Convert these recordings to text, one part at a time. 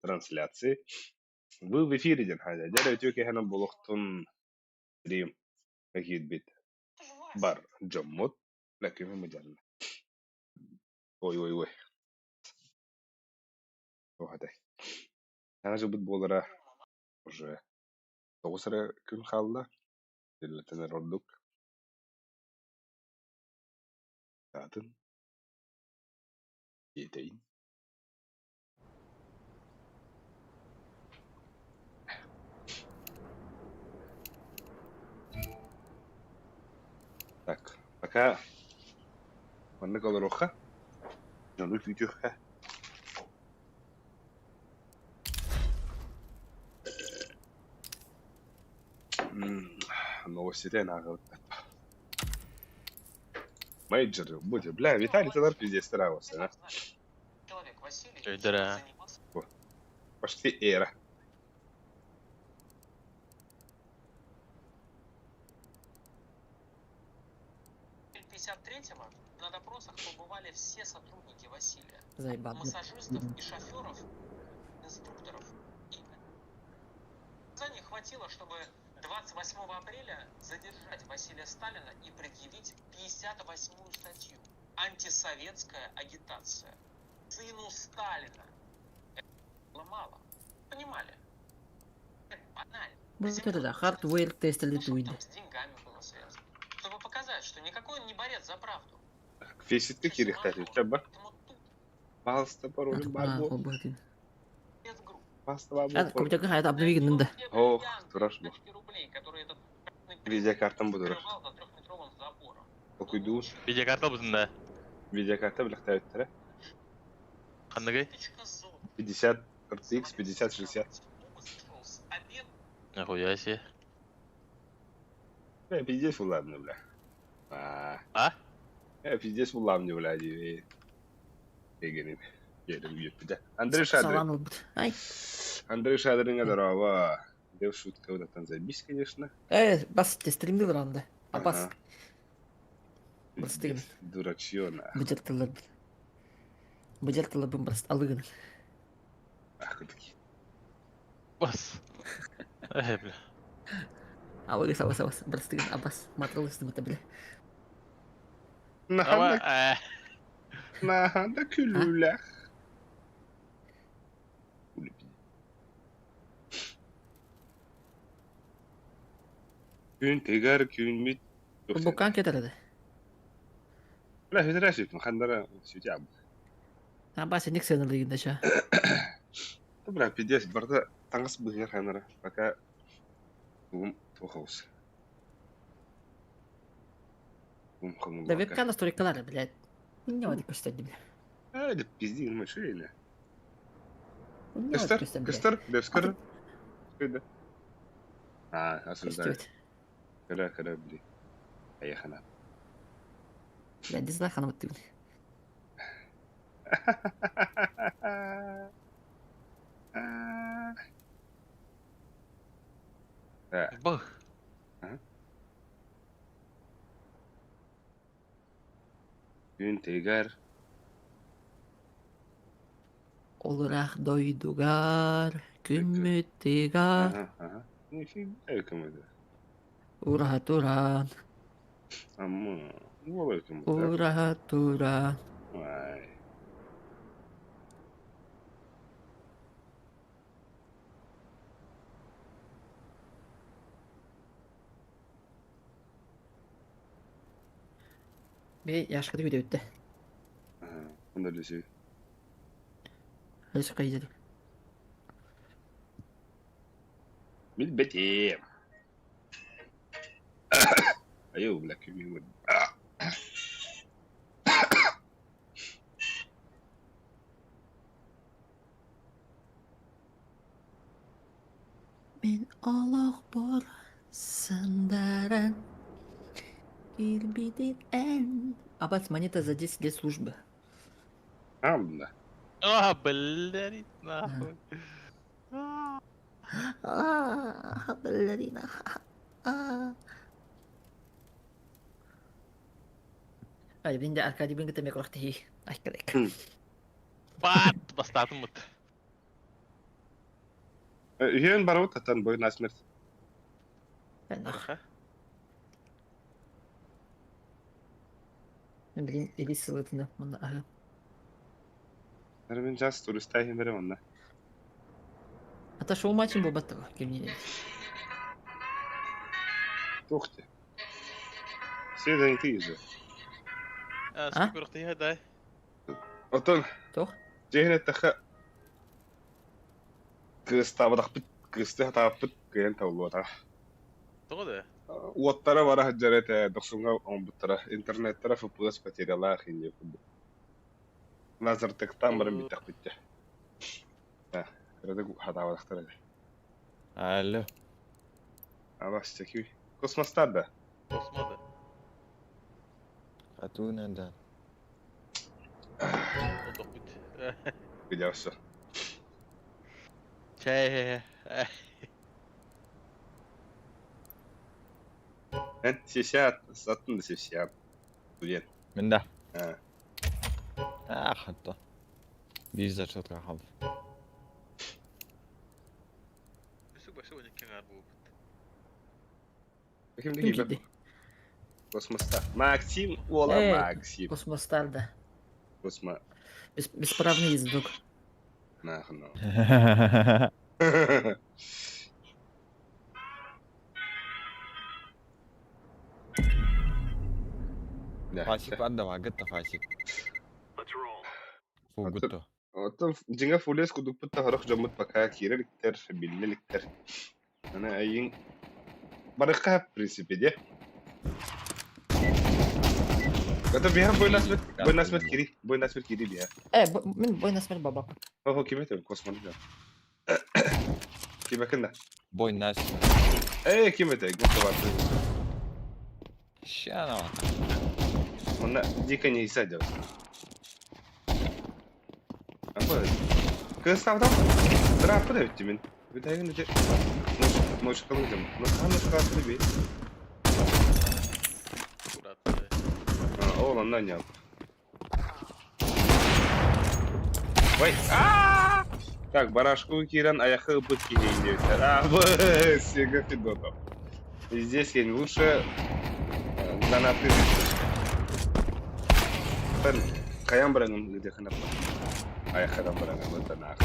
трансляции. Вы в эфире диэн хаалла. Дьэ, үтүө киэһэнэн буолуохтун стрим киирбит бар дьоммут. Бля, күһүн мыдьарна. Ой, ой, ой. Туох этэй? Саҥа дьылбыт буолара уже 9 эрэ күн хаалла. Иллэтэн эрэ ордук. Атын тиэтэйин. Так, пока маннык олоруохха, дьону күүтүөххэ. Новости ааҕабыт. Мейджор, будь, бля, Виталий тогда пиздец старался, да? Өйдөрө. Почти эра. 53-го на допросах побывали все сотрудники Василия. Заебал. Массажистов и шоферов, инструкторов. И не хватило, чтобы 28 апреля задержать Василия Сталина и предъявить 58-ю статью «Антисоветская агитация». Сыну Сталина. Это было мало. Понимали? Это банально. Вот это да, hardware тест Ну, что литуид. там с деньгами было связано? Чтобы показать, что никакой он не борец за правду. Фейситке кириэхтээх ба. Поэтому тут Паалыста пароль баар буол. спецгрупп. Паалыста баар буол. Компьютерга хайат обновигнын да. Ох, турар бу. Пачки рублей, которые этот Видеокартам бу турар. скрывал за трехметровым забором. Толкуйдуур. Видеокарта бутун да. Видеокарта билэхтээбиттэрэ. Ханныгый? Тычка золота. 50 RTX 5060. Обыск шел с обед Нахуя себе. Бля, пиздец ладно, бля. А, А? э, пиздец ладно, бля, дии. Эгенин. Yerim үөппүтэ. Андрей Шадрин. Салан ылбыт. Ай. Андрей Шадринга здорово. Дев шутка вот там заебись, конечно. Бас стримди анда. Абас. Ага. Бырастыгын. Пиздец, Дурачье, нахуй. Быдьар тылларбын. Быдьар тылларбын бырас алыгын. Ах, такие. Бас. Э, бля. Алыгыс абас абас. Бырастыгын абас. Матралыс дымыта бля. Ама, Наханда, э, наханда күлүүлээх. Хули пиздец. Күн тыгар күммүт. Букан кетереді. Бля, хүтэрэ сүтүн хандара сүтэ абы. Абас эник сыаналыгын да ша. Бля, пиздец, барда таҥас быһыар ханара. Пока тугум туох Ум Да хомуллака. вебка настройкалары, блядь. Не вот көстөр бля. А, да пизди, машина. Не вот Кыстар, көстөр, блядь. кыстар, бескар. Кыда. А, осуждаю. Көстүбүт. Кыра, кыра, бли. Поехали. Бля, не знаю, хана вот Да. бах. Күн тыгар. Олурах дойдугар, күммүт тыгар, Ага, ага. Нифига өкөмөдө. ура туран, Амма, уол өкөмөдө. ура туран. Ай. Би яшкаты күтө бүттэ. Ага, онда лүсү. Өсө кайдыр. Билбетим. Айуу, бля, күмү. Мен олох бор сандаран кирбитин эн. Абац монета за 10 лет службы. Амна. А, блядь, нахуй. А, балерина. А. Ай, блин, Аркадий блин, это микрохтихи. Ай, калек. Бат, бастатым бут. Үһүөн барыбыт аттан бой насмерть. Нах. Блин, или сылытына манна аһы. Мин час туристай химере онна. Ата шоу матчын буолбаттаҕа кимниин Туох ти? Все заняты же. А, А? сколько дай? Оттон Туох? дьиһин эттэххэ кыыстаабатахпыт, кыысты хатааппыт кыайан табыллыбатаҕа. Тоҕо да? Уоттара бара сылдьар этэ, дохсуҥҥа оҥорбуттара. Интернеттара FPS потерялаах инньэ курдук. Лазертектан баран бүттэхпит дьэ. Кыратык хатаабатахтар этэ. Алло. Абас чекүй. Космостар да? Космо да. Хатуна да. Отохпут. Видеосы. Чэй. Эн сисят, саттын да сисят. Студент. Мин да. А. Ах, хатта. Биир зачетка хаалла. Үсүк башы он икки ҥаар буолбут. Ким Ким киирбэт? киирдий? Космоста. Максим уола Эй, Максим. Космостар да. Космо. Бесправный ездок. Нахуй. Фасик бардава, гытта фасик. Фу гутто. Оттон дьиҥэ фулес кудукпут таһарах дьоммут пока киирэ иликтэр, биллэ иликтэр. Аны эйиҥ барыхха в принципе де. Это биһа бой насмерть, бой насмерть кири, бой насмерть кири биһа. Мин бой насмерть бабак. Ого, ким это? Космон да. Ким да? Бой нас. Эй, ким это? Гуфтоват. Ща на. Манна дико не исадил. Апа. Кыставда. Трапы да өттүмүн. Бүтәгин үте. Мошкалыдым. Мошкалыдым би. Аккуратно. Ол оннан ял. Ой. А! Так, барашку киран аяхы ыпыт киһи диэбиттэр. А, Сега Федотов. Здесь я лучше гранаты. Хайан баранын ыдыхына. Аяхадан баранын бытанах.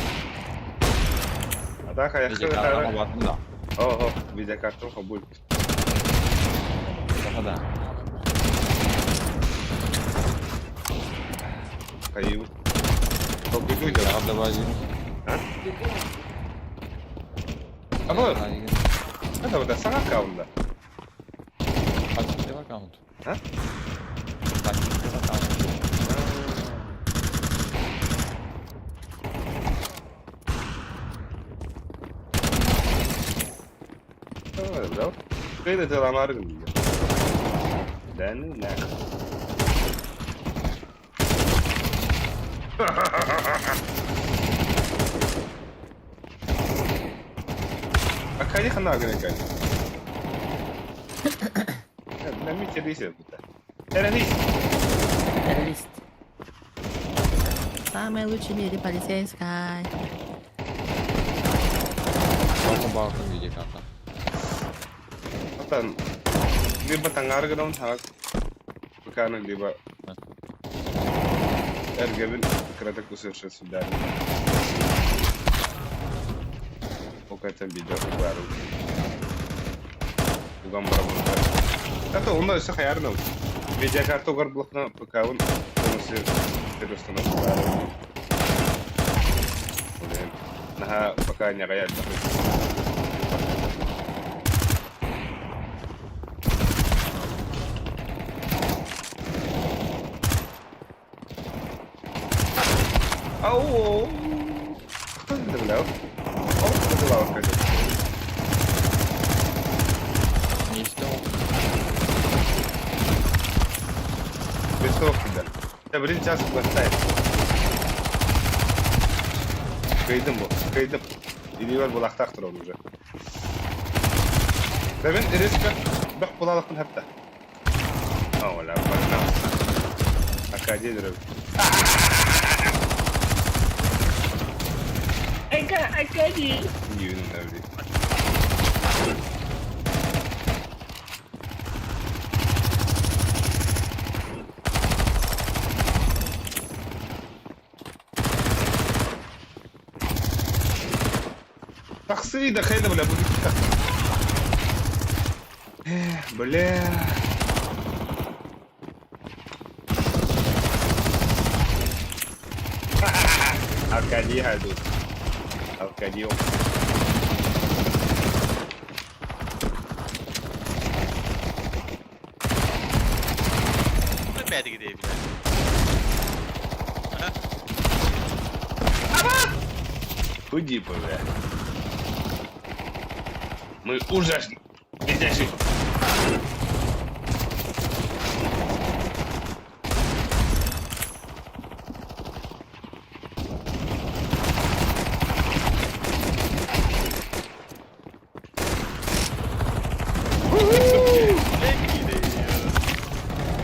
А так аяхы Видеокарта батын да. Ого, видеокарту хобуль. Да. Кайым. Толкуйду дела. Давай. А? Або, это вот саҥа аккаунда. Фасик аккаунт. А? Фасик аккаунт. Да, Кыйды тыламаргын. Да ну нах. А конечно нагры кай. На мите лисе Террорист. Террорист. Самый лучший в мире полицейский. Бака видеокарта. Отан либо таҥаргынан таҥас ПК-ны либо эргэбин кыратык усовершенствовать. Ол видео бары. Уган барабын. Это онно өссө хайарным. Видеокарта угар блокна ПК-ын полностью переустановка бары. Блин. Наха пока не рояль. Ау! Кто это добавлял? О, кто добавил какой-то. Не стёл. Без да. Да, блин, сейчас хватает. Кыйдым бу, кыйдым. Илиибэр булахтаах турабын уже. Да мен резко бөх булалахпын хапта. Ола, погнался. Академия. Айка, Аркадий! Дивин Тахсыы да хайда бля бу Бля. Аркадий хайду. Аркадий. Уйди, бля. Мы ужасны. Летящий.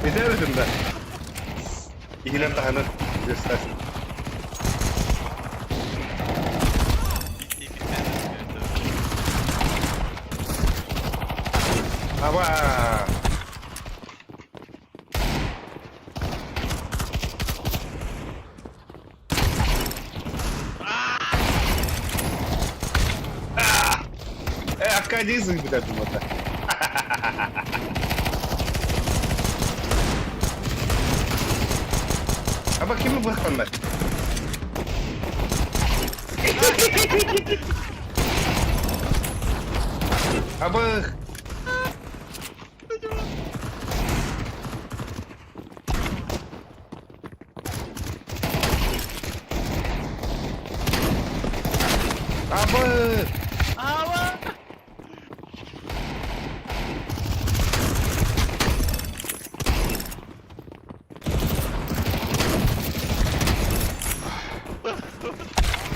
Битэ да. Иһинэн таһынан göstersin. Аба! Аркадий зыбыта думата. Аба кими быхтаннар? Аба! Аба! Аба!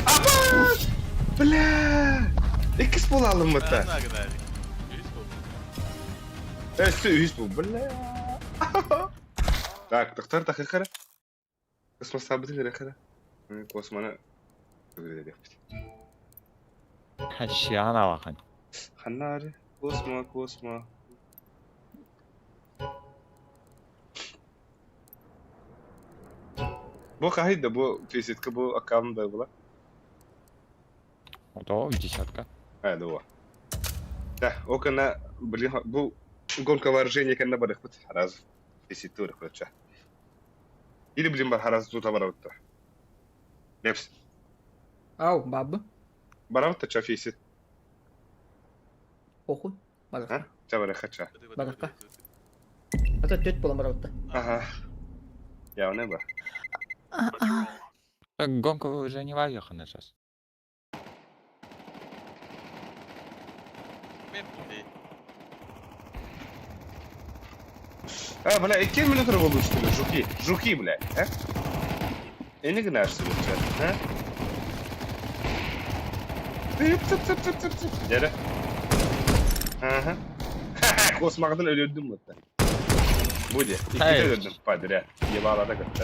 Аба! Бля! Иккис буолалым это. Өссө үс бу, бля. Так, доктор тахыхара. Космос сабыты хара. Космона. Хашиана вахан. Ханнари. Космо, космо. Бу хахида бу физитка бу аккаунт да была. Ото десятка. А, да. Да, окана, блин, бу гонка вооружения кэннэ барыахпыт раз физиттур короче. Или блин бар хараз тута барабытта. Лепс. Ау, баб. Барабытта ча физит. Похуй. А? Ча барыха ча. Барыха. А то теть буолан барабытта. Ага. Я не бар. Гонка уже не ваехана сейчас. А, бля, и кем минуту что ли? Жуки. Жуки, бля, а? И не гнашься, бля, а? Цып, цып, цып, цып, цып, цып. Дядя. Ага. Ха-ха, космағдан өлөдүм вот. Буде. Икките өлөдүм подряд. Ебала да кытта.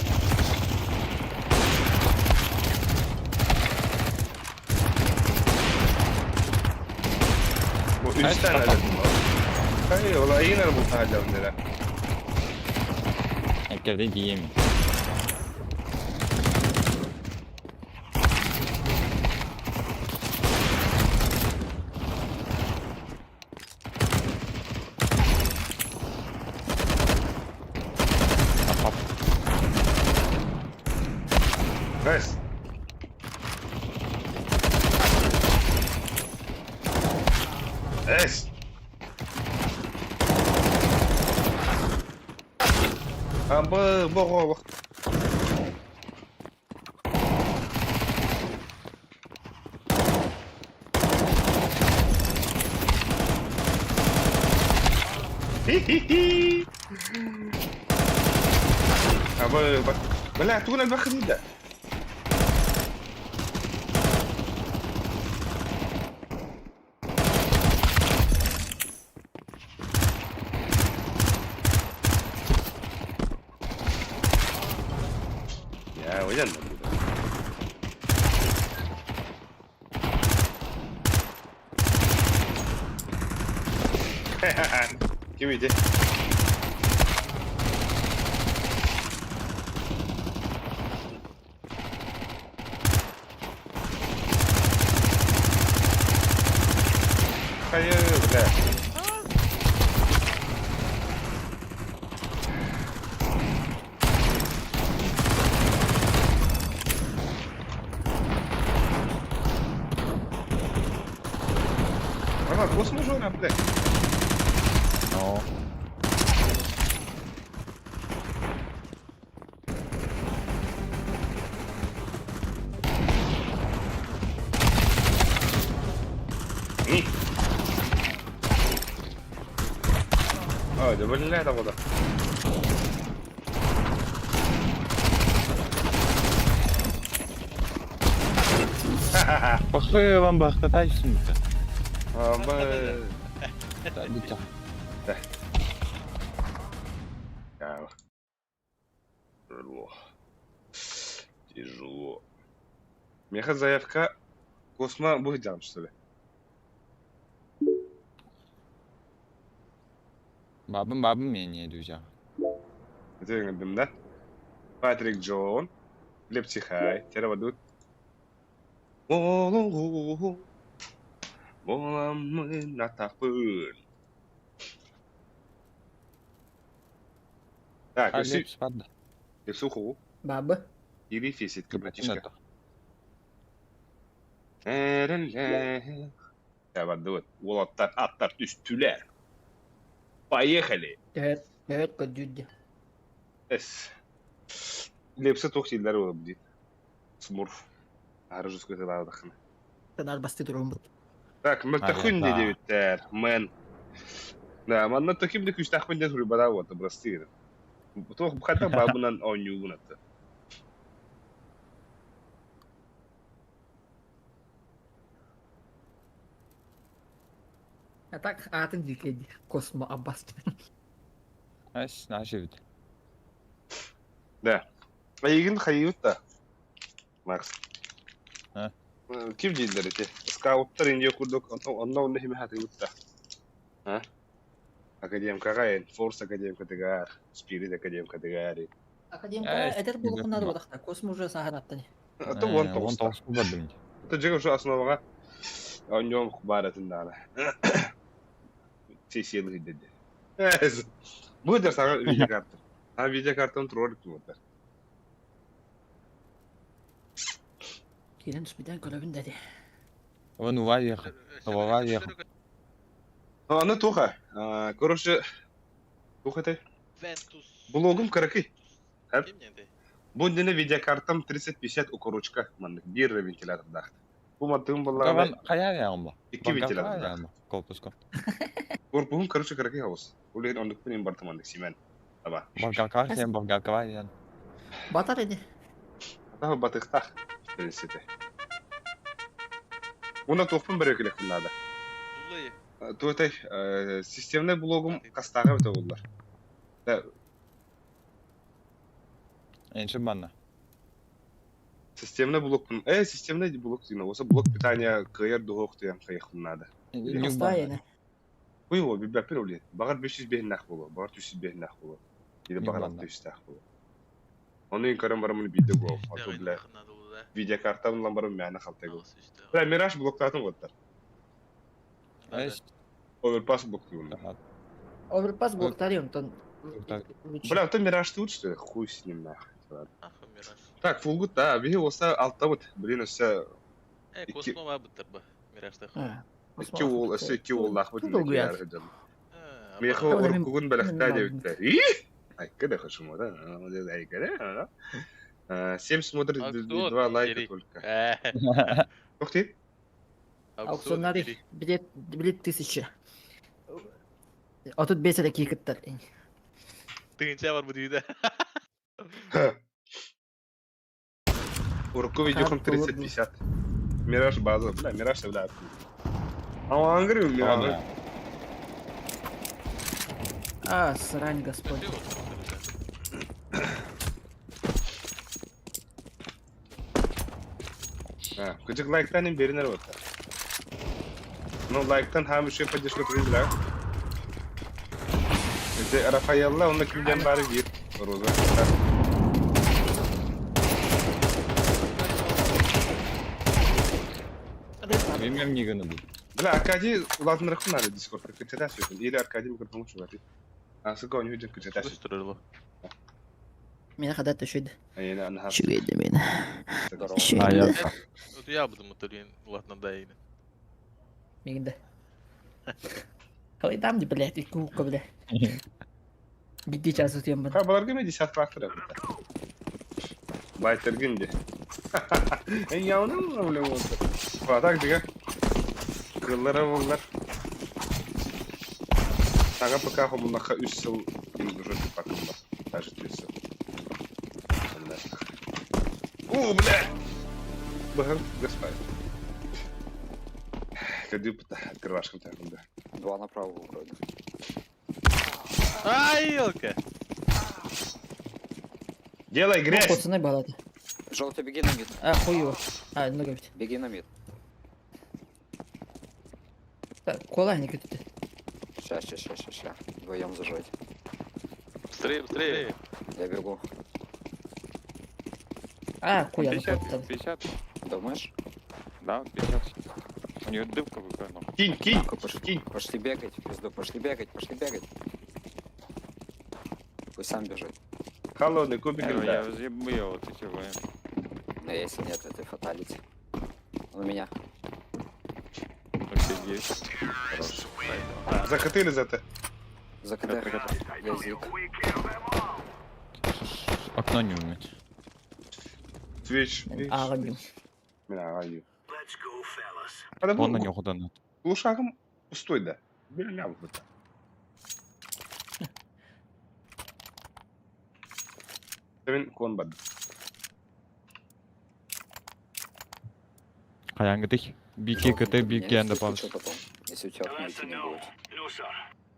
Бу үч тane өлөдүм. Hayır, ola yine bu tahallam nere. Ekerde diyemiyorum. Hop. Nice. Nice. Аба, бого. Хи-хи-хи. Аба, бля, тугун элбэх да. Я уйден. Ким ити? Хайы, бля. Ага, космо жона, блядь. Но. А, да блядь, а вот. Похуй вам бахтатайсың. А, б... Да. Тяжело. Тяжело. Меха заявка Космо будет делать, что ли? Бабым бабым мен не друзья. Это да? Патрик Джон, Глеб Тихай, Теравадут. Так, А Лепс падда. Лепсуху. Баба. Или фиситка, братишка. Теравадут. Уолаттар, аттар, түстүлэр. Поехали! Төт, төт көдүдді. Эс. Лепсе туох дииллэр буолар дии. Смурф. Арыжыс көтө Танар басты турумбут. Так, мөлтөхүн да. диэбиттэр. Мэн. Да, манна таким да күстахпын диэн суруйбата вот, образцы. Туох хата бабынан оонньуубун атта. А так атын дикеди. Космо Аббас. Эс, нашивит. Да. Эйигин хайыыбыт да. Макс. А? Ким дииллэр ити? Скауттар индия курдук онно онно химе хатыыбыт да. А? Академкаҕа Форс академкатыгар, Спирит академкатыгар. Академка Э, эдер булукунар бодахта. Космо уже сахараттан. Это вон Он тоҕуста. тоғыз бардым. Это дьиҥ уже основаҕа оонньуом бааратын даҕаны. Сессиялы деді. Будет саҥа видеокарта. А видеокартаны туруор кимотар. Кирен түспүтэн көрөбүн дэди. Он уваеха. Воваеха. Аны туха. Короче, туха ты. Ventus. Блогум каракый. Ким ненде? Бу дине видеокартам 3050 укорочка. Маннык бир вентилятордаах. Бу маттыгым баллаҕына Каван хая яғым ба. икки вентилятордаах. Колпуско. Корпуһум, короче, каракый хаус. Улehen оннукпун им бартым маннык Симен. Таба. Баргалкава сен баргалкава ян. Батар эди. Таба батыхтах, в принципе. Уна туохпун бөрөкүлэхпин наада. Улай. Туотай системный блогум кастаға бите боллар. Да, Энші банна. системный блок системный блок деймін. Осы блок питания кыйыр дуһуох туйам хайыхпын наада. Оста эне. Хуй его билбэппин ол Бағар 500 нах болу, бағар 300 нах болу. Или бағар Банна. 600 нах болу. Оны көрөн барамын видео гол. Ото бля видеокартам барам мяна халтай гол. Бля Мираж блоктатын готтар. Эс. Оверпас блоктуун. Оверпас блоктари онтон. Блоктари. Бля, то Мираж тут что ли? Хуй с ним нахуй. Ахы Мираж. Так, фулгут да, биһи болса алтабыт. Блин, өссө Э, Икки- Космо ба буттар ба. Миражта. икки уол, өссө икки уоллаахпыт. Меха Ой, мен- оруккугун бэлэхтээ мен диэбиттэр. И? Айка да хочу да. Айка да. 7 смотрит, А кто 2 лайка ты, только. Э, Ух ты. Аукционари билет билет тысяча. А тут бес это кикеттер. Тыгынча бар бу дүйдө. Урукку видеохум Карта 30-50. Мираж база. Бля, Мираж бля. А он говорю, Мираж. А, срань господь. Кыжык лайктан им беринер вот. Ну, лайктан хам еще поддержка принят, да? Ити Рафаэлла онно ким диэн баары биир Роза. Bilmiyorum niye gönüldü. Бля, Аркадий улаатыннарыахпын наада Дискордка кыччатаа сүөкүн. Или Аркадий микрофон чугатый. Аасы оонньуу дьон кыччатаа сүөкүн. Выстрелило. Меня когда-то шүйді. Айына анаһаа. Шүйді мені. Здорово. А, я... Шүйді. Вот я буду моторин, ладно, дай. Мигінде. Қалай там, блядь, и кука, бля. Биди час утуйам бын. Ха, баларга мен десятка актыр Байтергин де. Эн яуным проблема oldu. Батак дига. Кыллара буллар. Саҥа ПК хомуннахха үс сыл уже туппаккын Даже үс сыл. О, бля! Быһын, господи. Кадю открывашкам так, да. Два направо вроде. Ай, елка! Делай грязь! Пацаны балады. Желтый, беги на мид. А, хуево. А, ну говорит. Беги на мид. Кола не күтті. Ща, ща, ща, ща, ща. Вдвоем зажать. Быстрее, быстрее! Я бегу. А, хуя, ну 50, 50, Думаешь? да, 50. У нее дымка какая нахуй. Кинь, кинь, Нахуй пошли. кинь. Пошли бегать, в пизду, пошли бегать, пошли бегать. Пусть сам бежит. Холодный кубик Я, льда. я взъебу я вот эти вы. Но если нет, это фаталити. Он у меня. Беги. За КТ или за Т? За КД. Я зик. Окно не уметь. Твич. Ағын деймін. Мен ағайын. Ада Вон на бұл него донат. лушагым пустой да. Бля, вот. Мен кон бар. Хаянгы Бики Желтый, КТ, ты бики меня анда если паус. что потом, если у тебя окна идти не будет.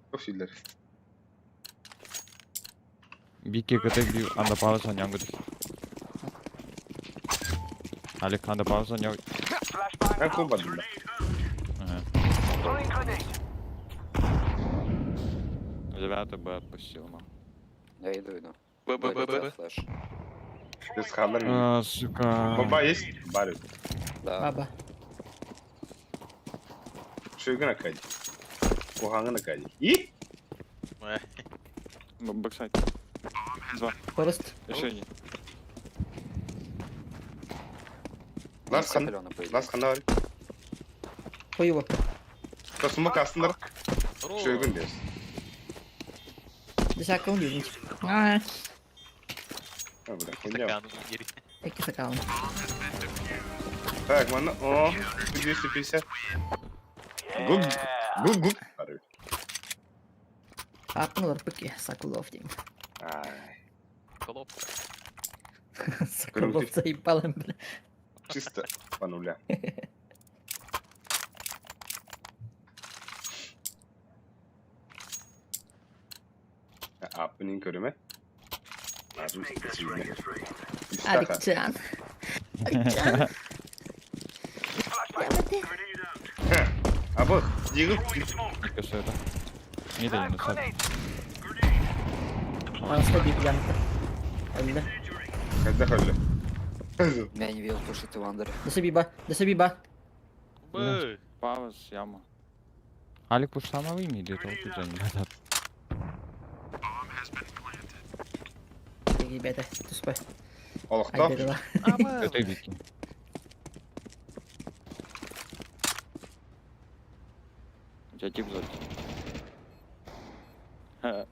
Профилер. Бики КТ, би анда паус, анянгы Алик анда паус, аняу. Мен кон бар. Ага. Девятый Б отпустил, нахуй. Я иду, иду. Б, Б, Б, Б, Б. Флэш. Без халлар. А, сука. Баба есть? Барю. Да. Баба. Шөгін акади. Кухаңын акади. И? Бэксайд. Два. Форест. Еще один. Лас хан. Алена, по идее. Лас хана бар. Хуево. Тосумак астындар. Шөгін дес. Десятка он деймін. А, А, бля, хуйня. Стакан, гири. екі сакаун. Так, мана, о, 250. Гук, гук, гук. Барю. Апын олар піке, Соколов деймін. Ай, Колоп. Соколов заебалым, бля. чисто по нуля. Аппынын көрүмө. Аликчан. Аликчан. Абы, дигип Что это? Не да, не сад. Аныста бик жанты. Өлді. Когда холлю. Меня не видел, потому что ты в андере. Дөсө биба, дөсө биба. Б. Паус, яма. Алик уж сама вымели, это вот уже не надо. Ребята, түспе. Олохто. Айдырыла. Это бики. У тебя тип сзади. Ха,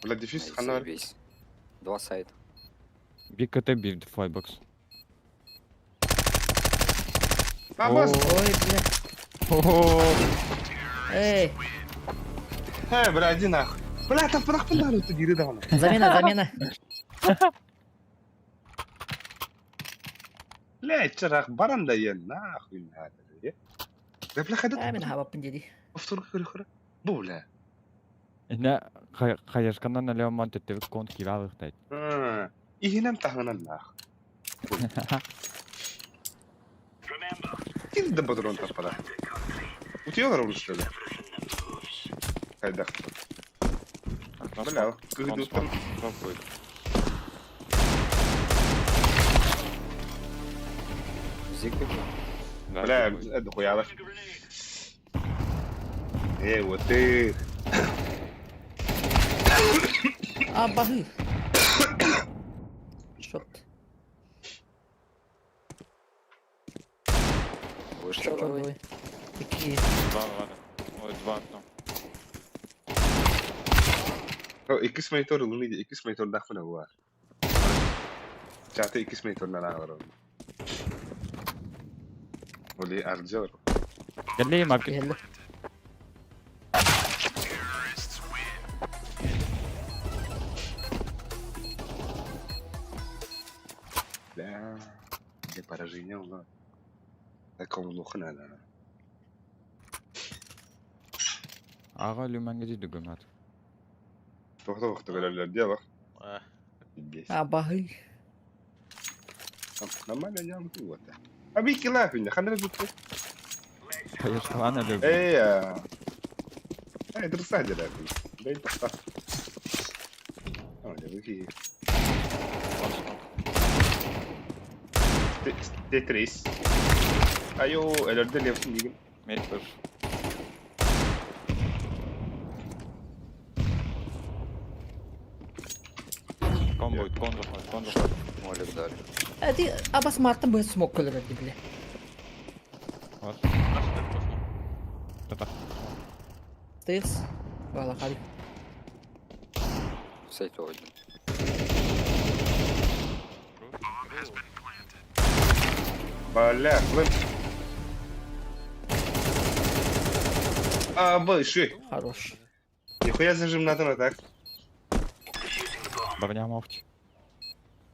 Бля, дефис Ай, хана. заебись. Два сайта. Би КТ, би флайбокс. Абас. Ой, бля. О, Эй, Э, бля, иди нахуй. Бля, там пырах пындары ты дири давно. замена, замена. Бля, чырак баран да ен нахуй надо. Да бля, А, хайда. мен хабаппын деді. Повтор көрі көрі. Бу бля. Не, хаешканан налево теттебит кон кивалых дайт. Ихинем тахынан нах. Ким да патрон таппада. Утуялар ол что ли? Хайда. На Бля, смок. Кон кыһыдыттан смок. Смок будет. Зиг бегу. Да, Бля, зиг будет. это хуяло. Эй, вот ты. Абаһы. Шот. Вышли Шот левый. левый. Такие. Два, ладно. Ой, два окно. Иккис монитор ылын иккис монитордаахпын буолар. Чаты иккис мониторынан ааҕар. Оли ардьалар. Кэллиим маркет. Киһэллэ. Бля, где поражение ула. Такому лухна да. Аҕа люманга дии дүгүмат. Тохто көрөллөр дело. А, Здесь. Абаһы. Нормально ням вот. А бики лапин, ханра бутты. Хайышталана люблю. Эй, а. Эй, друзья, да. Дай тохта. А, я выки. One smoke. Тетрис. Айо, элерде лепсин дигин. Мид push. Кон будет, кон заходит, кон заходит. Молик дали. Эти абас мартын быһыт смок көлөрөр бile. Вот. наш так пошло. Та-та. Тырс. Балахали. Сейт один. Бля, блин. А, больше. Хорош. Нихуя зажим надо на так. Броня мовч.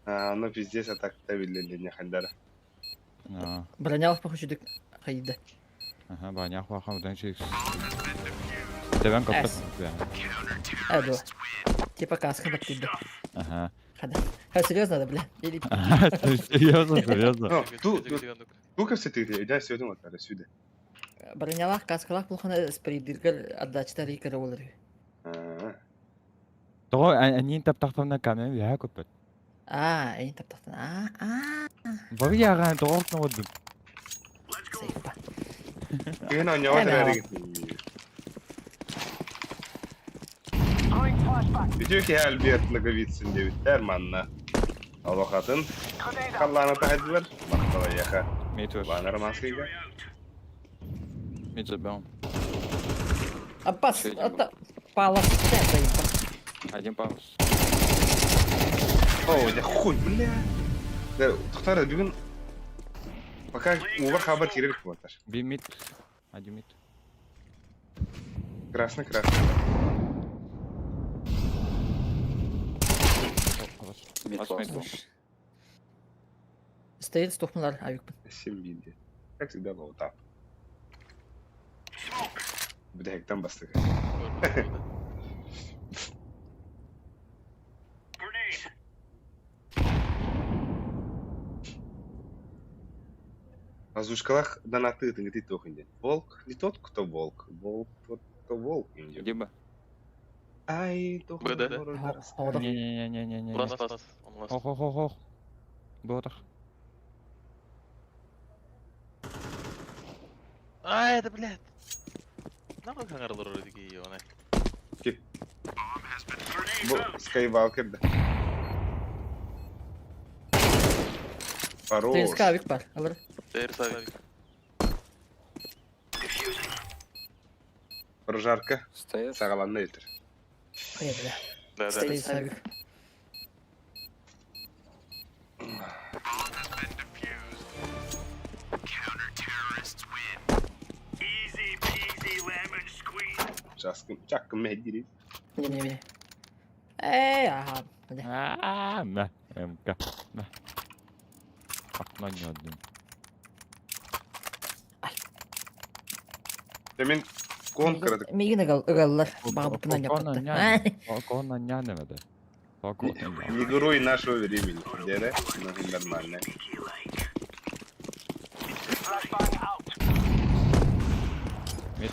А, ну пиздец, а так табили не хандара. А, Бронялах похоже хайда. Ага, броня хуаха, уданчик. Тебен коппет. Эс. Эдо. Типа каска баттыда. Ага. Хада. Ха, серьезно, да, бля? Или Серьезно, серьезно. Ну, ту, ту, ту, все ты, да, сегодня вот, сюда. бронялах каскалах плохо спридиргер отдача рикер олар. А, Того, они таптахтамна камен вяха коппет. А, эйн таптахтан. А, а. Бабы яған тоғыз одым. Сейфа. Ты на него Эме, Үтүө киһи Альберт Ноговицын диэбиттэр манна. Олохатын халлаана таһайдылар, махталайаха. Мид push. Иван Романскийга. Мид забил. Аббас, Еще один это палас. Да, Один паус. О, да хуй, бля. Да, тохтар бүгүн пока уга хабар кирер кубатар. Би мид. Один мид. Красный, красный. Мид Ласт ласт. мид был. Стоит стохнулар авикпын. 7 виде. Как всегда, лоутап. Бля, там бастык. Азушкалах донаты ты ты тохинде. Волк не тот, кто волк. Волк тот, кто волк. инде. Иди Б. Ай, тохин. Б, да, да. Ода. Не-не-не-не-не. Ласт, ласт, он ласт. Ох, ох, ох, ох. Ботах. А, это, блядь. Нам как хангарлар такие, он. Скайвалкер, да. Хорош. Тырска авик бар. Алар. Терсавик. Прожарка. Стоит. Сагаланна етер. Ай, бля. Да, да. Стоит авик. Часкым, чаккым медири. Не, не, не. Эй, ага. Бля. А, на, МК. На. Окно не один. Мен кон кырдык. Мигин ыгаллар. Баға бұпынан яппатты. Кона няне веде. Не герой нашего времени. Дере, ну нормально. Мид.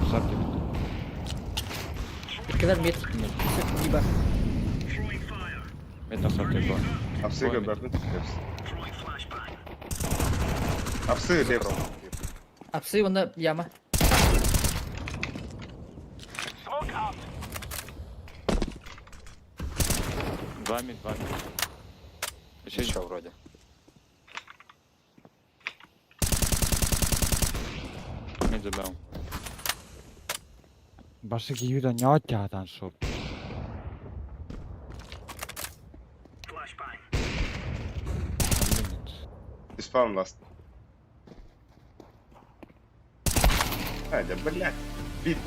Шапки. Кэлэр мид. Либо. Мид тахсар типа. Апсы көрбөппүн. Апсы лепс. Апсы уонна яма. Два мид, два мид. Еще Еще вроде. Мид забрал. Башы киһи ньоотяатан шоп. Спаун ласт. Айда, блядь. Бит.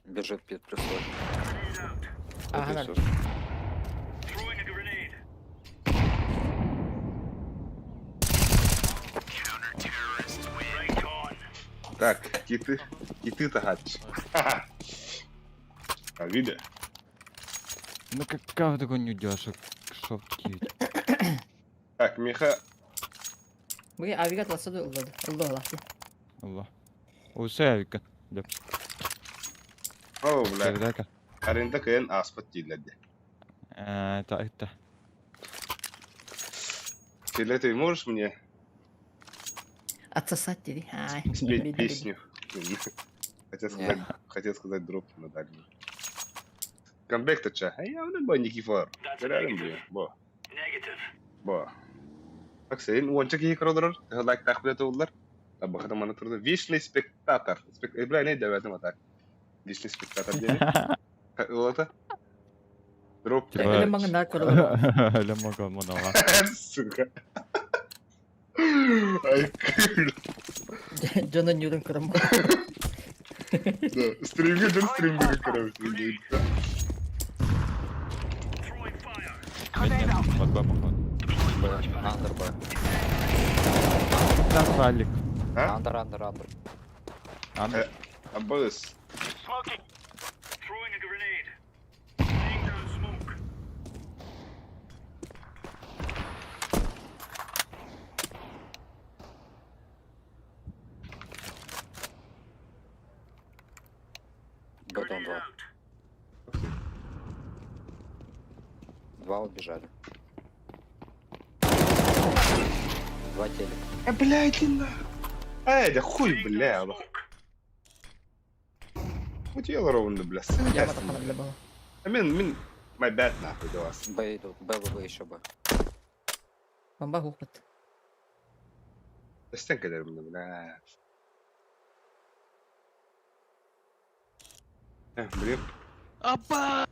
Бежит пит плюс ноль. Ага, Здесь нар. Так, киты. Киты тагач. А видя? Ну какая такой нюдяшек шоп киит. Так, Миха. Бу авига тласа да ыллады. Ылла ылла. Allah. Усе авика. О, бля. Когда-ка. Аренда кн аспат дииллэрде. Это это. Филе, ты можешь мне Отсосать дири. Ай. спеть песню? Хотел сказать, хотел сказать дроп на дальний. Камбэк-то ча. А я бо Никифор. Көрөрүм бу. Бо. Бо. Так сен уонча киһи көрөлөр, лайк так билет олар. Табахата мана турду. Вечный спектатор. Спек... Бля, не давай там так. Вечный спектатор диэн. Олата. Дроп. Типа- Эле маңы нар көрөлөр. Эле могу монова. Сука. Ай, кыр. Дьоно ньюрун көрөм. Да, стримге ден стримге короче. Под Б походу. Б. Андер Б. Да, Салик. А? Андер, андер, андер. Ан- Абыс. Б дом два. Два убежали. Два телека. А, блядь, не на. Эй, да хуй, бля. Утела ровно, бля. Яма тахана биле бала. Мин, мин, my bad нахуй до вас. Б идут. Б, Б, Б, еще Б. Бомба хухпат. Стенка дермин, бля. Блин, Аба!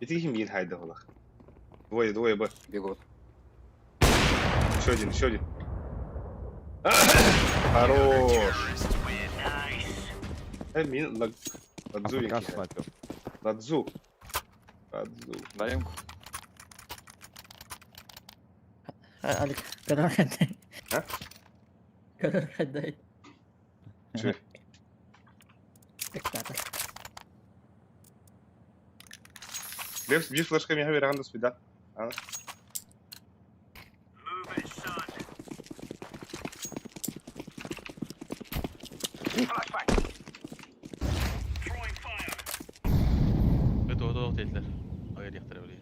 ити ким биир хайда олах. Двое, двое, б. Бегут. Еще один, еще один. Хорош. Мин, лаг... Ладзу, АФК який. свапил. Ладзу. Ладзу. Дай эмку. Алик, көрөр хаддай. А? Көрөр хаддай. Че? Спектатор. Лепс, бир флешка меха берген да спида. А? Это вот вот этилер. Ой, яхтар били.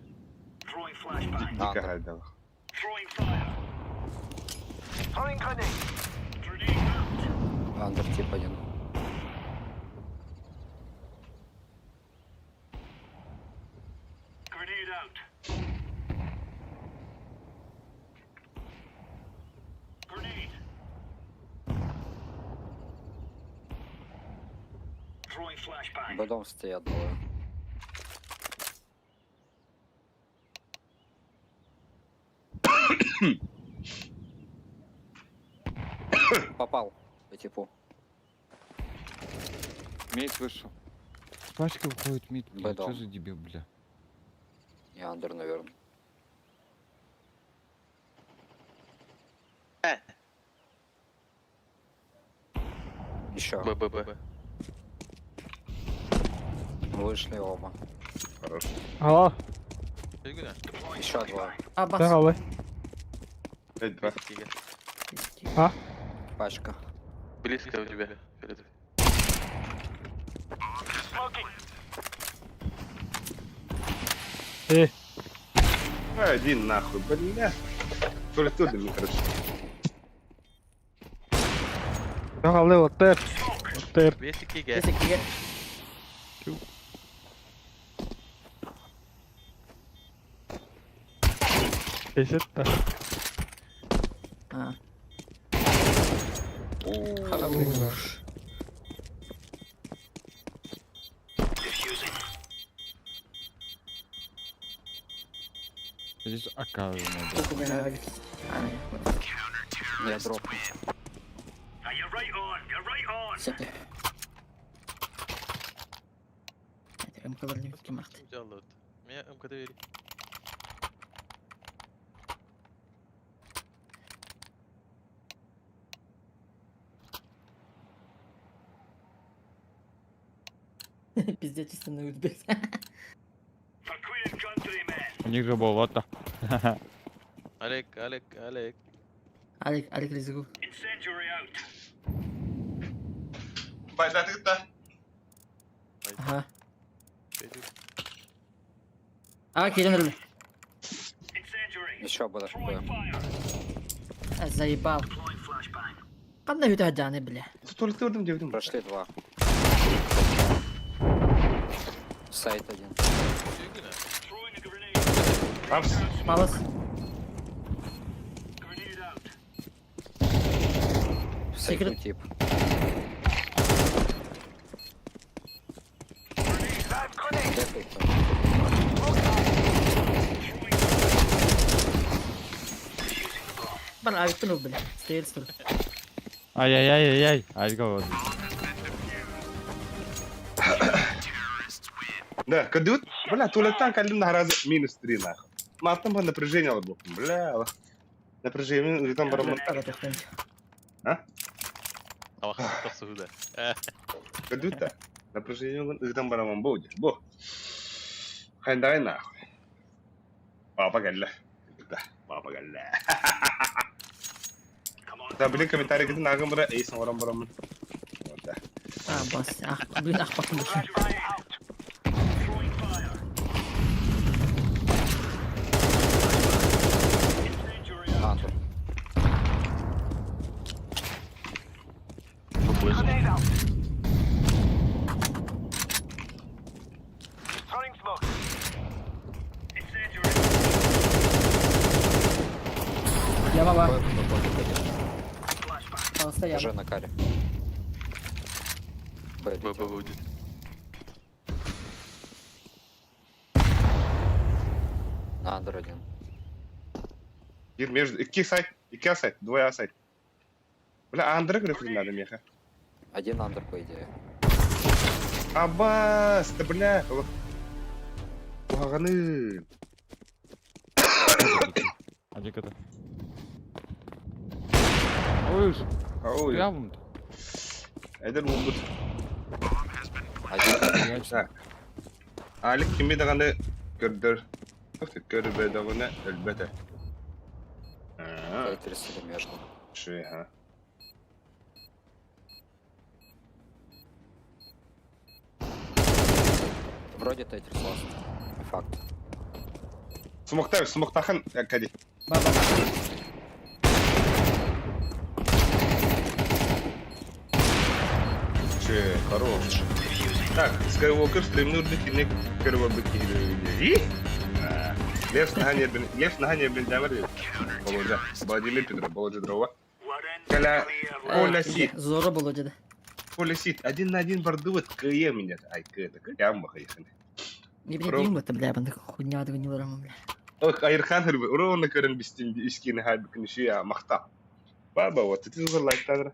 Дико хайда. Андер тип один. Б дом стоят двое. Попал по типу. Мид вышел. С пачкой уходит мид, бля. Б дом. Что за дебил, бля? И андер, наверное. Еще. Б, Б, Б. Вышли оба. Хорош. Алло, Еще два. Абас. здорово. Пять, два. А? Пачка. Близко у тебя. Фиолетовый. Э, Один нахуй, бля. Туалет мне, короче. Хаалы оттер. Оттер. 5-2-ге. 5-2-ге. Десять та. А. Здесь оказано. Я дроп. Взял Меня МКД вери. Пиздец, чисто на узбек. У них же был вот Олег, Олег, Олег. Алик, Алик Резигу. Бажатык да. Ага. А, кирен руль. Еще бы такое. Заебал. Ханна үтә жаны бля. Туалет көрдүм дебдим. Прошли два. Сайт один. Апс. Малыс. В сайту Секрет. тип. Дефает там. Бар авиктын бля. Стоит стур. Ай-яй-яй-яй-яй. Ай, вот. Да, кадют, бля, туалеттан калим на раз минус 3 нахуй. Маттан ба напряжение алып бля. Напряжение там барамын. А? Тахсуда. Кадюта. Напряжение там барамын буде. Бо. Хайдай нахуй. Папа галля. Папа галля. Да, блин, комментарий где нагам бра, эй, самарам барамын. Вот да. А, бас. Ах, блин, ах, бакым. Андер. Я баба. Б, Б, Б, Пожалуйста, я. Уже на каре. Б Б, Б летел. будет. На Андер один. Бир между икки сайт, икки сайт, двое сайт. Бля, Андре говорит, надо меха. Один Андер, по идее. Абас, да бля. Кухаганы. Один кота. Ой, Ой, прям. Эдер бут. Один. Так. Алик кими даганы көрдөр. Көрбө даганы өлбөтө. А, Тетрис или между. ши, ха. Вроде Тетрис ласт. Факт. Смокта, смоктахан кади. Баба. Ши, хорош. Так, Skywalker стримнур кинек көрбө бики. Лев нахане бин, Лев нахане бин дамар. Володя, Владимир Петров, Володя дрова. Коля, Коля Сит. Зоро было деди. Коля Сит, один на один бардует КЕ меня. Ай, К, это К, хайханы. Не блядь, это бля, банда хуйня да не бля. Ох, Айрхан хырбы, урона көрін бістін искені хайбы күніші мақта. Баба, вот, ты зор лайк тадра.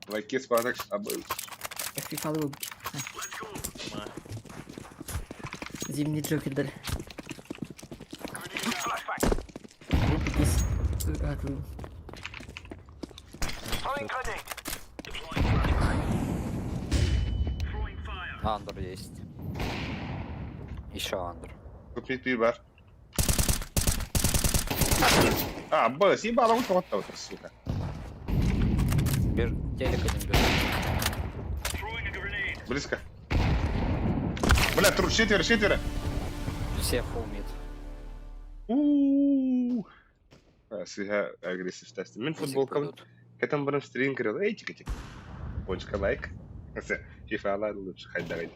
Лайки спадак, абы. Как фифалы Зимний Джокер дали. Андер есть. Еще Андер. Купи ты бар. А, б, съебала, вот вот вот, сука. Беж... Телек один бежит. Близко. Бля, тру, четверо, четверо. Все full mid. У-у-у. Сыһа агрессив тестим. Мин Если футболкам пойдут. кэтэн баран стрим кырыл. Эй, тика тик. Пончика лайк. Фифа лучше хай давай.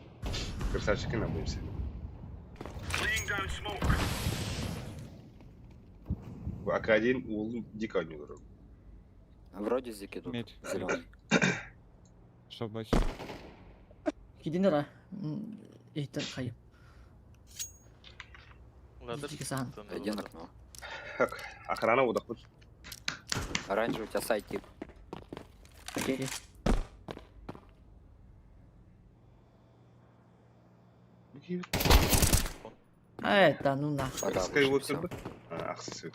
Красавчики набуемся. АК-1 уолун дико ойнуулар. Вроде зики тут. Мид. Зеленый. Что больше? Кидин ара. Иһиттэн хайым. Ладыр. Дики сахан. Один окно. Охрана удахпыт. Оранжевый у тебя сайт тип. Окей. А это ну нахуй. Пока Скайуокер вышли, да? Ахсы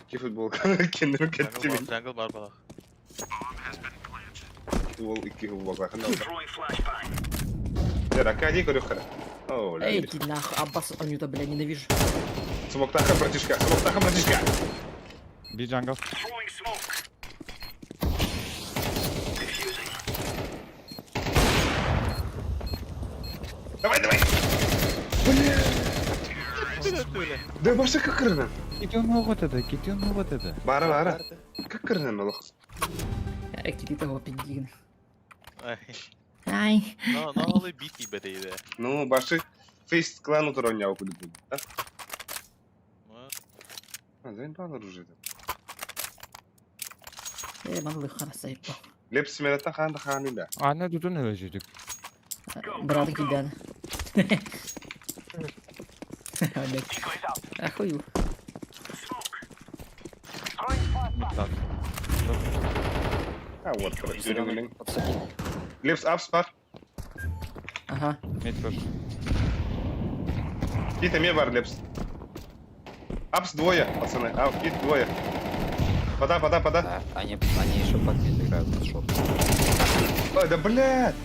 Ки футболка кеннер Jungle бар, кеттим. jungle бар балах. Уол икки футболка. Я АК-1 көрүөх О, Эй, иди нахуй, Аббас Анюта, бля, ненавижу. Смоктаха, братишка, смоктаха, братишка. Би jungle. Давай, давай. Да баша как кырынан? Китен вот это, китен вот это. Бара, бара. Как кырынан олох? Эй, киди того пиндигин. Ай. Ай. Но, но олы бити бетейде. Ну, башы фейс клан утур ойняу кудуп. Да? А, заебал оружие. Эй, малы харасайпа. Лепс смелата хан да ханы да. Ана тутун өзүдүк. Браты киден. Блядь. Ахую. Так. А вот, короче, Зеленый, подсади. Лепс апс бар. Ага. Мид тоже. Кит эме бар лепс. Апс двое, пацаны. А, кит двое. Пода, пода, пода. Да, они еще под mid играют под short. Ой, да блядь.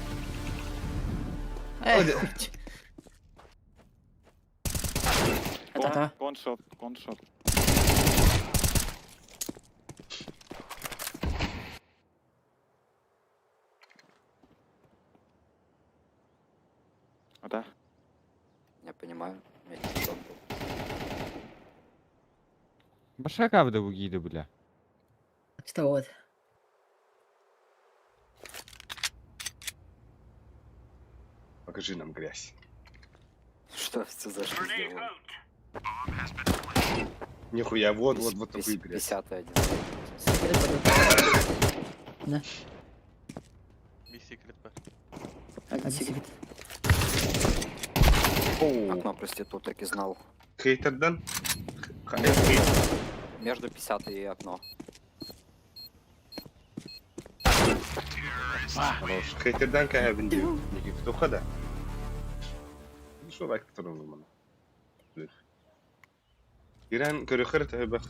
Эй, Ой, да. хуй. Это-то. Con short, con short. Да. Я понимаю, у меня short был. Баша кабда бу гиде бля. Что вот. Покажи нам грязь. Что ты за что сделал? Нихуя, вот, вот, вот такую грязь. 51. Секрет подал. Би секрет бар. Один секрет. Оу. Окно проституток и знал. Хейтердан. Между 50 и окно. Хорош. Хейтердан каһабин диyor. Ники да. Шо лайк турун мана. Иран көрөхөр төбөх.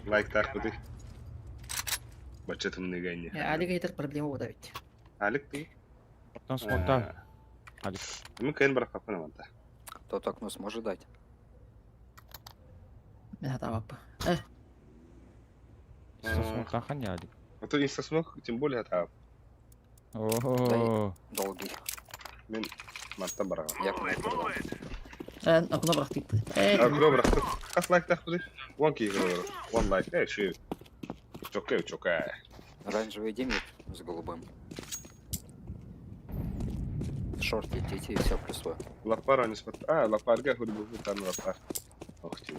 Лайк так бутый. Бачатым негайне. Алик хейтер проблема вот ведь. Алик ты. Там смокта. Алик. Мы кайын барак папына манта. Тот окно сможет дать? Мен хатабаппа. Смокта ханя Алик. А то инста смог, тем более это О. Долгий. мен манта барага. Я коннектор дам. Окно брахтык. Эй, Акро барак. Хас лайк так бутый. One key One like. Эй, ши. Чокай, чокай. Оранжевый иди mid с голубым. Short летите и все плюсую. Лапар они спат. А, лапарга хули там лапар. Ох ты.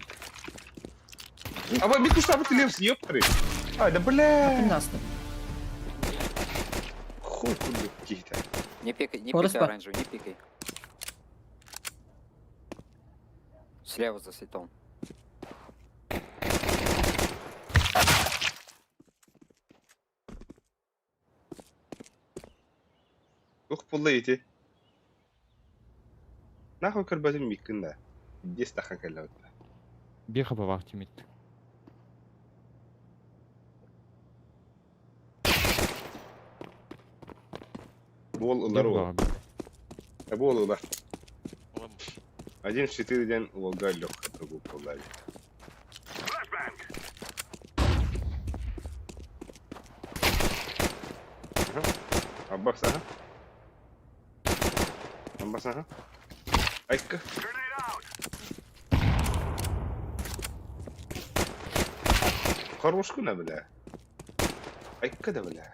А вот биту штаб ты левс, ёптры. А, да бля. 15. Хуй куда какие-то. Не пикай, не Хорус пикай па. оранжевый, не пикай. Слева за светом. Ух, пуллы эти. Нахуй карбазин миккин да. Здесь тахан калла. Бир хапа вахти мид. Бол ылар ол. Бол ылар. Олым. 1-4 ден олга легко другу пуллали. Аббас, ага. Басаха. Айка. Хорошкуна, бля. Айка да, бля.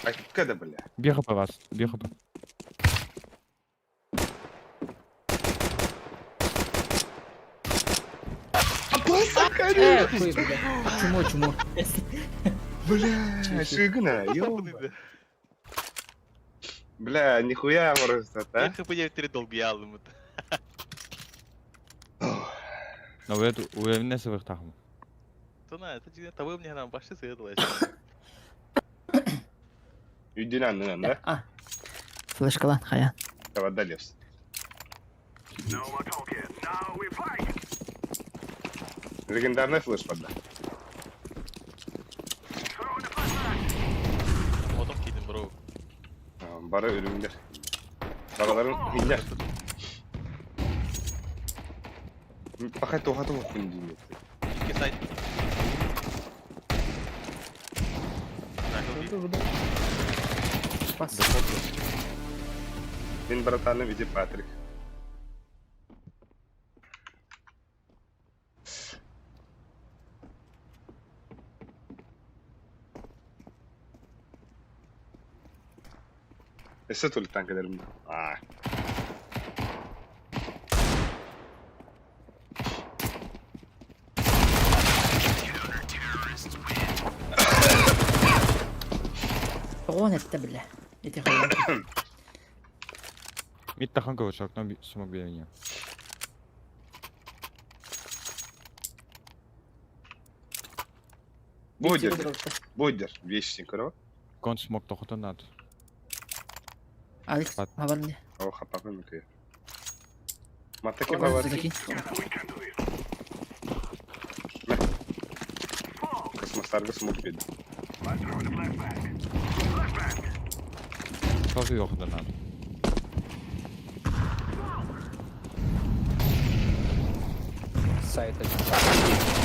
Айка да, бля. Биир хп вас, биир хп. Э, хуй, бля. Чмо, чмо. Бля, шыгына, ё. Бля, нихуя просто, а? Хп 9 долбиялым. Но уверенне сывыхтахым. Тона, это дьиҥэ табыам ньыһанан башты сыа тыла. Үйдүн аннынан, да? А. Флешкалан, хая. Давай далес. Легендарный флеш подда. Отом киидим бро. Бары үрүҥнэр. Баҕаларын иһиллэр. Пахай туохата уоххун диин. Икки сайт. Пас. Мин братаным ити Патрик. Өссө тулуттан кэлэрим Аа. Тоҕуон эттэ бile. Ити хайа. Мид тахан көрүчөк, но смог биэриҥэ. Бодер, бодер, вещи көрө. Кон смог тохотон надо. Алекс, хабарне. О, хапапын кы. Матаки бавар. Космостарга смог бед. Тоже йохотон надо. Сайт один.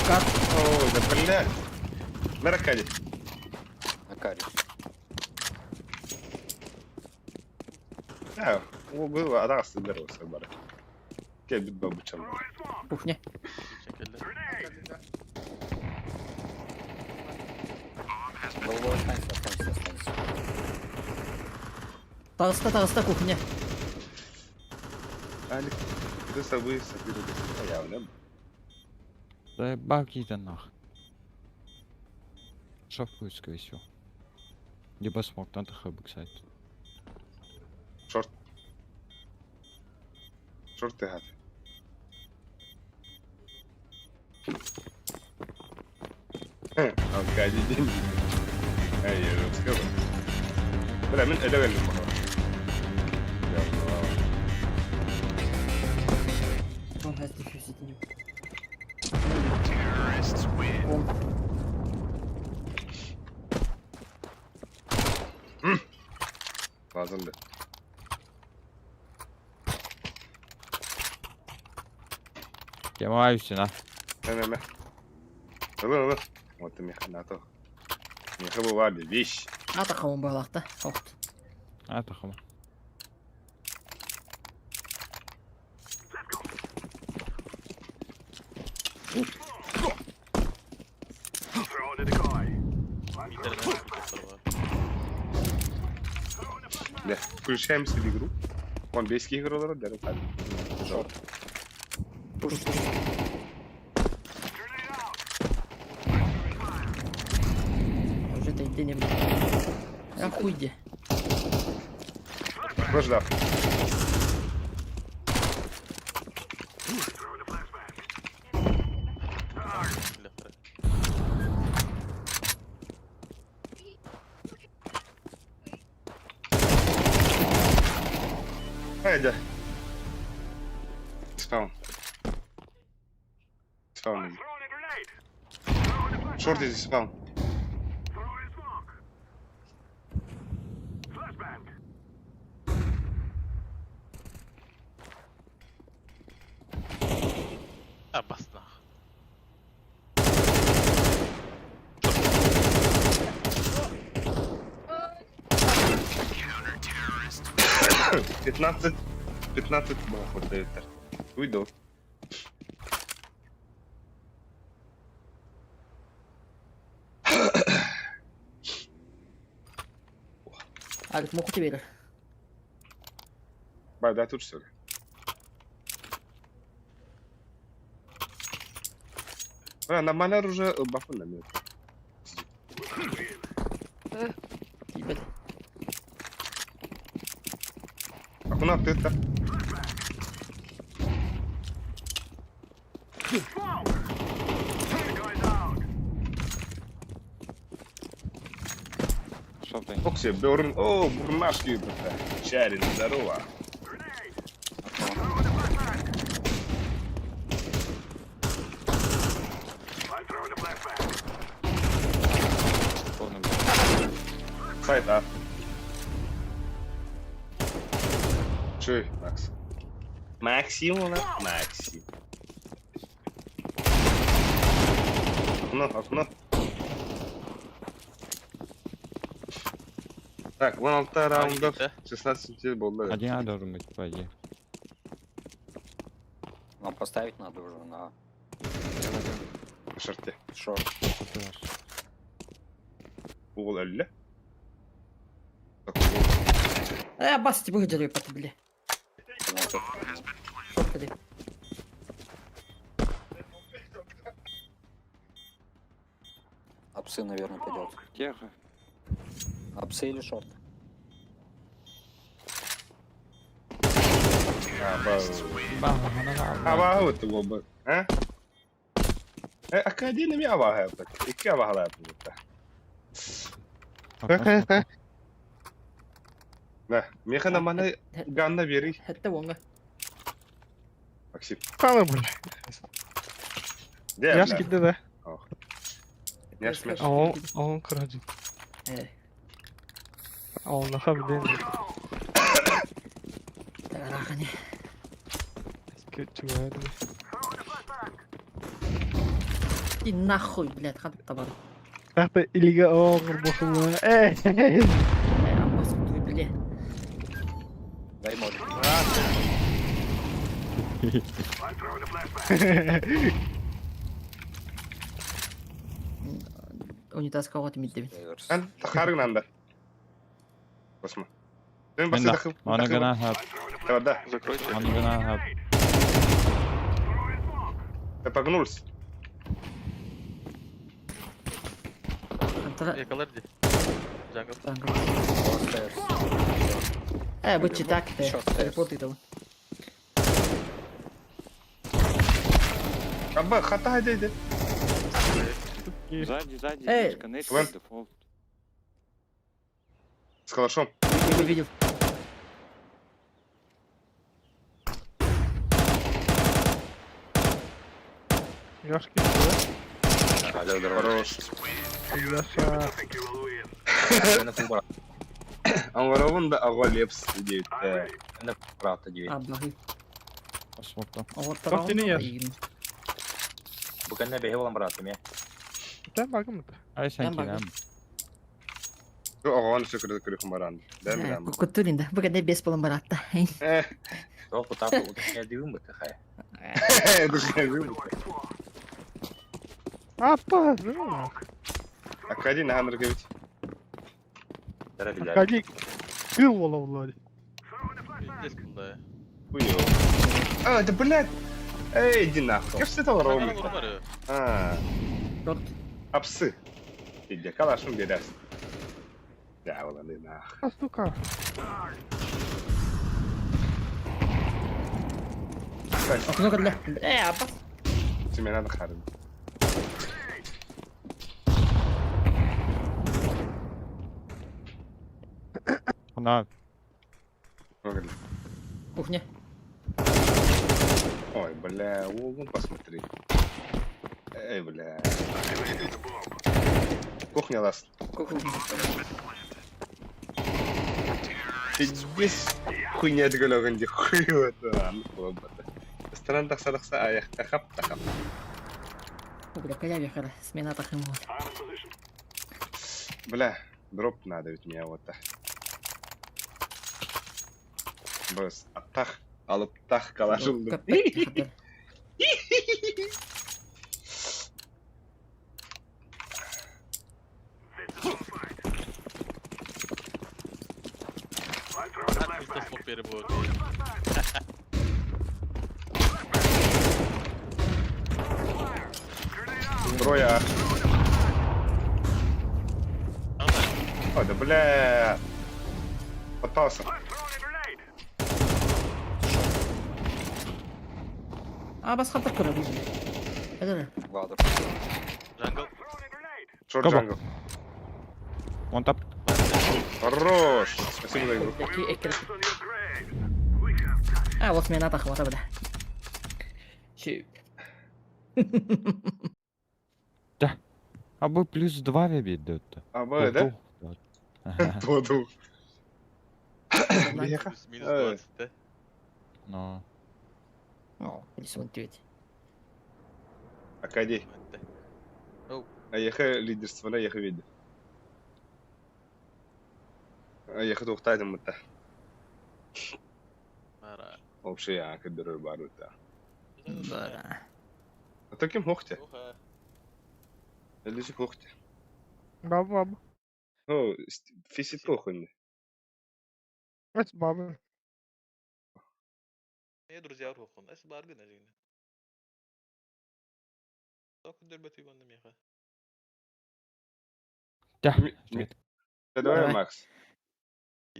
Как? О, да блядь. На ракаде. На каре. Да, было раз здорово, бар. Кел бит бабучам. Кухня. Голубой, останься, останься, останься. Таҕыста, таҕыста кухня. Алик, ты собой сапиру. Да баки это нах. Шапку, скорее всего. Либо смог, надо хэбэк сайт. Шорт. Шорт ты гад. Алкади деньги. Ай, я же сказал. Бля, мен эле келдим мага. Он has defused it. Он. Lazımdı. Кема үсүн, а. Эме, эме. Ылы, ылы. Вот меха на то. Меха бывали, вещь. Ата хамын балакта. Охт. А, тахама. Да. Включаемся в игру. Он бейский игру, да, да, Шорт. Пуш, пуш. Уже это иди не блядь. Охуй где. Прождав. Айда. Спаун. Спаун. Шорт здесь спаун. А, бас нах. 15, 15 баҕа Уйду. Алик муку тебе. Бай, да, тут что ли? А, нормально оружие бафы на меня. Ебать. А куда ты-то? Шорты. Окси, Берн. О, бурнашки. Чарин, здорово. Полный был. Сайт А. Чуй, Макс. Максимула, Максим. Окно, окно. Так, вон алта раундов, 16 недель болды. Один А должен быть, по идее. Нам поставить надо уже на На шорте. шорт. Что ваш? Угол әлі. Так, Бас тебе выделю, пат, бля. Шорт ходи. Апсы, наверное, пойдет. Тихо. Апсы или шорт? Абаа вот буолбут. А? Э, академия абаа хаппыт. Икки абаа хаппыт. Да, меха на маны ганна бери. Хәтта онга. Максим. Кала бля. Де, Яш бля. кидде да. Мяш, мяш. Аон, аон кыраджы. Э, Аон наха билен. рахани. Көчү И нахуй, блядь, хат табар. Тахта илиге аон кырбохула. Э. Э, Аббас, ты, бля. Дай молик. Унитаз кого-то миддебин. Реверс. Ан, тахарың нанда. Космо. Мен Мен басы да. тахып. Оны гына хап. Да, Закройте. Оны гына хап. да погнулся. Антара. Якалар ди. Jungle. Stairs. Э, бу читак те. Еще stairs. Репорт этого. Аба, хата иди. Сзади, сзади, Эй. нычка, нычка, Вон. дефолт. С калашом. Я его видел. Яш кидде. Хорош. Яша. Анваровын да ага лепс дейт. Аббахи. Смокта. Вот Как ты не ешь? Тен багым. Ай, сен Мен бардым. килем. Ага, оны сөкірді көрі баран. Да, билем. Кутурин да. Бүгін бес болым баратта. Э, Апа. Акади на ханргевич. Акади. Кыл бола була. Здесь куда? Хуё. А, да блядь. Эй, иди нахуй. Как все это ровно? Бар. А, Шорт. апсы. Иди, калашым берәсің. Да, оланы нах. А сука. Окно кадля. Э, Аббас. Тебе надо харин. Она. Кухня. Ой, бля, ну посмотри. Эй, бля. Кухня ласт. Кухня. Здесь хуйня дгөлөгөн ди хуй это. Стран тахса тахса аяқ тахап тахап. Бля, коля вехара. Смена тахым. Бля, дроп надо ведь меня вот так. Бас аттах, алыптах калаш ыллым. Көппөт. Открыто смог перебор. Троя. Ой, да бля. Попался. А бас хатар көрө бир. Это Ладно. Jungle. Short Кого? jungle. One tap. Хорош. Спасибо за игру. Такие экер. А, вот смена тахвата бля. Чип. А бу плюс 2 вебит А, Б, да? Подух. Бляха. Плюс минус Э. 20, да? Но. О, плюс 19. Акадей. Да. А еха лидерство на еха виде. А еха тухтайдым мытта. Ара. Вообще я кадыры барута. Бара. А таким хохте. Уха. Лежи хохте. Баба, баба. Ну, фисит кохонь. Эс баба. Не, друзья, рухон. Эс баргын ажигна. Ток дөрбөт үйгөндө меха. Да. Ми- Давай, Давай. Макс.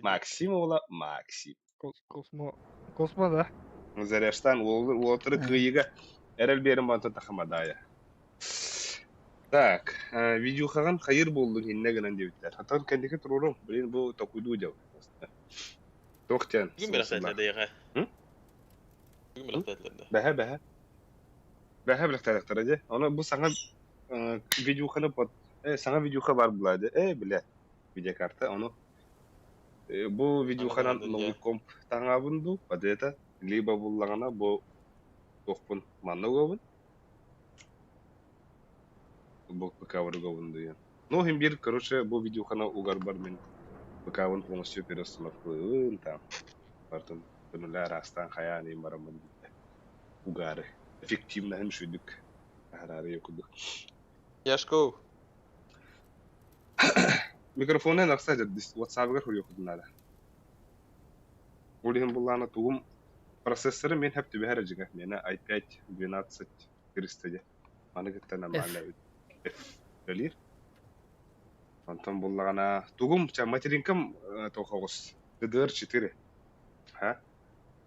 Максим ола Максим. Космо. Космо, да. Заряштан уолтыры кыйыга эрел берим банта тахамадая. Так, видеохаган хайыр болду инне гынан дебиттер. Хатан кендики турурум. Блин, бу токуйду деп. Тохтен. Бүгүн бирактайлар да яга. М? Бүгүн бирактайлар да. Бәһә бәһә. Бәһә билектер ади. Оны бу саңа видеоханы под саңа видеоха бар булады. Биле. Видеокарта оны бу видеоханан Аңа новый комп таңабын под это либо буллагана бу тохпун манны гобун. Бу ПК гобун деген. Ну, хим бир, короче, бу видеохана угар бар мен ПК-вын полностью переустановку там. Бартын күнүлөр астан хаян им барамын дейді. Угары. Эффективно хим шүйдүк. Харары йокудук. Яшко. Микрофоны накса WhatsApp-гар хурьёкудун надо. Улихим буллана тугум процессоры мен хәп түбәһәр жига. Мена i5 12400 де. Маны гытта нормально. F. Өлир. Антон буллагана тугум ча материнкам тохогус. DDR4. Ха?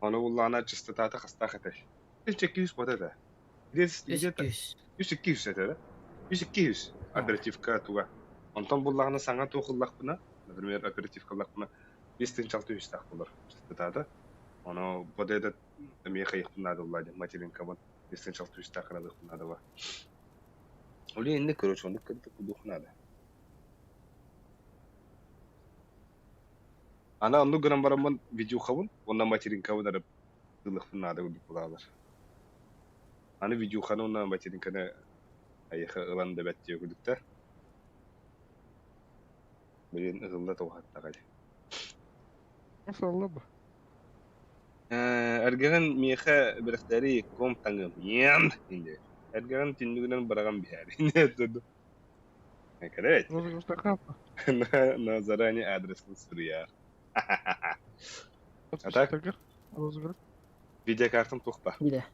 Аны буллагана частотата хаста хатay. 200 вот это. Где-то 300. 100 это, да? 100 оперативка туга. Онтон буллагана саңа туохуллахпына, например, оперативка 5600 так болар частотата. Оно вот этот меха их надо владе, материнка вон 5600 так надо надо ва. Ули инде короче, он как-то кудух надо. Ана онну гынан бараммын видео хабын, онна материнка вон арып дылыхпын надо гудук булалар. Аны видео ханы онна материнканы айыха ылан да бәтте гудукта. Блин, ылла тоғаттағай. Масалла ба. Эргеген миэхэ бэлэхтэри ком таҥым иэн инде. Эргеген түннүгүнэн бараган биһэр инде туду. Короче, Розыгрыш такапа. на заранее адресін суруйар. А так? Розыгрыш. Видеокартам тухпа. Биле.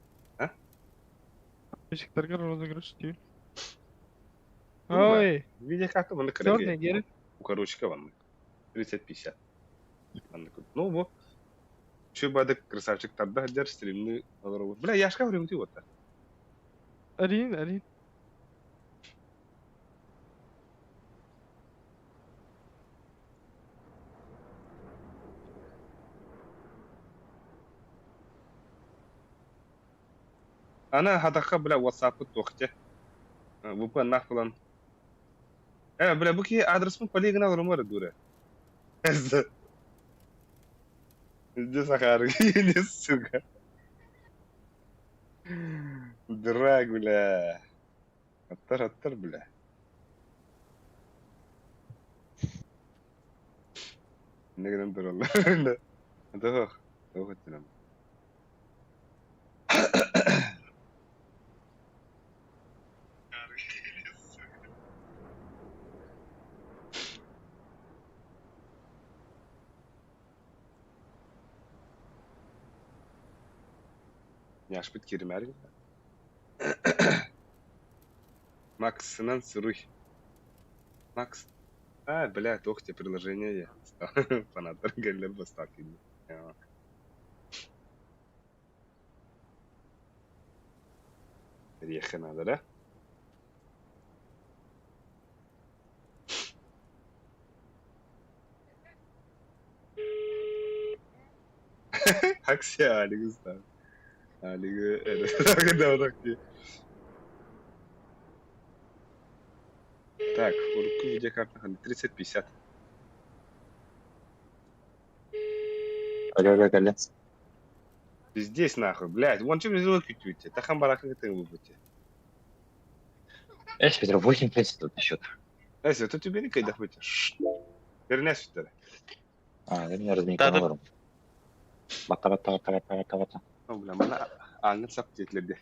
Бешиктерге розыгрыш değil. Думаю. Ой, Видеокарта маны черный кырыгы. гeri. Укорочка ванны. 30-50. Ну во. Чү бадык красавчик тарда хадер стримны алар. Бля, яшка времени вот. Арин, арин. Ана хатаха бля WhatsApp тохте. VPN нахлан. Бля, бу ки адресмын полигонал румары дура. Где Сахар? Не, сука. Дурак, бля. Аттар, аттар, бля. Не гынан дуралар. Ата Туох өттүнэн? Яшпыт кииримээри Максынан суруй. Макс. А, бля, туох тебе приложение фанаттар кэллэр бастаан киирдим. Эриэххэ наада да? Акция Алигыстан. Алигы Так, урукку видеокарта 3050. Алло, алло, кэллэ. Здесь нахуй, блядь, вон чем сделал кютюте. Тахан барака ты выбыте. Эс, Петр, 8-5 тут счет. Эси, тут тебе никогда хоть. Вернешь тогда. А, да меня разминка Да, да. алырым. Батта, батта, батта, батта, батта, батта. О, бля, мана аңын сап диэтлерде.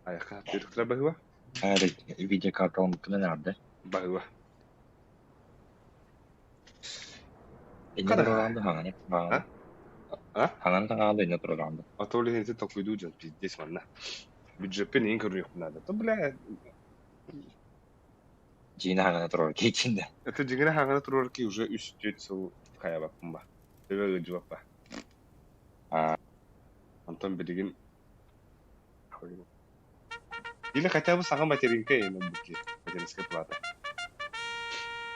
Аяққа тирықтыра баһыва? Эр, видеокарта он кына нарды. Баһыва. Инне Қара. тураланды хаңаны. А? А? Хаңаны таңалды инне тураланды. А то ли это толкуйду дьон пиздец манна. Бюджетпен ең көрүнүөх надо. То бля, Жиина хаңаны турар кейчинде. это дьиҥинэ хаҥана турар ки уже үс түөрт сыл хайабаппын ба. Төбө ыдьыбаппа. А. Антон билигин Или хотя бы саҥа материнка ноутбуки. Материнская плата.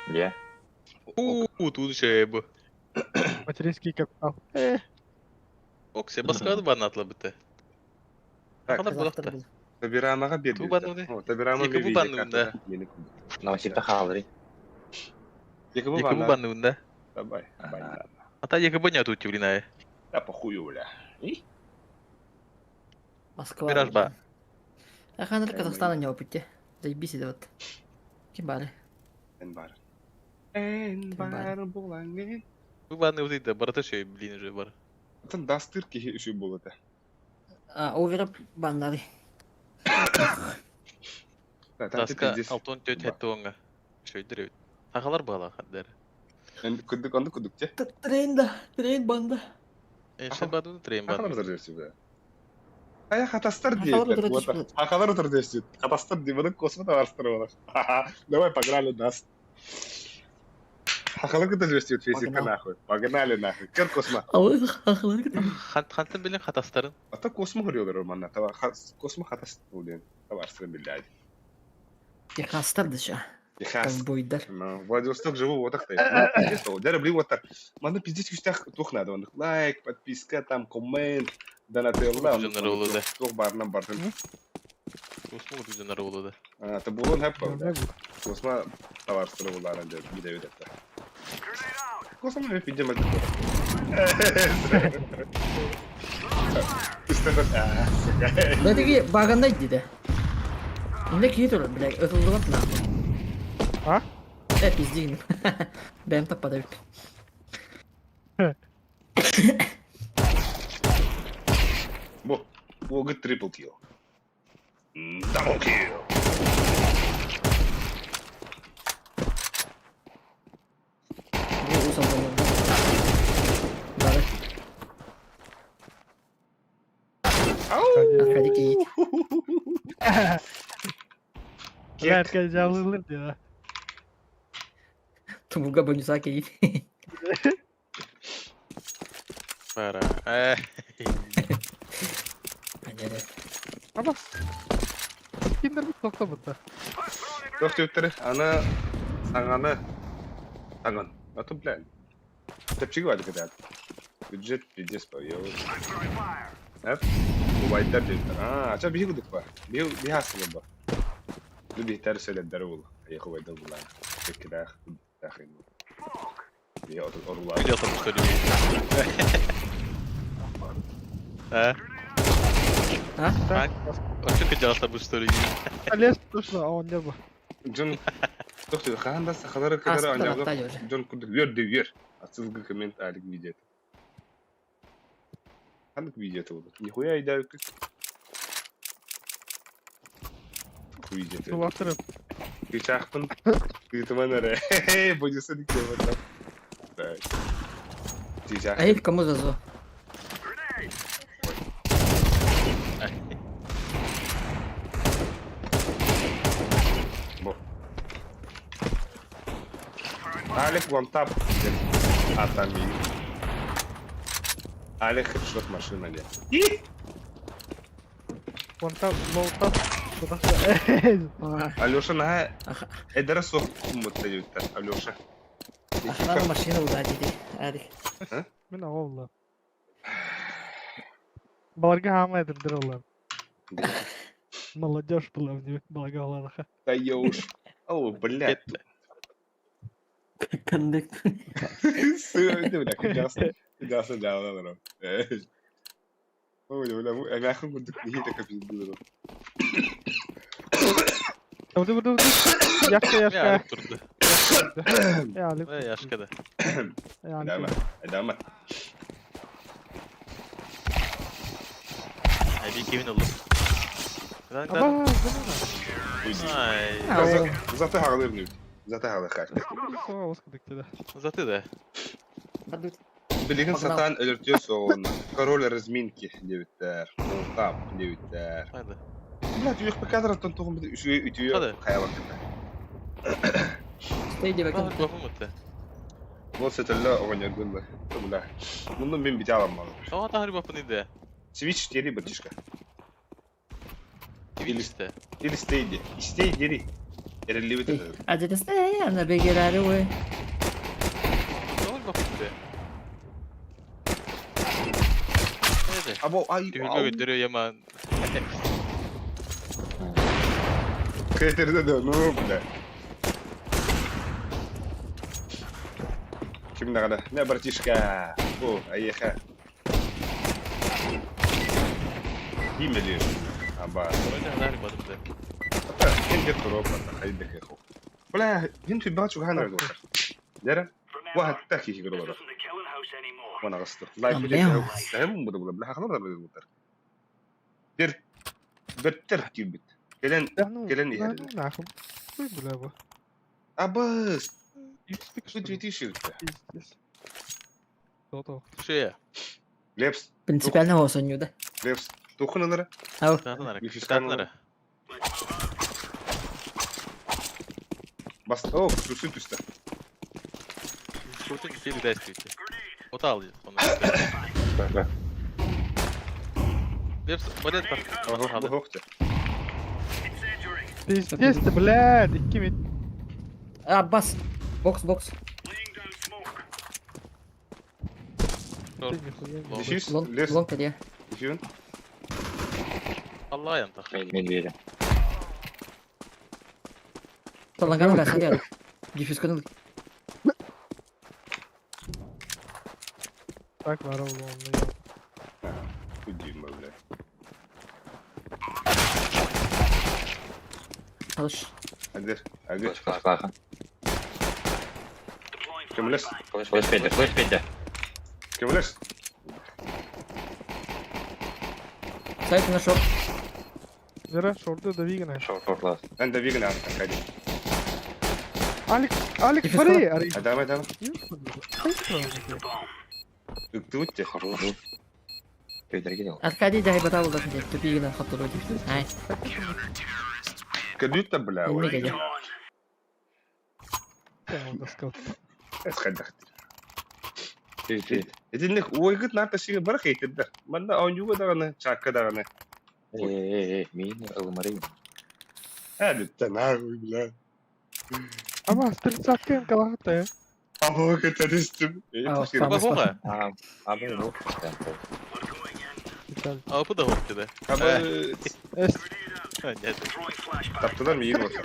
Де? У, тут еще бу. Материнский капитал. Ок, се баскады бар натлы бітті. Так, Хала булакта. Табирамаға Ту банны. берді. Табирама Екі бу баннында. Новосибта хаалары. Екі бу Екі бу банна. баннында. Давай, банна. Ата екі бу не тут блин, Да похую, бля. И? Москва. Мираж ба. Аханыр Казахстана не опытте. Заебись это вот. Ким бары? Эн бар. Эн бар. бар булаңы. Бу банны вот барата шөй, блин, уже бар. Атын дастыр кихи үші болады. А, оверап баннары. Да, там ты Таска пиздец. алтон төт Ба. хәтті оңға. Шөйдір өт. Ағалар бала хаддар. Эн күдік онды күдік те. Трейн да, трейн банда. Эншен бадуны трейн Ахалар бадуны. отырды дерсі Ая хатастар Ахалар дейді. отырды десіп. Ахалар отырды дерсі. Хатастар деймін, космо барыстыр олар. Давай, погнали нас. Ахалар кыта жөрсі фейсикка Погнал. нахуй. Погнали нахуй. Кір космо. Ахалар Хантын білін хатастарын. Ата космо көрüyorlar романна. Таба космо хатас болен. Табарсыр билляди. Техастар дыша. Техас. Ковбойдар. Ну, Владивосток живу вот так-то. Ну, пиздец, ол. Дәрі блин вот так. Маны пиздец күстях тух надо. Онық лайк, подписка, там, коммент, донателла. Жанр олы да. Тух барынан бардым. Космо жанр олы да. А, булон хәп бар. Космо табарсыр буларын деп биде өтепті. Космо мен пиздем әлді. А, сука. Да таки багандай дейді. Инде кие турар, бля, өтілдігіп нахуй. А? Э, пиздигин. Бәм таппады бит. Бу, бу гыт трипл килл. Дабл килл. Бу усам Бары. Аркадий кейт. Бля, жалылыр diyor. Тумуга бонуса кейт. Бара. Э. Понятно. Ama Kinder bir nokta butta. Туох түөттері, аны саңаны саңан. А то, блядь. Тепчиги бар кетеді. Бюджет пиздец по ё. Эп. Убайдар дейдер. А, ача биһи кудук ба. Биһи биһасы ба. Бу биһтер сөйләддер бул. Айы убайдар булар. Теккидах, дахын. Би орулар. Видео там что ли? А? А? А? А что кыдялса бу что ли? Лес точно, а он не был. Джон туох түөт хаанда сахалары кытары Аспыта анягы баттайы уже. Джон кудук вер де вер. Асылгы коммент алик видео. Ханнык видео буолбут? Нихуя өйдөөбүккүт. Видео. Тулатырым. Кычаахпын тыытыман эрэ. Бодьуса диккиэбэтэ. Так. Чыычаах. Эй, кому зазо? Бу. Алик one tap. Атами. Алик хедшот машина ли. One tap, low tap. Алеша наһаа эдэрэ суох куммутта диэбиттэр Алеша. Охрана машина была диди. Алик. Мин аҕа буолла. Баларга хаама эдэрдэр олар. Молодежь была в ней, баларга оларха. Да я уж. О, блядь. Коннект. Сыр, бля, кудяса. Кудяса дьаалалара. Ой, бля, бу эмээхин курдук киһи капиздыыр. Ду ду ду. Яшка, Я яшка. Алик турду. Я Алик. Э, Яшка да. Я Дама, Алик. дама. Ай, кивин oldu. Lan Аба, lan. замана. Ай. Заты хаалыр нүт. Заты хаалыр хак. Соға басқыдык деді. Заты да. Хадут. Билигин Погнал. сатаан өлөртүө суоҕунна. Король разминки диэбиттэр. Тап диэбиттэр. Haydi. Блядь, үйэх кадраттан тугун бит үчүгэй үтүө Хады. хайабакта. Стой диэбэкин. Lan бапым өттө. Ол сөтөллө оҕонньордун бля. Мунну мин бите аламмалар. Ама тахыр бапын иде. Switch 4 братишка. Twitch'te. Или stay Stay дери. Эреллибит это. Адетесте, ана бегерари ой. Тахыр бапын иде. Haydi. Або ай. Tühülme gönderiyor yaman. Хейтерде да, ну бля. Ким нагада? Не, братишка. О, аеха. Имели. Аба. Oyna тахыр бапын иде. Ким дет туроп, хайдек эхо. Бля, хин түбәт чуган аргы. Дәрә. Вахат таки хигро бара. وانا غصت لايك Амбео. فاهم بلا بلا خلاص بلا بلا بتر كيبت كلن كلن يهرب. Нахуй. Ой, бля, бу. абас Икс тут витиши Пиздец. То-то. Шея. лепс Принципиально осонью, да? лепс тухнанара Ау. Татынара. Мифискан Татынара. бас о сүсү түстэ Kurtun bir ders bitti. O da alacak onu. Да. Лепс, балет бар. бу хохте Пиздец ты, блядь, икки мид. А, бас. Бокс, бокс. Ты нихуя не- дефис Лонг, лес лонг где? дефин Allah'a yantak. Медведя. Таланган гас хадя. Диффюз канал. Так, воров, он, Удивно, бля. Хорош. Адер, агыр. Флеш, флеш, Кемлес, флеш, Петя, флеш, Петя. кемлес. Сайт на шорт. Вера, шорты да вигна. Шорт, шорт, ласт. Анда вигна Аркадий. Алик, Алик, Дефис смотри, Ари. Адама, адама. Ыктыбыт те. Хорош. Петя, кидал. Аркадий дай батал да где. Тупи на хатуру диффюз. Ай. Кадюта, бля. Не гадя. Эсхадахт. Ты, ты. Итинник уойгыт нарта сиге бар хейтеддер. Манна оонньууга даҕаны, чаакка даҕаны. Эй, эй, эй, мин ылмарым. Ээ, бүттэ, нахуй, бля. Ама, стрельцаткин калахата. Абы кытарыстым. А, Баба хоға. А, а, ну, Апы да хоқ деді. Абы Эс, Нет. таптыдар миин болса.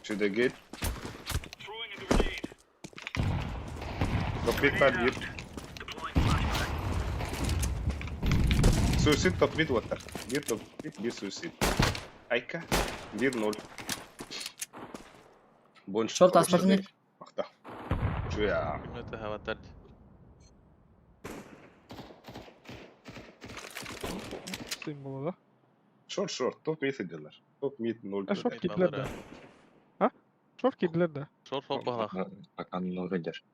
Чүдегет. Топ мид бар бир. Суицид топ мид оттар. Бир топ мид, бир суицид. Айка, бир ноль. Бонш. Шорт аспатын. Мақта. Чуя. Это хаватар. Им было, да? Short short. Top mid edilер. Top mid 0. А short киирдилэр да. А? Short киирдилэр да. Short short баһылах. Пока много идешь.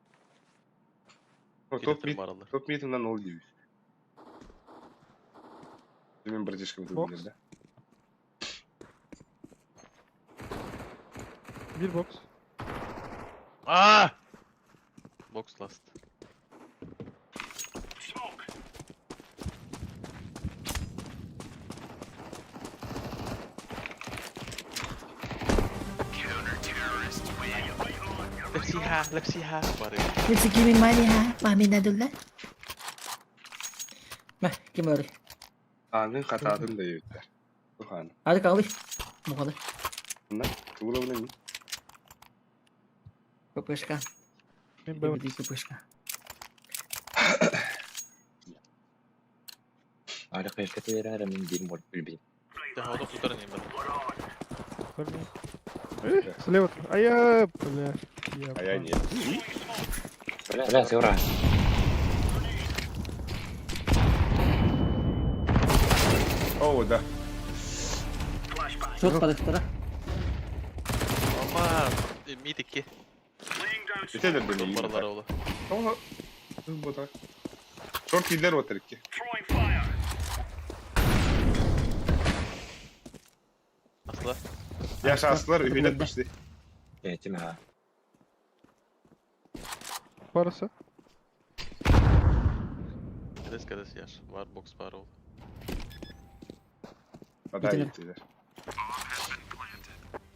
Топ mid. Баралар. Топ mid на 0 9. Мен братишкам Бокс. тут да? Bir box. Аа! Box last. Лепсиха, лепсиха. Бары. Let's give me money ha. Mami надулла. Ма, ким олорор? Аңын хатаатын да ебиттер. Тухан. Hadi kaldır. Мухалы. Тугула билем. ППшка. Мен б. Иди ППшка. Али кайшка терәре мин дим бол билбим. Daha o da tutarın ben. Слева. А я, бля. Я А я нет. Бля, севра. О, да. Шот падыктара. Ama mid 2. Бителер бени. Баралар oldu. Ола. Бота. Шорт кидер вот таки. Asla. Я шаслар үһүнет башты. Этим ha. Parası. Кадес кадес яш. Var box var oldu. Ада Бителер. еттилер.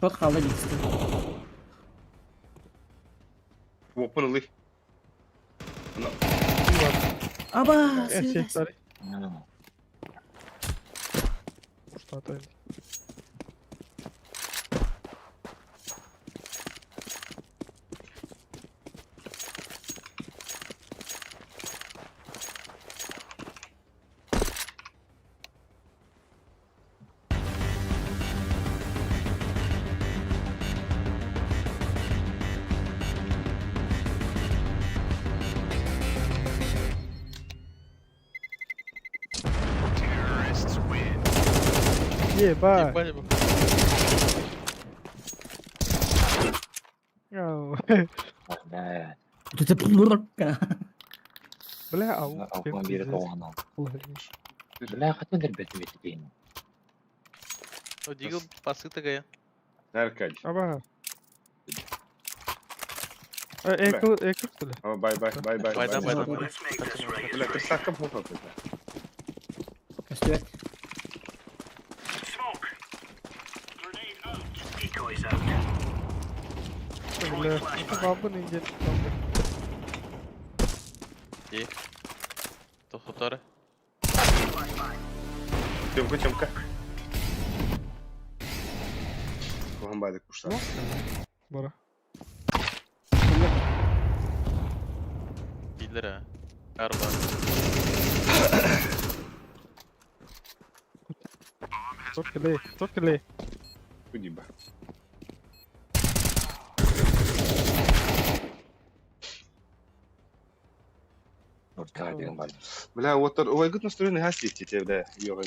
Шот қалды дейсіз. Опын ылы. Аба, Erkekler. Ну, Что-то. Ебать. Ебать bu. Ау. бля. Бля, ау. Алкан бире тоған ал. Бля, хатын дербет бит бин. O Deagle bastı tagaya. Наркадь. Аба. Экл, экл, что ли? О, бай бай бай бай. Baydan бай. baydan. Бля, тырсакка попа. Көстүбэт. Бля, бабы не где. Tutarı. Тёмка, Тёмка. Кухан байдык куштар. Бара. Bildir ha. Arba. Только лей, только лей. Кудиба. Урта деген бар. Бля, вот ой, гыт настроение гасить тебе, бля, ёга.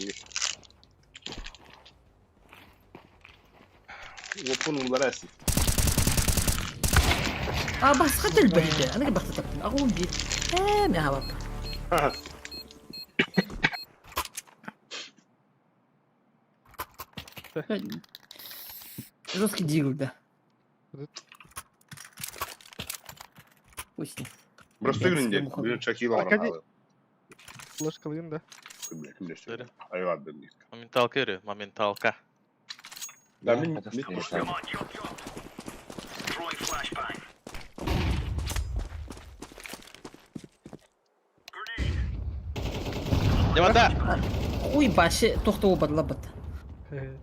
Опын уларасы. А басқа тіл білді. Ана бақта таптым. Ағуым бит. Ә, мен абап. Жесткий дигл, да. Пусть не. Просто күнде, бүгін Шакила Акади- орнады. Флешка алайын да. Бля, кім білсе. Söyle. Айва бен. Momentalka yürü. Momentalka. Да, мен мен куштар. Ne var da? Хуй башы тоқты обадыла бат.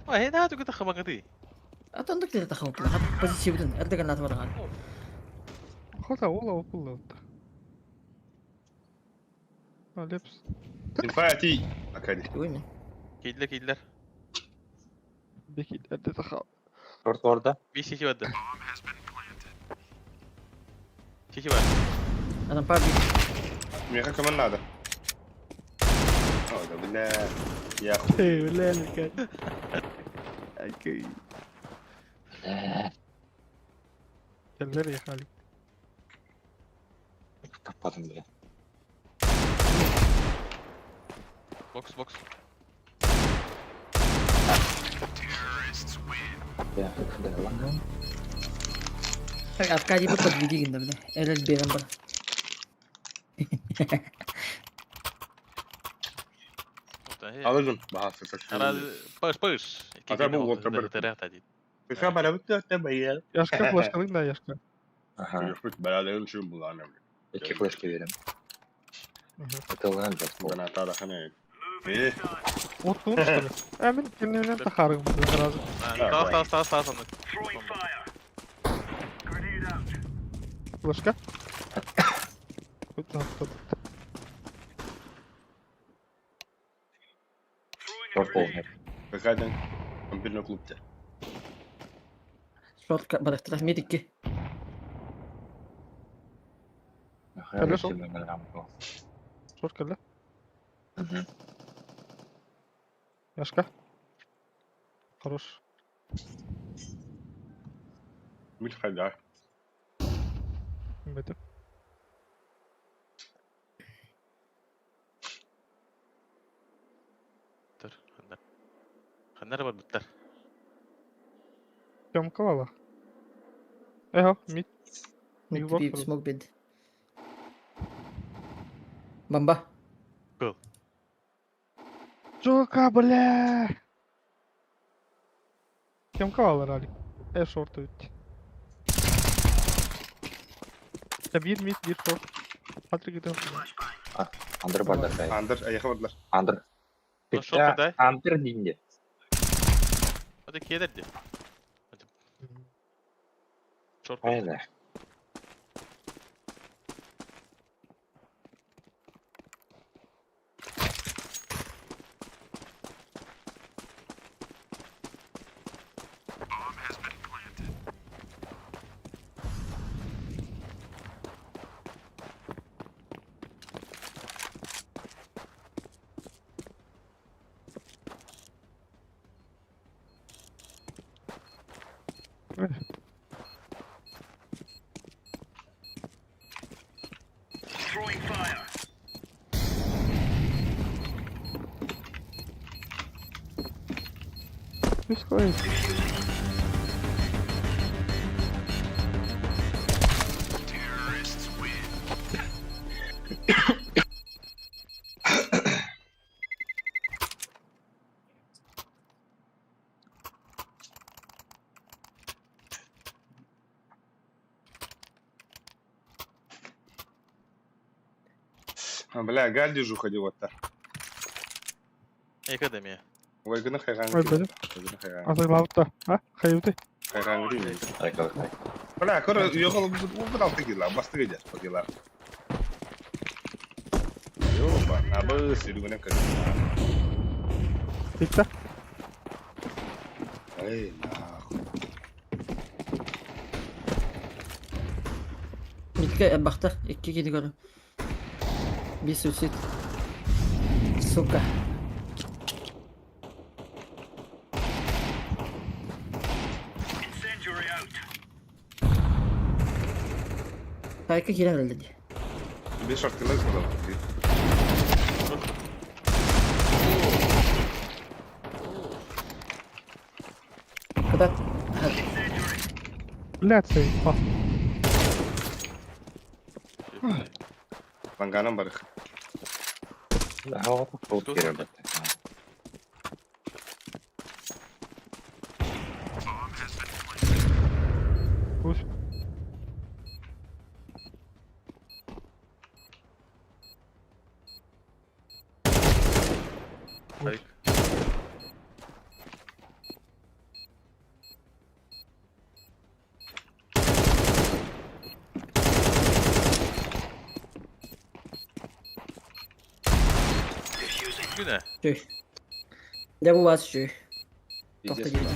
Ay ne hadi kötü xamaga değil. Атондық деді тақау бұла. Позиция бүтін. Әрдеген аты барған. Хота, ола опылды. А, лепс. Инфа ти. Акади. Ой мен. Keydiler keydiler. Беки, әдді тақау. Шорт орда. Bir şişi vardı. Şişi var. Адам паби. Меха кому надо. О, да, бля. Я хуй. Эй, бля, Окей. Бля, Кэллэр ехали. таппатым, бля. Бокс, бокс. Бля, бля, лаган. Аркадий бы подведи гинда, бля. Эрэл берем бар. Алыгын баһасы. Пыш, пыш. Ата бу уолта бір. Яшка флешкалык да, Яшка. Ага, Бәрәлерин үшін буланы. екі флешка берем. Это лаган жас бол. Э, Оттун, что ли? А мен кеннен тахарым сразу. Тас, тас, тас, тас. Флешка. Тут там, тут. Шорт полный. Какайдан компьютерный клубте. Шортка барахтара медикки. Хорошо. Шорт кэллэ. Мгм. Яшка. Хорош. Мил хайда. Это. Ханнар бар буттар. Тёмка вала. Эхо, мид. Мид Егор, би хорош. смог бед. Бомба. Сука, бля! Тёмка вала ралик. Э, шорт ведь. Да бир мид, бир шорт. Патрик это. Андер бар да, Андер, аяқы бардылар. Андер. Ну, шорт дай. Андер дейінде. Hadi келерди. Шорт. Айда. Происходит. А, бля, Гальдижу ходил вот так. Академия. Ой, гына хайган. Ой, бля. Гына А заглавта. А? Хаюты. хайган. Айда, айда. Бля, көр, йогол бу алты кила, басты кедер, кила. Ёба, абы сүргүнө көр. Битта. Эй, нахуй. Мидке бахтар. Икки киди көрүм. Би суицид. Сука. Хайка кирен өлді де. Беш шорт кила сказал. Куда? Блядь, сей. А. Ланганам барых. Ага, шорт керек. Пусть. Айк. Күнә. Чүй. Да бу вас чүй. Тоқта Пиздец. келді.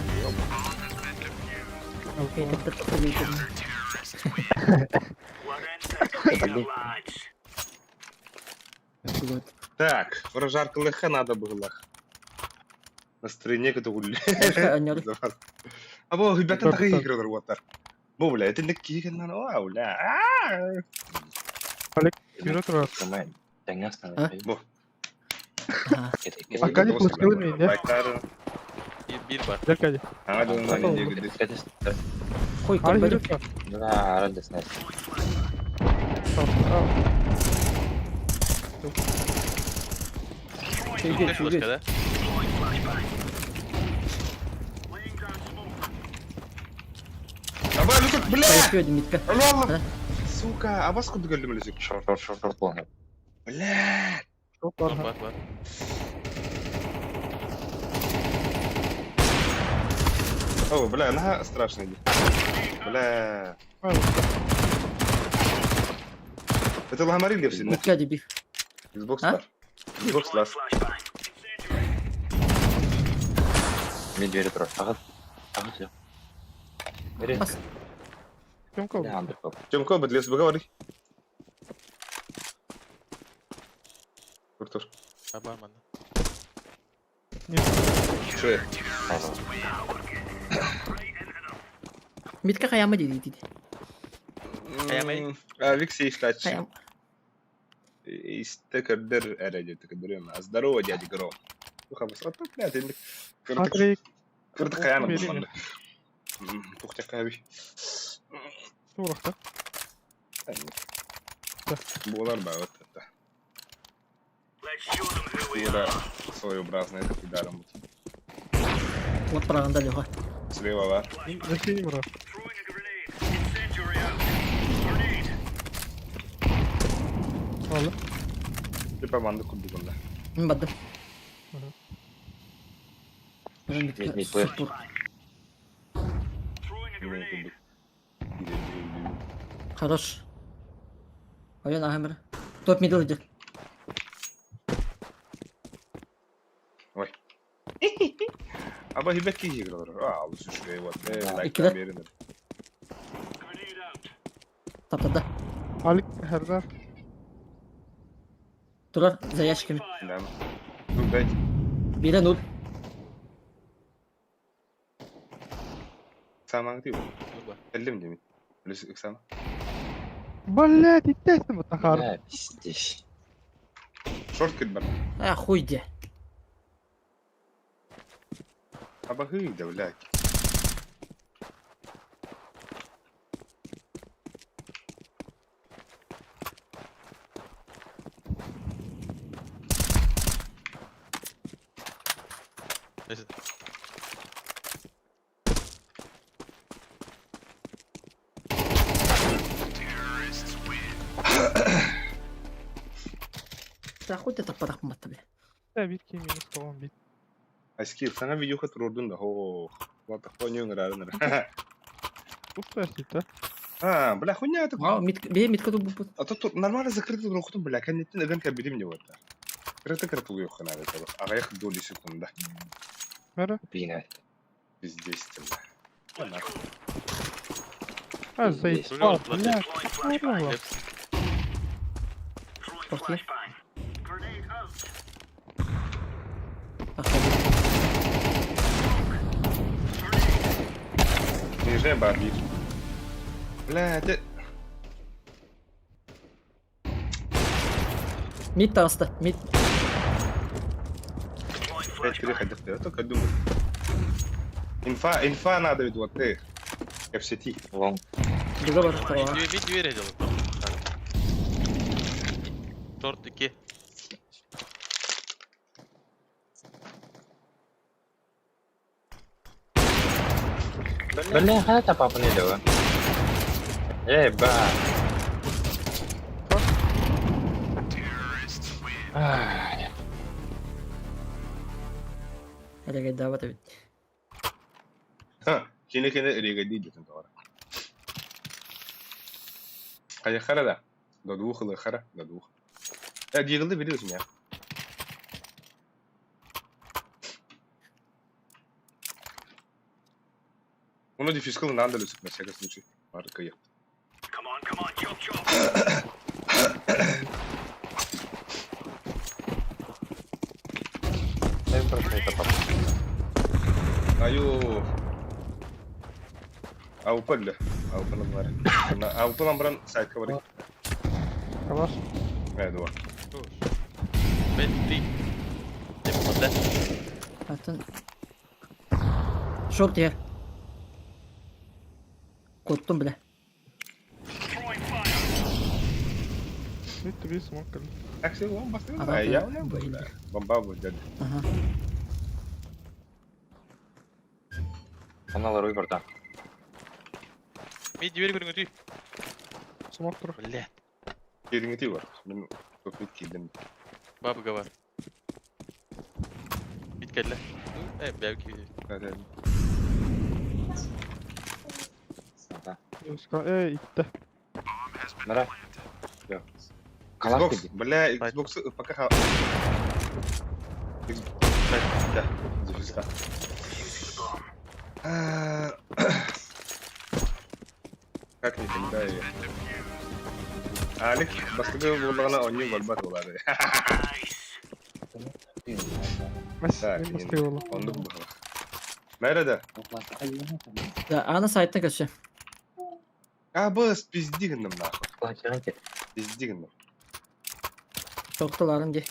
Эй, тоқта, тоқта келді. Вот. Так, прожарка лыха надо было. Настроение көтөҕүллэ. Эшка өннөрү. Або хүйбэттэн тахы кирелер уоттар. Бу бля, это киһи о, бля. Кире турар. А? Бу. Акали плашкалы мин, Лайктар. Bir, bir бар. Gel Кали. Аңа дыңна не Хуй Ары көрбөдүм. кире турар. Чүйгө, Флешка, чүйгө. да? Аба, ну как, бля! Кайф митка. Алло, Сука, абас куды көрдүм эле Бля! Çok var. Бар, бар. О, бля, на страшно иди. Бля. Это ламарин деп сен. Митка деби. Xbox А? бар. Xbox лас. Бас. Кем калды? Тёмка, бит лес говори. Тур, тур. Бар, бар, манна. Шо? Митка каяма деди деди. Аямай. А, Викси иштач. Каям. Истекердер эре текердер. Здорово, дядя Гром. Уха, бас. А тут, бля, ты Андрей. Кырты каяны Мерин. булманды. Тухтя каби. Турахта. Булар ба, вот это. Тура своеобразная такой даром. Вот праганда леха. Слева бар. Зачем мура? Алла. Типа манды курдугунда. Мен бадым. Мгм. Митка. Супер. Хорош. Ойон ахамыр. Топ мидл идет. Ой. Аба хибек игралар. А, ал үчүн вот. Икилер. Лайк берин. Таптада. Алик Хердар. Турар за ящиками. Да. Ну, дайте. Бире нул. Самаң тип. Нур бар. Эллим деми. Плюс иксам. Блять, иттесин bu takar. Шорт кит бар. А хуй де. Аба хый да, блядь. Neyse. Да хуй ты таппадах матта бля. Bir ki minus tamam bir. Аскил, саңа видеоха турурдун да. Хо. What the fuck нюң рарын. Уста да. А, бля, хуйня это. А, митка, бе митка тут бу. А то тут нормально закрытый рухтун, бля, кенеттен ыган кабидим не вот. Кырты кырты уйохана это. Агайх доли секунда. Мера. Пиздец, бля. А, нахуй. Ha zayıf. Руль алып Блять. Лепс. Пошли. Нижняя барби. Бля, это... Мид таста, мид. Опять переходил, я только думаю. Инфа, инфа надо ведь вот ты. FCT. Дуга бар второго. Мид, мид дверь делает. Шорт 2. Бля, это папа не дела. Эй, ба. Ай, Әлеге да бит. Ха, кene кene регади детен товар. Кая хара да. До двух или хара, до двух. Дигылды бересің я. Оны дефискал надо ли на всякий случай. Марка я. Дай просто это папа. Аю. АВП өллө. АВП-ны бар. АВП-дан баран сайтка барый. Калаш. Э, дуо. Б, три. Деп, да. Атын. Шорт иһэр. Куттум бля. Мид би смок кэллэ. Аксел, он бастыгы. Ага, Я да. уня был. Бомба был дед. Ага. Аналар выборда. Мид дверь көрүҥүтүй. Смок тур. Блядь. Кериңити бар. Мен көпүт кийдим. Бабы бар. Мид кэллэ. Э, бэйб киирдэ. Ага. Юска. Э, итте. Мара. Калаш Xbox, киди. бля, Xbox пока ха. Xbox. Да, дефиска. Как не понимаю. Алик, бастыгы булгана оню барбат булады. Мас. Так, Мен бастыгы болла. Ондук бухала. Nerede? Да, аны сайтта көрсө. А, быс, пиздигинным нахуй. Калаш киди. Пиздигинным. Тоқталарын де.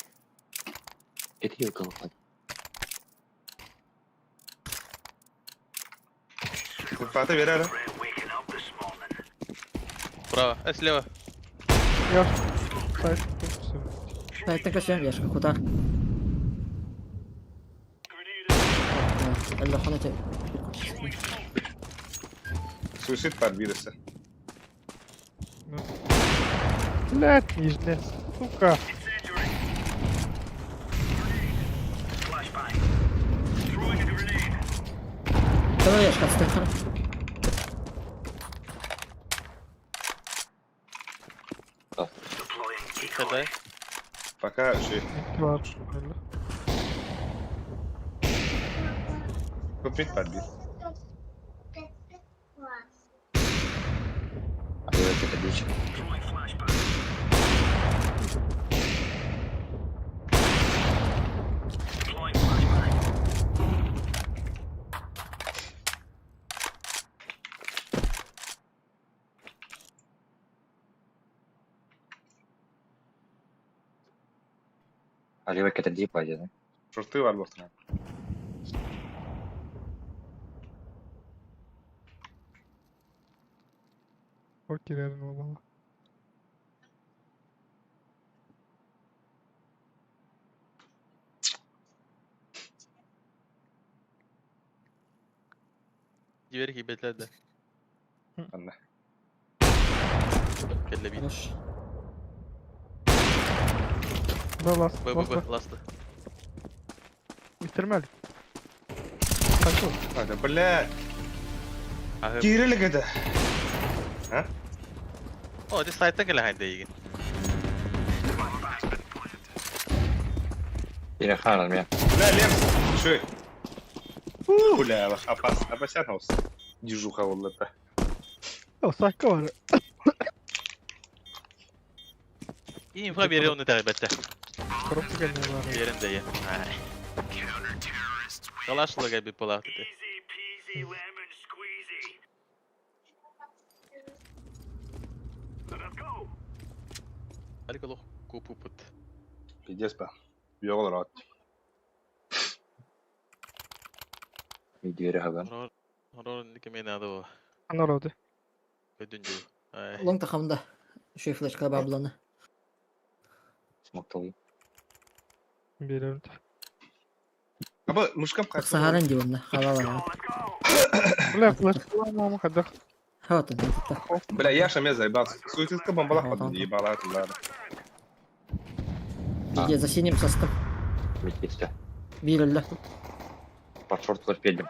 Кети калаш. Курпата берер. Справа. Э, слева. Яш. Сайт. Все. Сайтта көрсө, яшка кутар. Әллә хана те. Суицид бар вируса. Блядь, нижняя. Сука. Давай яшка отстань. Кэллэ. Пока şey. Мид бар. Эле. Көпмет бар бир. А я это дичь. Алива это дип один. Шорты бар бортuna. Ок кирерин болла. Дверь киирбэтилэр да. Анна. Кэллэ биир. Хорош. Да, ласт. Б, Б, Б, ласты. Битермәли. Такой. А, бля. Ага. Кирилик это. О, ти сайттан кэлэ хайда иген. Перехаран меня. Бля, Лепс. Шой. У, бля, опас, опасян Дижуха вот это. О, сакка бар. Инфа бере оны тәбәттә. Коробка кэллэ бар. Берем дә. Калашлыга бит була диде. Алик купупут. Пиздец па. Йоғыл рот. Двери хаган. Рор рор никеме надо бу. Анароды. Көдүн жу. Ай. Лонг тахамда. Шөй флешка бабланы. Смок толы. Берем. Аба, мышкам қайтты. Сахаран дибамда. Халала. Бля, флешка мама хадах. Хаватын. Бля, я шаме заебался. Суицидка бомбалах Ага, под ебала тулар. Иде за синим састым. Метисте. Бирелле. Под шорт торпедим.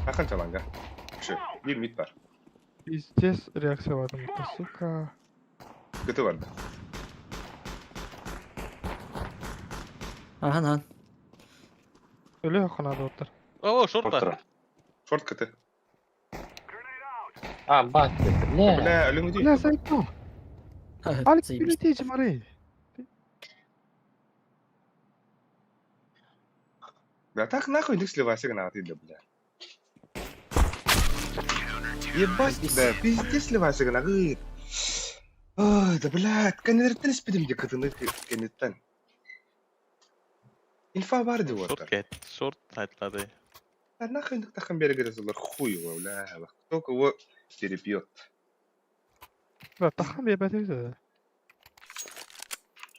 Ахан чаланга. Шö, bir мид бар. Пиздец реакция бар. Сука. Кыты бар да. Ахан ахан. Өлө ханады оттар. О, шорт бар. Шорт кыты. А, бат, бля. Бля, өлүңү Бля, сайт. Алик билетечи мары. Бля, так нахуй индекс сливайся гранаты, да, бля. Ебать тебя, пиздец сливайся гранаты. Ой, да, блядь, кэннилэриттэн испитим дии кытыны кэнниттэн. Инфа бар дии Шорт уоттар. кэт, шорт сайтлады. А нахуй индекс таххан береге сылар хуй его, бля, кто кого перепьет. Бля, тахан биэрбэтибит ээ.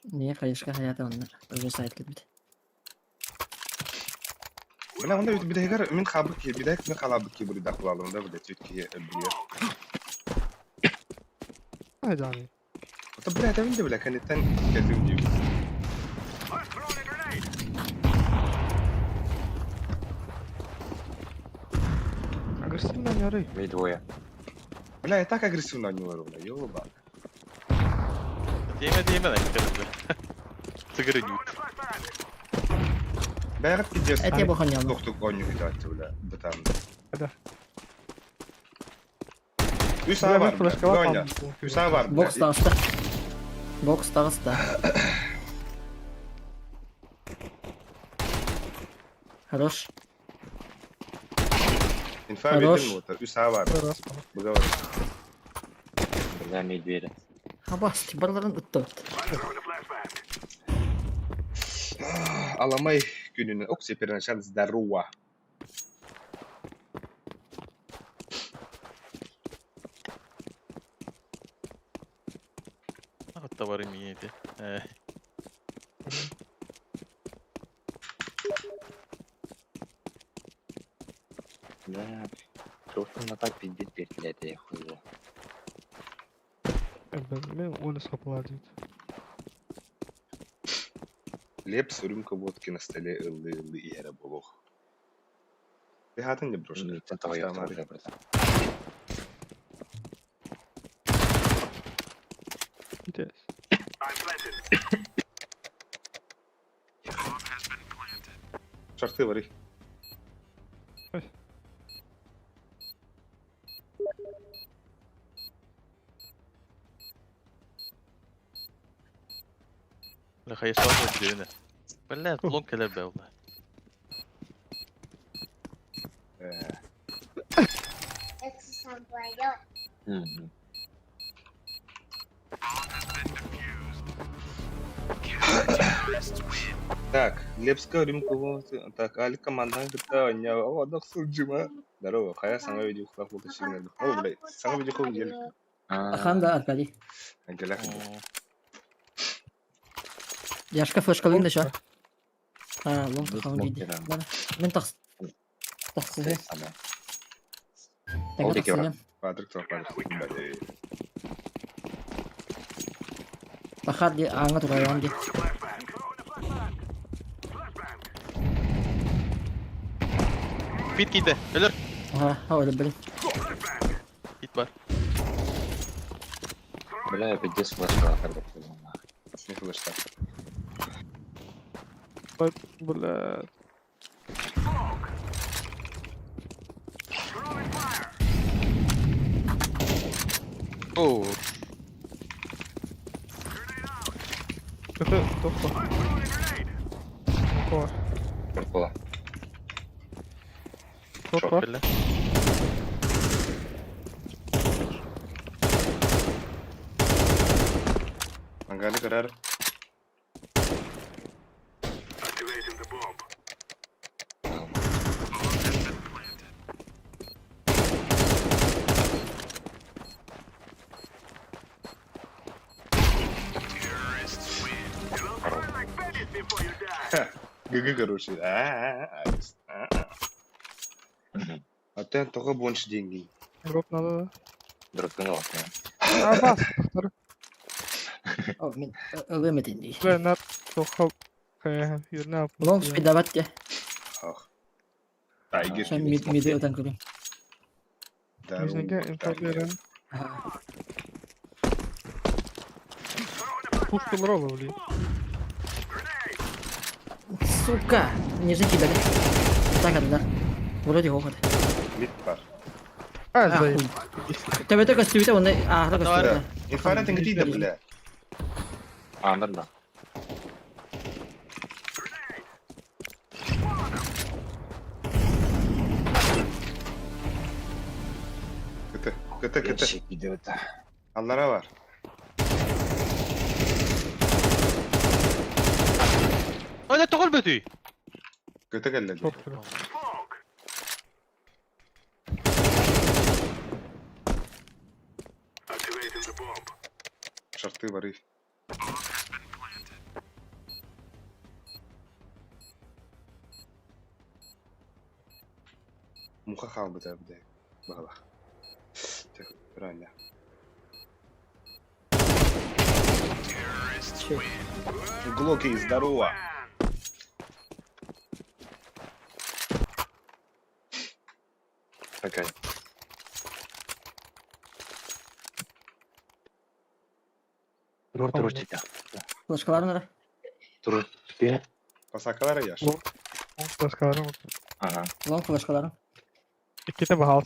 Не, хаешка хаята онно. Уже сайт кэлбит. Бля, онда бүтэһигэр мин хаалбыт киһи, бүтэһик мин хаалаабыт киһи буруйдаах буолалым да, блядь, үт киһи өлбүрүйэр. Айдааны. Ото, бля, этэбин да, бля, кэнниттэн кэллим диибин. Агрессивно не орой. Ми двое. Бля, я так агрессивно не ору, бля, ёба. Диэмэ диэмэ да кэлбит. Сыгыры нют. Бэҕэт пиздец Эти бохоньяны. тохтук оонньуу ыытааччы, бля, бытаан. Да. Үс Бля, аа мин бар, бля, флешкалаах Гоня, хаалбытым. үс аа бар, бля. Бокс таҕыста. Бокс таҕыста. Хорош. Инфа Хорош. биэрдим уота, үс аа бар, Раз, пана. быга бар. Бля, ми двери. Хабас, барларын ыттыбыт. Аламай күнүнэн окси первоначально здорово. Hatta var iyiydi. Э, Бля, чего ж он так пиздит перед, блядь, я хуй его. Мин уону сапла диит. Лепс, рюмка водки на столе, ыллы-ыллы иһэрэ буолуох. Ты не брошка. Ну, это твоё Самары. оружие, братан. Пиздец. Шарты вари. Ой. Бля, хайышалар диэне. Бля, лон кэлэр бэ бля. Э, Мгм. Так, Лепска рюмка водки. Так, Али командан кытта оня. О, сылдьыма. Здорово, хайа саҥа видео хлах буолта сигнал. О, блядь, саҥа видео хлах дел. А, Ахан да Аркадий. Анкелах. Яшка флешкалыын да ша. А, лонг Тут тахан смок диди. киирэн. Мен тахс. Тахсыһы. Самое. Тэҥэ Ол диэки бар. тахсыһы. Патрик тон Патрик. Блядь. Бахар ди ааҥҥа турайан ди. Бит киирдэ. Өлөр. Аха, ха өлө билин. Бит бар. Бля, я пиздец флешкала, когда понял, нахуй. Не флешка. Бля. Оо. Это тохто. Охо. Прикола. Тохто. Бля. Ангали карар. ГГ, короче. А-а-а. А-а. А ты только больше деньги. Дроп надо, Дропнула, да. да? А, бас, тахтар. О, мин ылыам этин дии. Бля, на тохо. Хайа, юрна. Лонг спидабат те. Ах. Тайгер. Сон мид миди отан көрүм. Нижнеге инфа берем. Аха. Пушку ролла, блин. Сука! Нижний кидали. Так, да. Вроде хохот. Мид бар. А, А, заеб. хуй. Төбөтө көстүбүтэ онно аахта көстүбүтэ. Инфа тенгити да, бля. А, да, да. Кыта кыта. Ящик идет. Аллара бар. Öyle тоҕо өлбөтүй? Кыта кэллэ дии. Шорт кэлэр. Шарты барый. Муха хаалбыта эбитэ баҕалаах. Правильно. Глоки, здорово! Такая. Турур турур читя. Флешкаларын ара. Турур. Ты? Посакалар яш. Лонг флешкаларын. Ага. Лонг флешкаларын. Иккитэ баһаал.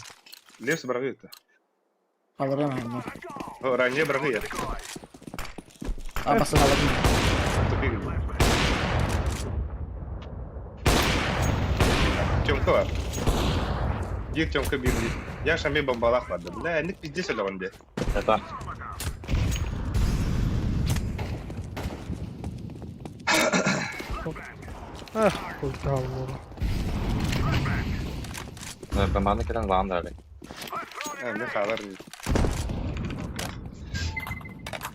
Левс брагыта. Алырым аны. Ранее брагыя. А басын алырым. Тупик. Тёмка бар. Биир Тёмка биир биир. Я шамби бомбалах барды. Бля, ник пиздец өлөҕүн де. Это. Эх, култаал буола. Бомбаны кэлэн лаан дали. А, мен хаалар.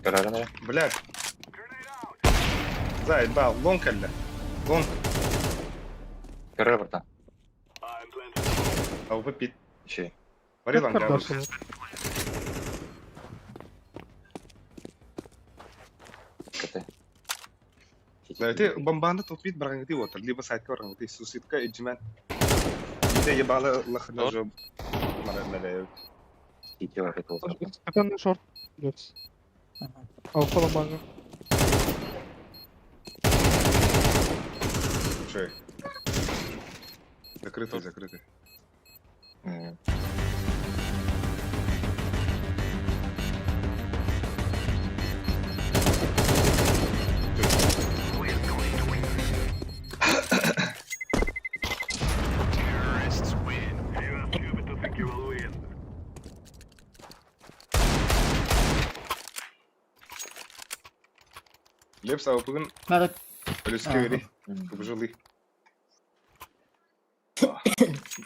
Көрөрүн эрэ. Бля. Зай, бал, лонг кэллэ. Лонг. Көрөр братан. Аупа пит. Ищи. Бари ланга. Көрдөрсүн. Кэте. Знаете, бомбаны тупит барангты вот, либо сайтка барангты, сусидка иджмен. Где ебало лохна же. Марале. Сити бар это. Кэтэн шорт. Лепс. Алфа баҥҥа. Чой. Закрытый, закрытый. Лепс аупыгын Мары өлүскэ бери. Кыбыжылы.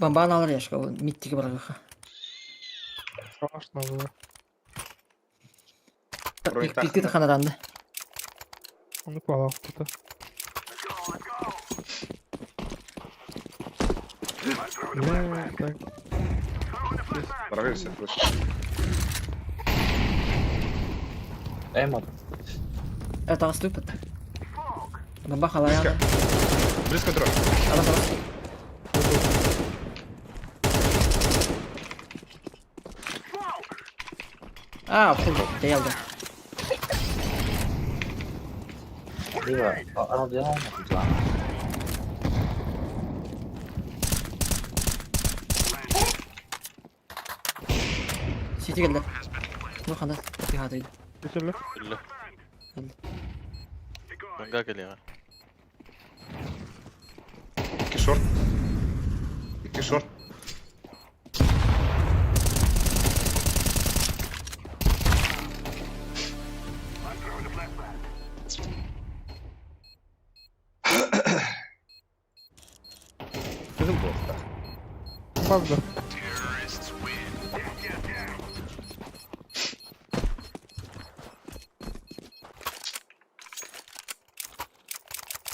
бомбаны алыр яшка. Миттиги баргыха. Страшно было. Пикти ханаранды. Ону куалаах тута. Бля, так. Баргы все слышишь. Эмма. Это аступит. Бомба халаяны. Близко дроп. Алас алас. А, фу, я Либо, а делал на Сити келді. Ну ханда, ты хатый. Бүтүллэ. Өллө. Лонга кэлиэҕэ. Икки шорт. Икки шорт. Кызыл болта. Базда.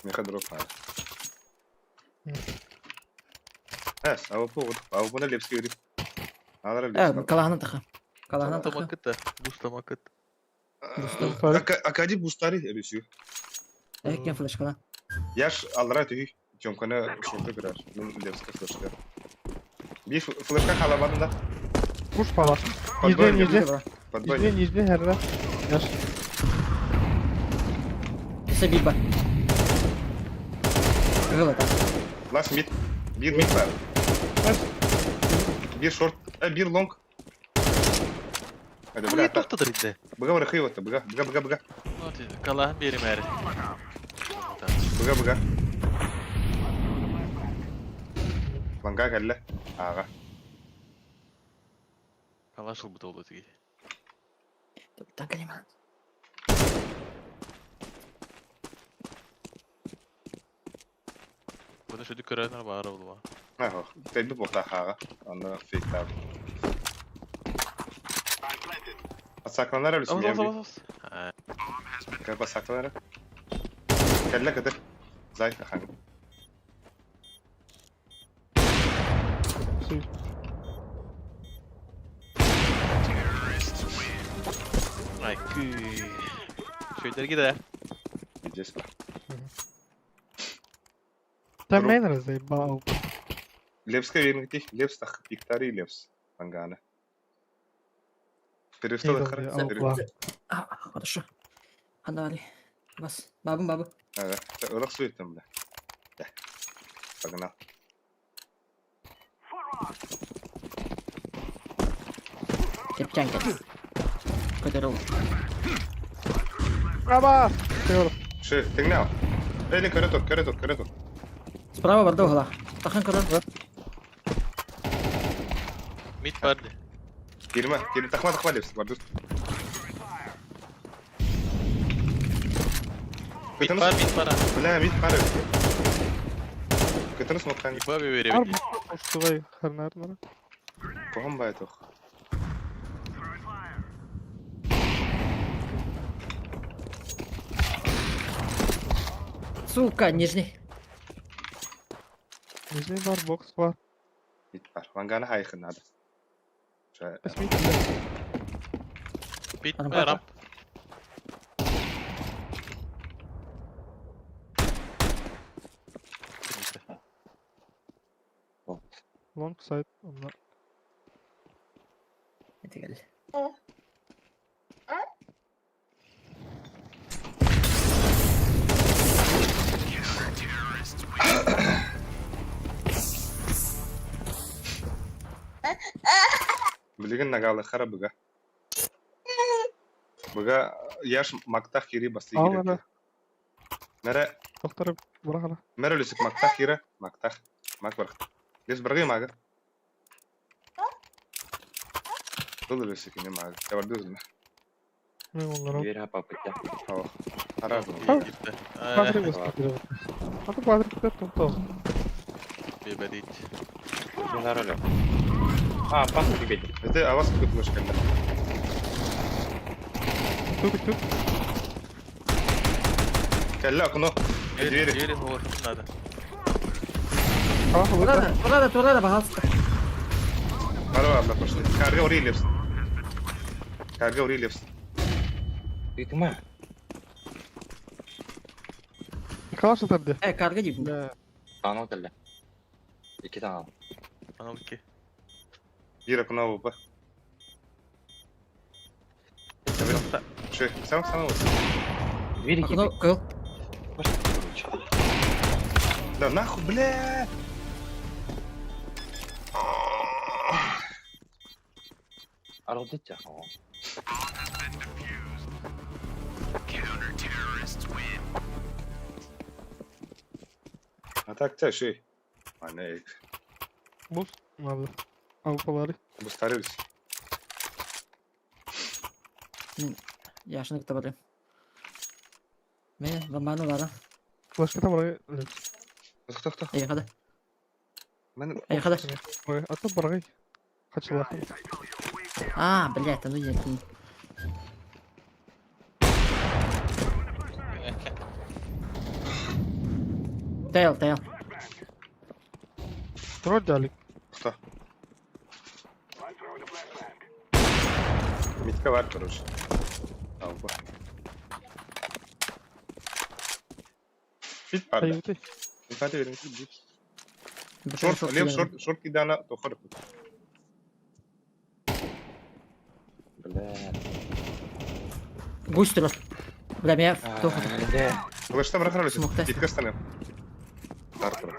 Меха дроп надо. Эс, АВП вот, АВП на Лепский говорит. Надо Э, Лепский. калаһынан таха. Калаһынан таха. Тамакыта. Бус тамакыт. Акади бустари, Рюсю. Экен флешкала. Я ж алра түй, Тёмканы шорты кырар. Мен Лепский флешка. Би флешка халабадым да. Буш пала. Нижний, Подбой, нижний. подбой. Нижний, нижний, херра. Яш. Эсе биба. Гыла так. Лас мид. Бир мид бар. Эс. Бир шорт. Э, бир лонг. Hadi Бля, бля, тохтодор инде. быга бар хыйвата, быга, быга, быга, быга. Калаһын биэримээри. Быга, быга. Ланга кэллэ. Ага. Калаш ылбыт ол этиги. Так, анима. Бұны шөді көрәнер бары болуа. Ахо, кайбы бохта хага. Аны фейктап. Асакланар Абыз, өлсүн абыз, абыз. Кайба сакланар. Кәллә кадер. Зай хан. Ай, күй. Шөйдерге да. Здесь. Там мейн заебал. Левска вернути, Левс тах пиктари Левс. Ангана. Перестал Идол, хара. я, А, хорошо. Ханали. Бас. Бабым, бабы. Ага, ылах суеттым бля. Да. Погнал. Кептен кел. Көтер ол. Аба! Теор. Ши, теңнәл. Эли көрө тур, көрө тур, көрө тур. Справа барды оғла. Тахан көрір. Мид барды. Кирме, кирме, тахма, тахма Левс, бар дур. Мид бар, мид бар. Бля, мид бар. Көтөнүс моткан. Ипа бере Арб устугай харнар мара. Кохом бай тох. Сука, нижний. Нижний бар, бокс бар. Мид бар. Вангана хайхын надо. Эсмит. Бит Рампа. рамп. Лонг сайт. Онна. Это кел. Билген нагалы хара быга. Быга яш мактах кири басты Ал кири. ана. Мәре Доктор барахана. мәре үлесік мактах кири, мактах. Мак бар. Лес баргы мага. Бұл үлесік не мага. Табарды өзүнө. Мен онлар. Дверь апа пытя. Ау. Ара. Падре бас. Ата падре кет тонто. Бебедит. Не на ролю. А, пас тебе. Это авас күтмөш кенде. Тук тук. Кәллә окно. Двери. Двери надо. А, вот. Турада, турада, турада, пожалуйста. Бара бар пошли. Карга урилевс. Карга урилевс. Ты тьма. Калаш атарды. Э, карга деймін. Да. Анау тілі. Екі танал. Анау ки. Бир окно бу. Ши, сам сам. Двери Окно, кипи. кыл. Короче. Да нахуй, бля. Аралдытя. А так те ши. Ане, Бус надо. Алпалары. бустарылись. Яшыны күтіп барым. Мен, бомбаны бара. Флешка там баргы. Тох тох тох. Эй, қада. Мен Эй, қада. Ата баргы. Хачла. А, блядь, ну нет. Тейл, тейл. Тролль дали. Кто? Митка бар, короче. Алба. Бит бар. Аюты. Инфанты вернуть бит. Шорт, лев, шорт, шорт кидана, то хорп. Бля. Гусь тұрыр. Бля, меня тоқ. Бля. Флешта брахрались. Смок тест. Битка станем. Тартер.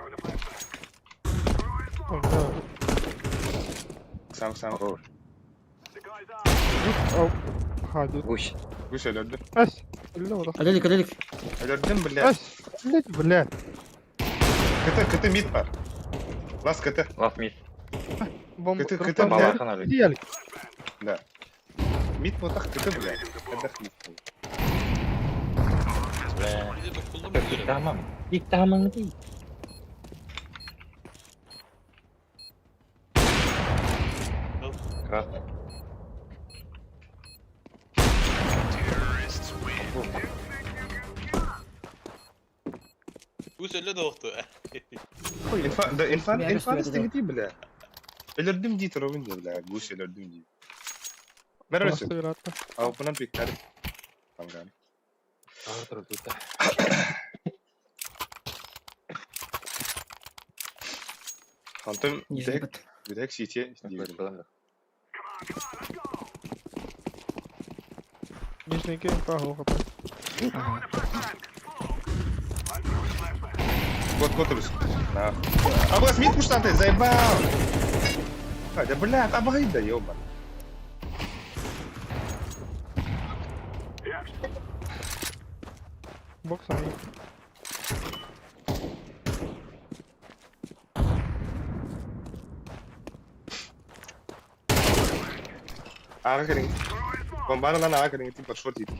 Сам, сам. Хорош. Ау. Хадит. Гусь. Гусь өлөрдү. Ась. Үлле ода. Алелик, алелик. Өлөрдүм, бля. Ась. Блять, блять. КТ, КТ мид бар. Лас КТ. Лав мид. Бомба. Кыты, кыты, Балахан али. Дияли. Да. Мид ботах кыты, бля. Хайдах мид буолла? Бля. Bizi буккуллум өлөрөм. Тамам. Ик тамам дии. Красный. Үс өлө да охту. Инфа, да, инфа, Меня инфа арестовали, стигити, бля. Өлөрдүм дии туругун дии, бля. Гусь өлөрдүм дии. Бер Просто өсө. вероятно. Аупынан пиктар. Анган. Артур тут. Антон Нижний бүтэк, быт. бүтэк сити диибин. Нижний гейм пахал Ага. Кот, кот өлүс. Нахуй. Абас мид пуштаты, заебал! А, да бля, абай да ёба. Бокс они. Ага кэлиҥ. Бомбаны лан ага кэлиҥ, тип подшорт ити.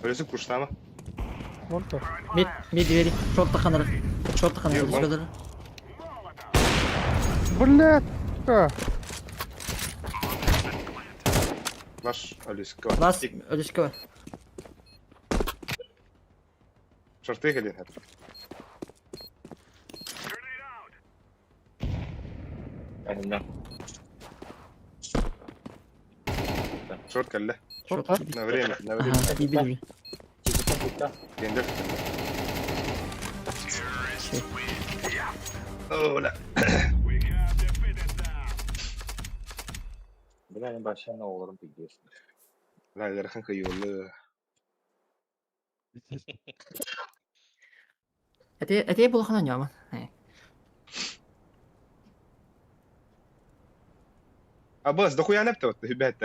Өлүсүк пуштама. Вон то. Мид, мид двери. Шорт ханары. Шорт ханары. Бир, лонг. Өскөдөрө. Блядь! А, Наш өлүсүк. Лас өлүскө бар. Шорты кэлиҥ. Анна. Шорт кэллэ. Шорт. На время, на время. Ага, киирбит уже. Кендер. О, бля. Бля, не большая на олорум пиздец. Бля, ыарахан кыйылы. Эти, эти булахана няман. Абас, дохуя нэпте вот, ребят,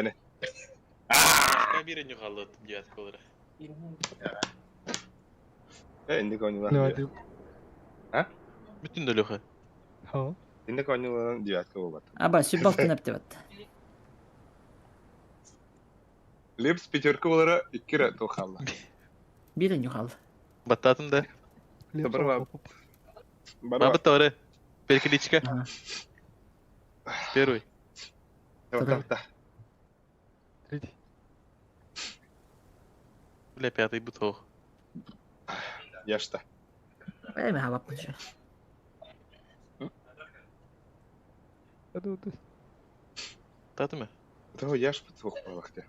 Бир нюхаллы дият колора. Э, инник Бля, оонньуулар. ты. Бүтүн дөлөхө. Ха. Инник оонньуулар девятка буолбат. Аба, сүббалтын эптебет. Лепс пятерка буолара икки тухалла. Бир нюхал. Баттатын да. Доброго. Барба. Бабы торы. Перекличка. Ага. Первый. Та та. Третий. Бля, пятый бутох. Я что? Эми хабаппын şu. Я думаю, ты. Татымы? Того я ж тух балахты.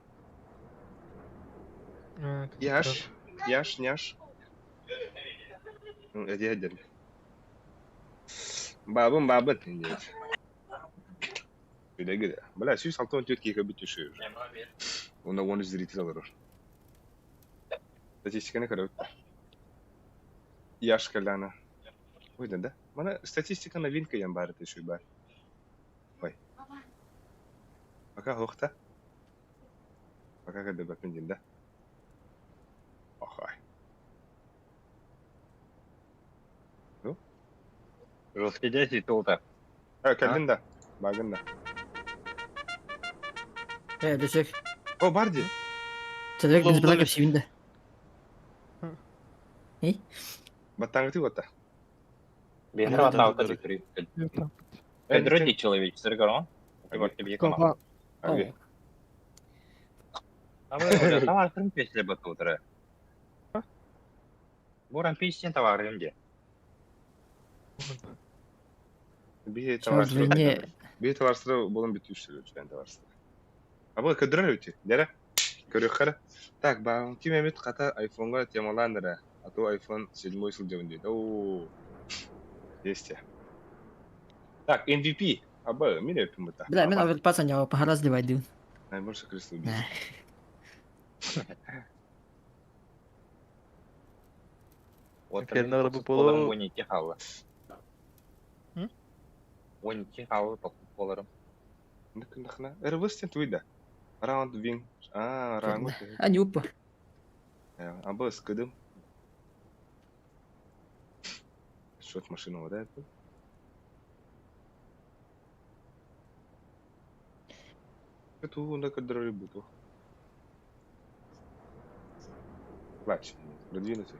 А, тут Яш, яш, няш. Ну, эти отдельно. Бабым бабы ты не. Güle Бля, сүүс алтан төрт гигабит түшүр. Онда он зритель алыр. Статистиканы көрөбүт. Яш кэллэна. Ой, да, да. Мана статистика новинка ям бары түшүр бар. Ой. Пока хохта. Пока когда бапын да. Охай. Жесткий дядя толта. А, кэллин да. Багын да. Э, өлүсөк. О, Барди. Человек без Лол, брака лол. всевинде. Баттаңгы гота. Бен Да, хватал да, да. три. Я там. Кадры человек, сыргорон. Голова. Аби. А вы товар крым песля батутра. Буран песен товар где? Би Чор товарство. двойне. Би товарство болон бит үчтүр үчтен товарство. Аба көдөрөр үти. Дәрә. Көрөккара. Так, ба ким эмит ката айфонга темаланыры. А то iPhone 7 сылдьабын диэт. Оо. Есть. Так, MVP. Аба, мин өпүм бута. Бля, мен оверпас анява пахараз ливайдын. Наибольшее количество убийств. Вот Теперь надо бы полу- 12 хала. М? 12 хала поларым. Нахна. РВС туйда. Раунд вин. А, раунд. А упа. Аба, скыдым. Счет машину вот это. Туу көрдөрөр буту. Плач. Продвинутый.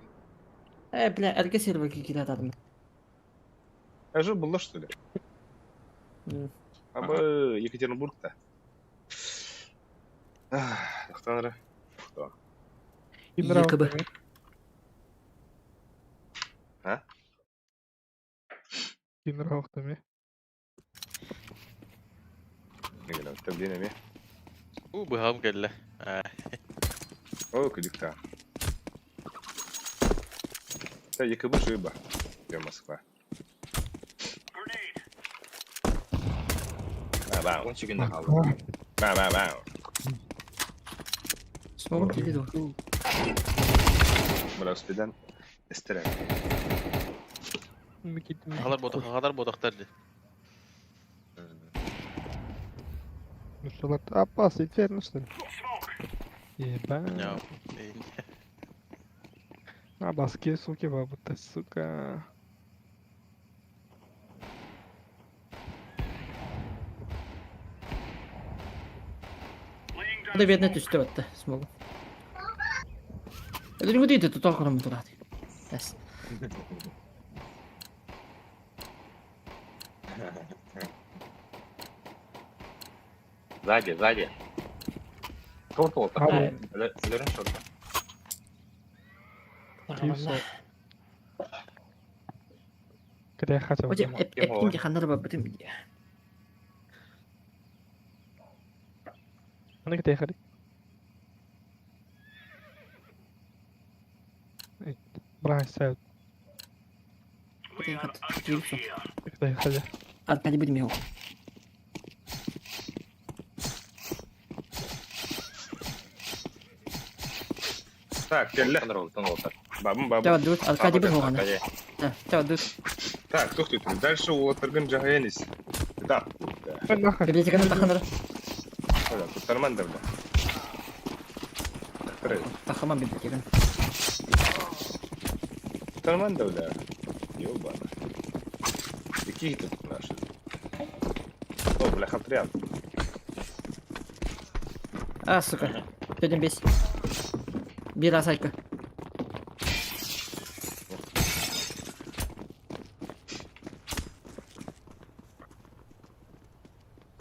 Э, бля, эргэ серверге киирэ атадым. А же было, что ли? А бы Екатеринбург-то. Тахтан ЕКБ. А? Кимдер Тэбдин эмиэ. У быһаҕым кэллэ. О, күдүкта. Та ЕКБ шыба. Где Москва? Ба-бау. Он чигин хаалла. Ба-ба-бау. Смогу киирдэ дуо? Бля, успедан. Эстерен. Хагалар ботах, хагалар ботахтар дии. Ну что, опас, инферно, что ли? Ебать. А, баски, суки, бабута, сука. Да бедный түстэ батта, смогу. Өлүрүҥү диэти тута окором тураат. Эс. Сзади, сзади. Шорт вот. Өлөрүн шорт. Кытай хотел. Оje, эптим ханнар бабытым. Аны кытай хали. Брать Кытай хат. Кытай хали. Аркадий будем его. Так, кэллэ. Бабым, бабым. Чава дут, Аркадий был хоҕана. Чава дут. Так, тух тут. Дальше уолаттаргын жаһайан ис. Да. Библиотеканы таханар. Туттарман да бля. Тахаман библиотеканы. Туттарман да бля. Ёбана. Какие тут наши? О, бля, хатрян. А, сука. Төден бес. Бир асайка.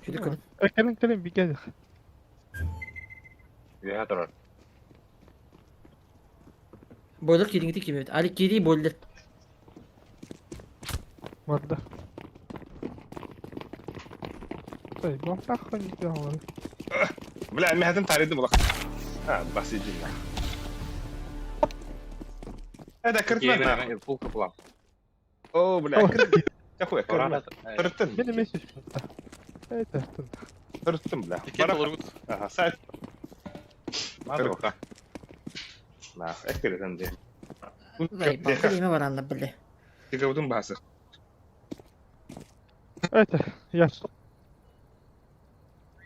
Шүдү көрүн. Кэлин кэлин бигәдих. Үөһэ турар. Бойлер кириңити кимебит. Али кири бойлер. Барда. Ой, бахтах не делал. Бля, мен хатым тарыдым булак. А, бас иди. Это кыртма. Фул капла. О, бля, кырт. Яхуя, кыртма. Кырттым. Мен эмес Это Кырттым, бля. Ага, сайт. Кыртта. На, эккерден де. Бля, баранна, бля. Тигавдын басы. Это, я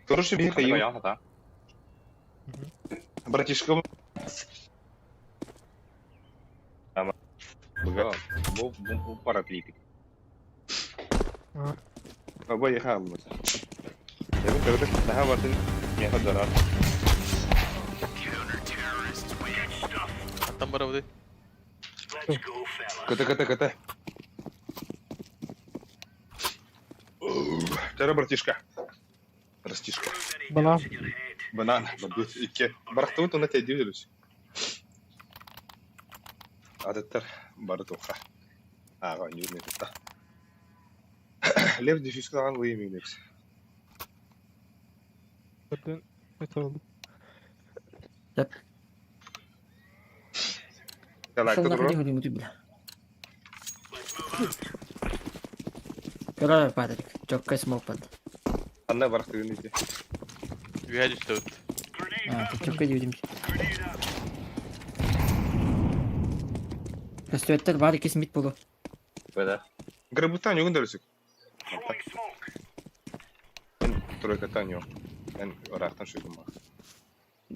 Короче, бихайым. Братишка. Бу бу бу параклитик. Баба ехал. Эбин көрдүк, наха батын меха дарар. Аттан барабыды. Кыта кыта кыта. Второй братишка. Растишка. Банан. Банан. Бабут. Икке. Барахтыбыт уна тәйди үлүс. Адаттар бары тоха. Ага, нюрне тутта. Лев дефюзкалан уйминепс. Это oldu. Yap. Талакта тур. Көрөр падырик. Жокка смок пад. Анна барахтыгын ити. Үөһэ түстэ А, жокка дибидим. Көстүөттер бар икис мит болу. Бэдэ. Грабутан югун дөрүсүк. Эн тройкатан yok. Эн орактан шуйдум.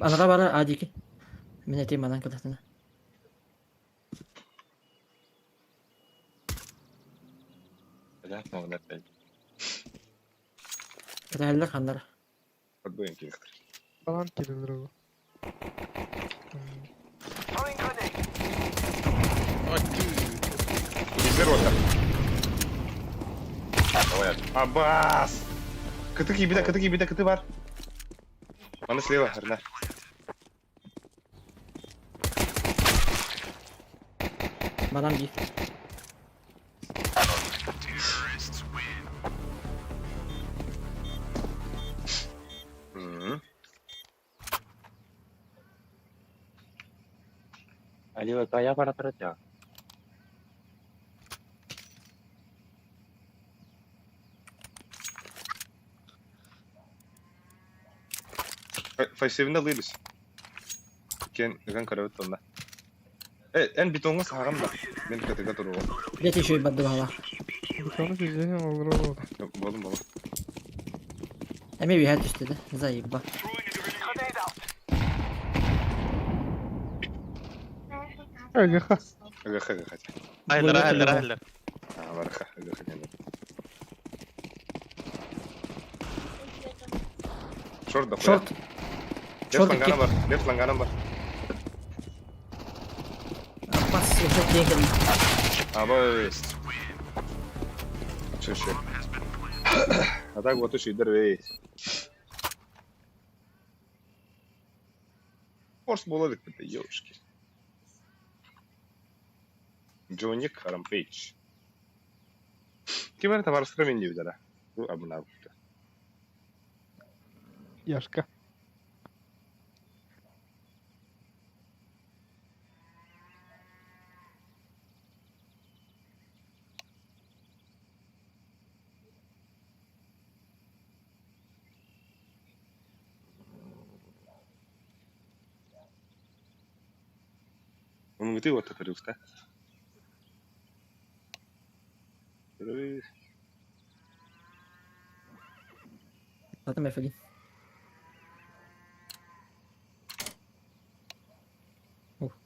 Анара бара адики. Мен этим анан кытатына. Бля, могу опять. Кытайлар ханнар. Подбой. Бу киэхтэр. Банан кирилер ол. Ой, ты. Кизер ота. Давай, Абас! Кыты киибитэ, кыты киибитэ, кыты бар. Маны слева, Арнар. Банан дии. Мм. Алива, я пора пройти. Файсевинде лыйлыс. Кен, ыган көрөбүт онна. Э, эн бетоҥҥа саһаҕын да. Мин кытыга туруоҕум. Дьэ еще барды баҕала. Бетону сизеһин олорор ол. Болум болум. Эмиэ үөһэ түстэ да. Заебба. Ага. Ыгаха ыгаха. Айлар, айлар, айлар. А, бараха, ыгаха диэн. Шорт да Шорт. Лев Шорт ланганам бар, лев ланганам бар. Аппас, уже тиийэн кэллим. Абай. Чё, чё. А так вот еще и дервей. Форс буолар это ёшки. Джоник Рампейдж. Ким эрэ табаарыстара мин диэбитэ Бу абынаабыта. Яшка. Умгты вот это Потом я фигин. Ух.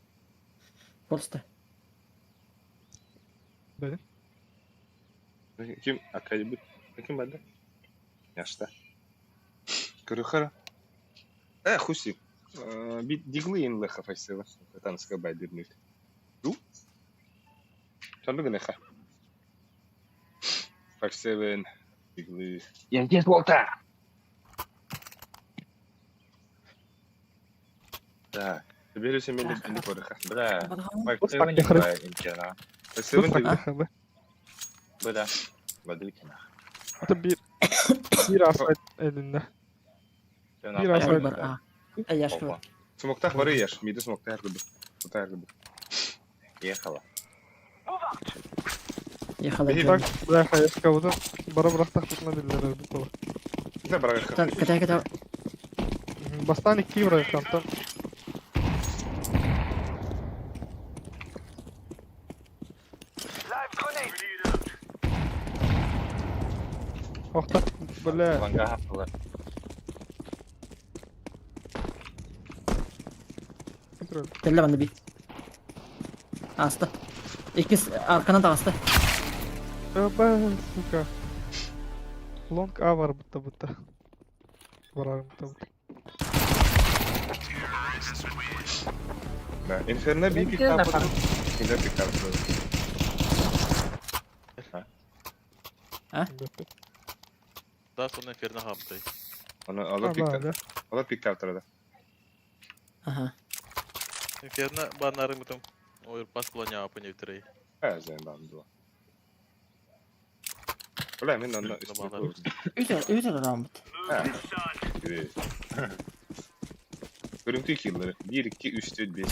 Просто. Били. Ким акайбыт? Ким бада? Яшта. Көрүхара. Э, хуси. Диглы ин леха файсева. Танска байдырнык. Ду? Чанды гынеха. Файсевен. Диглы. Я здесь, Волта! Так, Бересе мен де көрүха. бля. Так, Файсевен я хрен. интерна. Файсевен диглы. Хабы. Бля. Владыкина. Это бир. Бир асайт элинде. Bir Ай, асайт. бар, а. Ай, Яшка бар. Смоктах бары яш. Миди смоктах гыбы. Смоктах гыбы. Ехала. Ехала. Бихи Так, бля, хаешка буду. Бара бырахтах тутна биллер бу кола. Да бараха. Катай, катай. Бастан икки бырахтам там. Охта, бля. Ванга хапала. Кэллэ манна би. Аста. Иккис арканан таҕыста. Ба, сука. Лонг А бар будто будто. Барар будто будто. Да. Инферно би пиктап. Инферно пиктап. Да, сонно инферно хапты. Оны алар А, пиктап. да. Алар пиктап турады. Аха. Инферно баннары мытым. Ой, пас планя апы не Ә, зен бам дуа. Бля, мен онна Баннары. Үтер, үтер арамыт. Көрүнтү киллери. 1 2 3 4 5.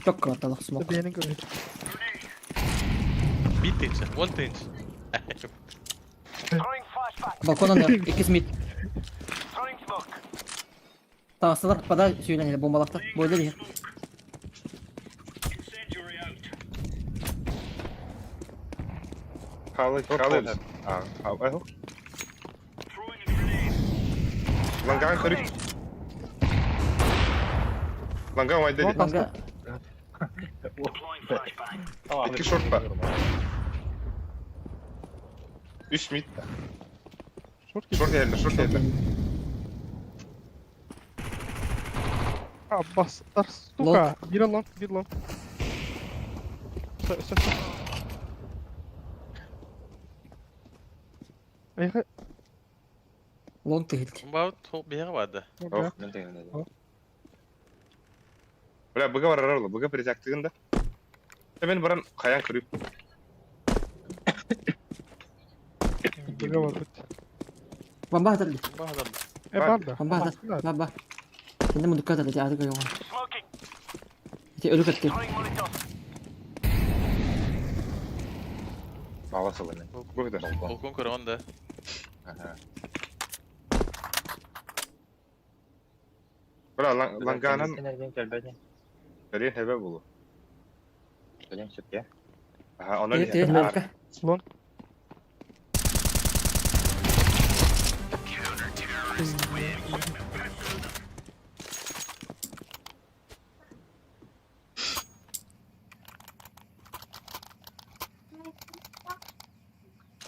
Çok kalabalık смок. Бени көрөйт. Bir тынча, он тынч. Балконан иккис мид. Таҕыстылар пада сүйленели бомбалахтар. Бойда дихер. Халы, халы. А, а, а. Ланган көрүк. Ланган вайда. Ланга Икки шорт бар. 3 мид. Шорт Шорт geldi, шорт geldi. А, бастар, сука. Bir long, bir long. Все, все, все. Айха, Лонг тыгылт. Баут бега барды. Ох. Мен деген Бля, быга барар ола, быга притяктыгын да. Мен баран каян кырып. быга бар бит. Бомба атыр. Э, бар да. Бомба атыр. Бомба. Сенде мундукка атыр, аты койгон. Ити өлүк атты. Бала сылыны. Бу да. Балкон. Балкон көрөн да. Ага. Бля, ланганан Кенерден келбеди. берен хебе болу. Келем сүтке. Аха, оны Тире, тире, лонга. Лонг.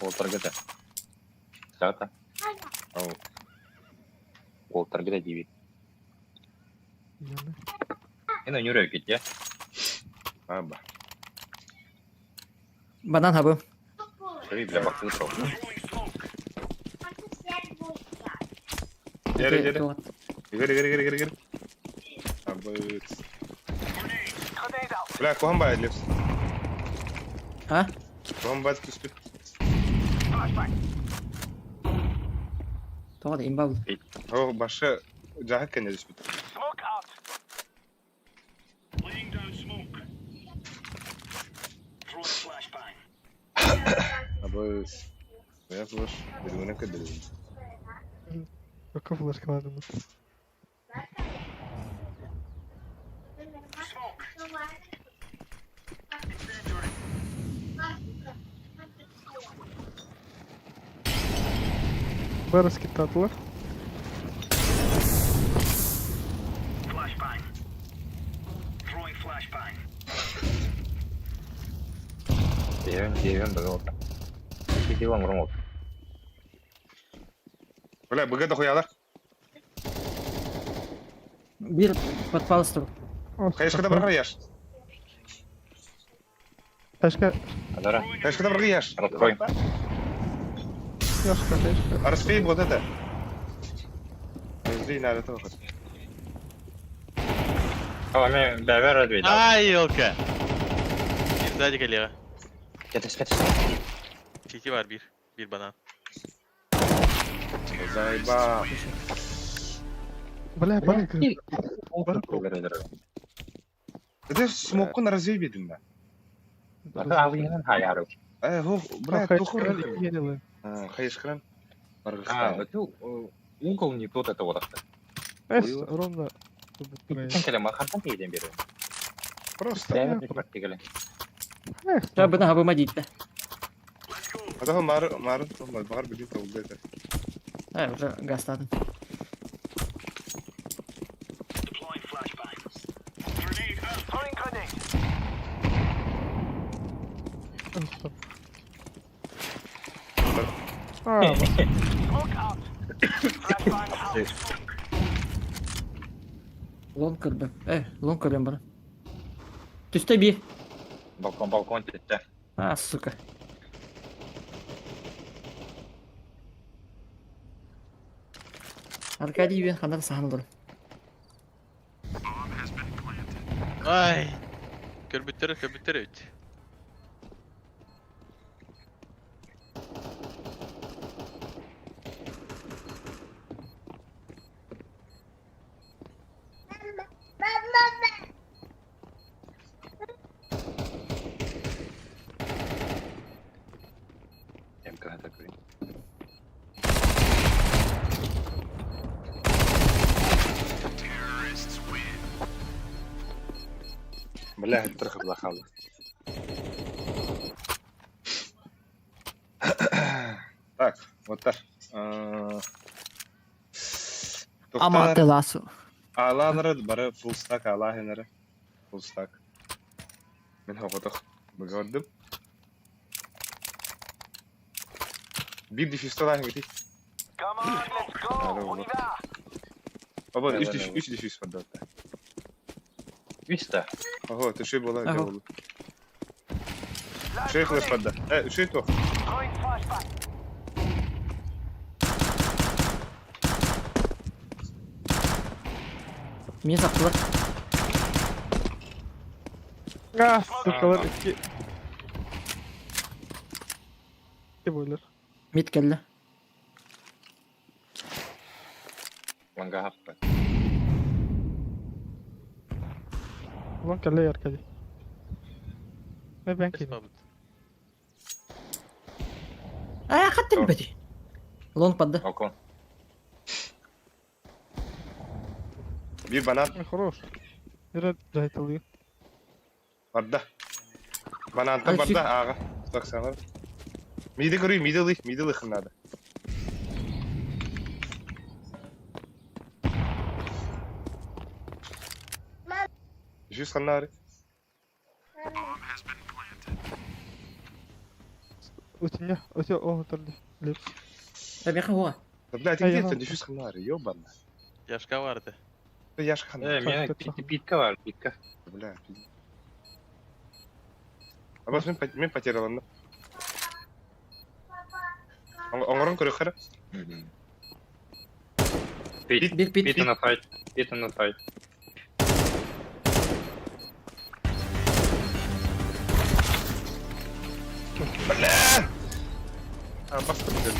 Олтаргыда. Сата. Ау. Олтаргыда дейбит. Мен өнүрө кетте. Аба. Банан хабы. Шөй бля бакты тур. Жері, жері. Гер, гер, гер, гер, гер. Абы. Бля, кухан бай лепс. А? Кухан бай түспүт. Тоҕо имба бул. О, башы жахы кене түспүт. Абы. Бля, флеш. Биргүнө кедердим. Какой флешка надо будет? Б раскидатылар. Дейбен, дейбен бага олта. Дейбен урун олта. Бля, быга да хуялар. Бир подпал тур. Кайышкада баргар яш. Ташка, Адара. Кайышкада баргар яш. Открой. яшка, яшка. Распей вот это. Подожди, надо тоже. А, мен бәбер адвейд. Ай, елка. Bir сзади коллега. Кетес, кетес. Чити бар bir. Bir банан. Зайба. Бля, бар. Это смокун развей да. Авыйнан хаяру. Э, хо, бля, тухур. Э, Хайышкыран. А, это угол не тот это вот. ровно. Келем, хантан дейден бери. Просто. Бәбер практикали. Ча бына хабыма дийтте. А то мар мар бар билин толду это. Э, уже гастадым. А, Лонг көрбөм. Э, лонг көрөм бана. Түстэ бир. Балкон, балкон кетте. А, сука. Аркадий бен хандар сахан олор. Ай. Көрбүттер, көрбүттер өт. МК такой. Бля, трохи блахало. Так, вот так. Ама теласу. Аланары бары full stack алахинары. Full stack. Мен хоготох быгырдым. Бир дефистолахин гити. Оба, үс диш, үс диш үс барда. Үс да. Ого, түшүй бола, Ага. болу. Үшей флеш барда. Э, үшей тоқ. Мені саптылар. А, сукалар iki. İki boiler. Mid келді. Ланга хаппа. Ulan kelle yer kedi. Ne ben Эс ki? бабыт. А, хаттыр бәді. Лонг падды. Окон. Bir банан Хорош. Yere cahit барда. Бананта Ай, барда, ага. Так саңар. Миді көрүй, миді лых, миді лых надо. Жүз қаннары. Өтіне, өте оң түрде. Лепс. Бәбеқа оға. Бля, Ай, ты ага. где жүз қаннары, ёбана. Яшка барды. Яш қаннары. Э, меня питка бар, питка. Бля, пиздец. Абас мен мен потерял да. Оңорон көрө хара. Пит, Бир пит. пита на сайт, пита на сайт. Бля! Абас потерял.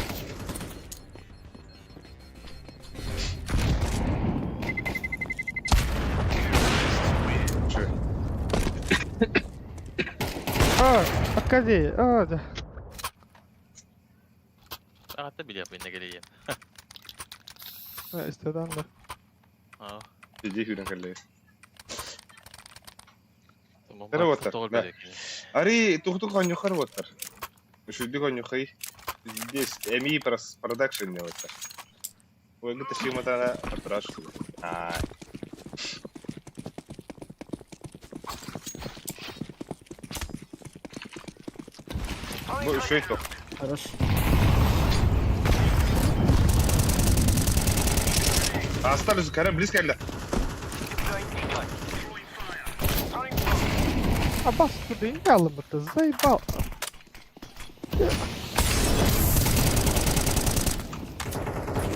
Че? А, Аркадий, а, да. Ағатта биле апайына келейін. Ha, isteden de. Аа. Иди хүрен кэллэ. Туман Бері отыр, тоғыл да. берек. Ари тухту конюхар оттар. Үшүдү конюхай. Здесь МИ продакшн не оттар. Ой, это шиматана отрашку. А. Бу үшөй тох. Хорош. Остались кара близко эле. Abbas bu değil mi alınmadı? Заебал.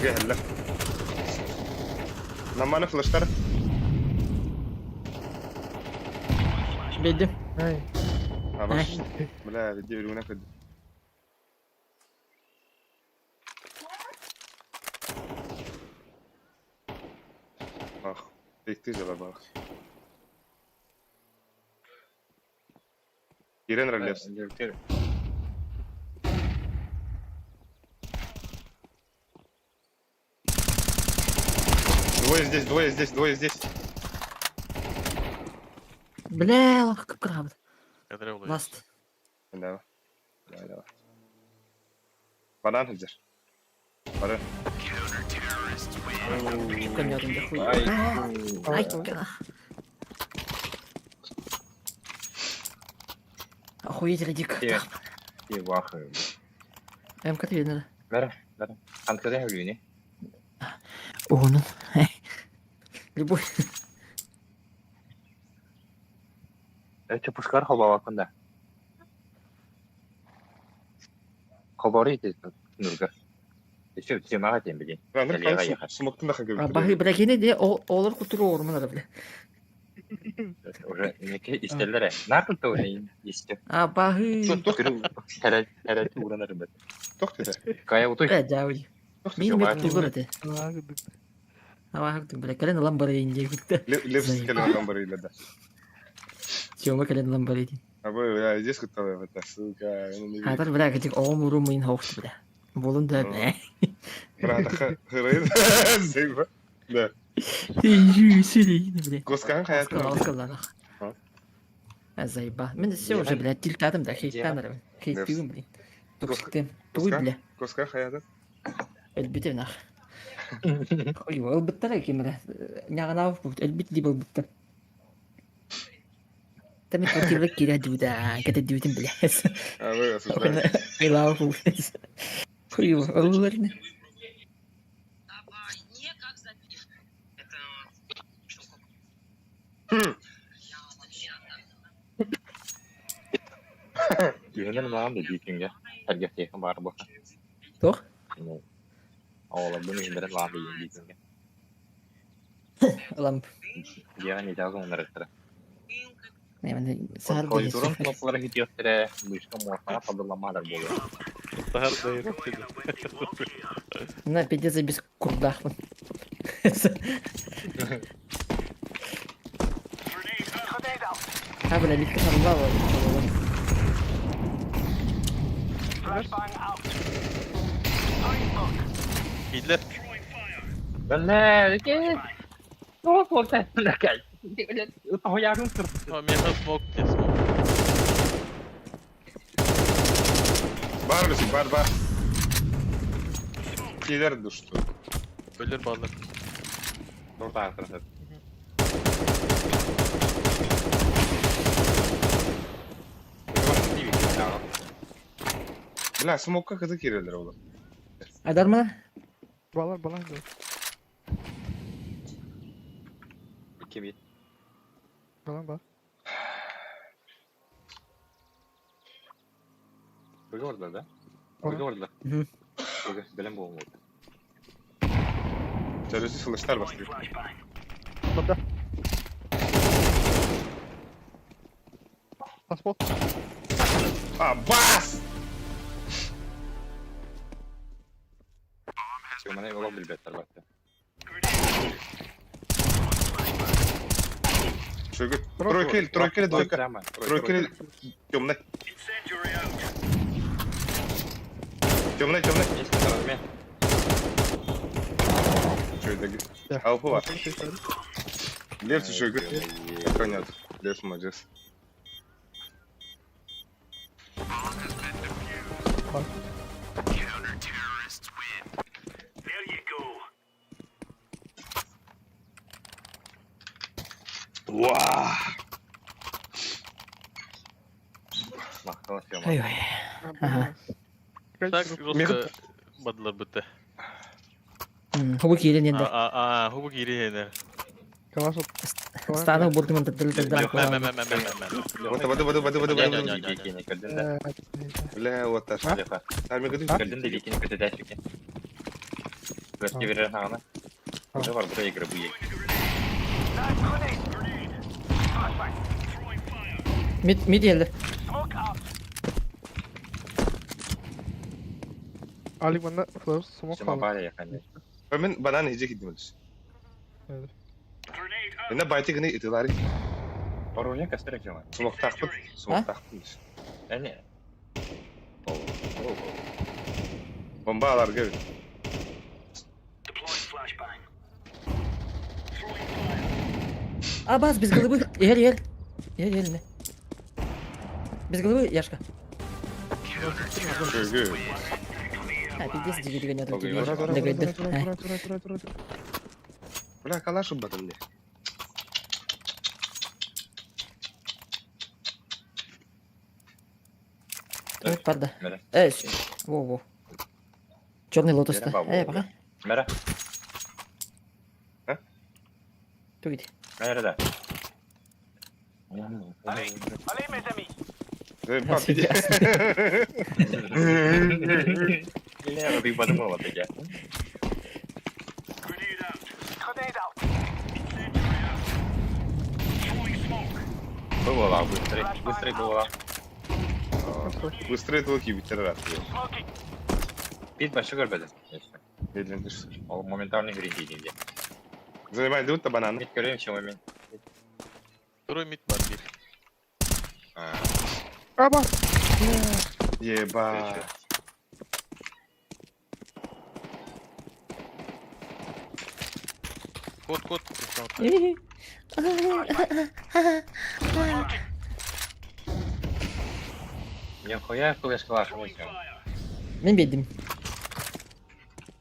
Гелле. Наманы флештар. Бедім. Hey. Абаш. Бля, видео үрүнө көдү. Ах, бекти жала бак. Ирен ролевс. Двое здесь, двое здесь, двое здесь. Бля, лох кып-кырабыт. Кадре олай. Ласт. Давай. Давай, давай. Банан хызыр. Бары. Конядым да хуй. Ай, Ай, Охуеть, Радик. Е. И вахы. МК ты видно. Бәрі, бәрі. Анткада өлүне. О, ну. Любой. Өтө пушкар хобава кында. Хобары ите нурга. Еще все мага тем билин. Аныр Элега калыс яхар. смоктун да хагы. Бахы, бля, кene де олар кутуру орман ара, бля. Уже неке истеллере. Накыл уже исте. А, бахы. Көрү хәрәт хәрәт уранар бит. Тох деди. Кая утуй. Бля, жауи. Тох Мин деди. бек тугур эте. Ава хактык, бля, кэлен ылан барайын дии кытта. Левс келен бары иле да. Сёма кэлен ылан барайын. А вы, бля, здесь готовы, это, сука. Хатар, бля, кэтик оҕом уруу мыйын хоохту, бля. Болун да, бля. Брат, хырын. Зейба. Да. Сүйү, бля. Госкан хаятын. Оскалланах. А? А заеба. Мен все уже, блядь, тильтадым да, хейттан арабын. Хейттигим, блин. Токсиктем. Тугуй, бля. Госкан хаятын. Элбите нах. Хуй, ылбыттар экен, бля. Няганав бут, элбит ди болбуттар. Тами квартира киря дуда, кете дютин, бля. А вы осуждаете. Айлав бут. Хуй, ылбыттар. Үһүнэн ылаҕын да биир күҥҥэ сэргэхтиэххин баҕар буолла. Туох? Ну, оҕолорбун үһүннэрэн ылаҕын да биир күҥҥэ. Ылам. Дьиэҕэ ньыдьаах гыннарыахтара. Саһар Клавиатурам кнопкалара китиэхтэрэ, мышка муостаҕа табылламматар буолуо. Саһар дайырап На, пиздец, без курдахпын. А, бля, литка сарылла Киилэр. Бля, Туох буолта? Тоһуйаатын Миэхэ смок, смок. Бар бisi, бар бар. Киилэр душту. Өлөр баллар. Туртаахтар. Бля, смокка кызы киирэллэр олор. Айдарма? Балар, балар. да. Кими? Балар бар. Быга орда да? Ора. Быга орда. Мгм. Быга бэлэм буолуҥ. Terörist flaşlar bastı. Бада. Паспорт. А, бас! Сыманы олох билбэттэр батта. Шөгүт. Тройка или, тройка или двойка. Тройка или темный. Темный, темный. Шөгүт. Да. Алпы бар. Левче шөгүт. Конец. Левче молодец. Уа! Махтал съема. Ой-ой. Ага. Так, жестко бадылар бітті. Хубу киирен енді. А, хубу киирен Калаш. Стану бурдум дыл дыл дыл. Мә, мә, мә, мә, мә, мә. Вода, вода, вода, вода, вода, вода. Көрдүн Бля, вот так. да. Там и Көрдүн да ликини көтөдөөчү. Бөткө берер хагана. Уже бар бура игры буе. Мид мид елді. Алик манна флеш смок Сема хала. бар я конечно. Мен банан хиджи кидимелиш. Evet. Эне байты гыны итилари. Оружие кастырык жама. Смок тахпыт, смок тахпыт. Эне. Бомба алар гебит. А, бас, без головы. Ел, ел. Ел, ел, не. Без головы, Яшка. Шөгү. А, пиздец, дигер деген Ой, Ура, ура, ядыр. ура, ура, ура, ура, ура, ура. Бля, калаш убатым мне. Парда. Мэрэ. Э, во, во. Черный лотос Берем та. бабу. Э, пока. Мэрэ. Тугит. Мэрэ да. Лера, ты подумала, ты Было, быстрее, быстрее было. Быстрее толки битер рад. Пит большой горбец. Медленно дышишь. Ол моментально гринди. Занимай дут банан. Мид көрөм чем момент. Второй мид бар бир. Аба. Еба. Кот, кот. Нихуя флеш клашем всем. Мен бедим.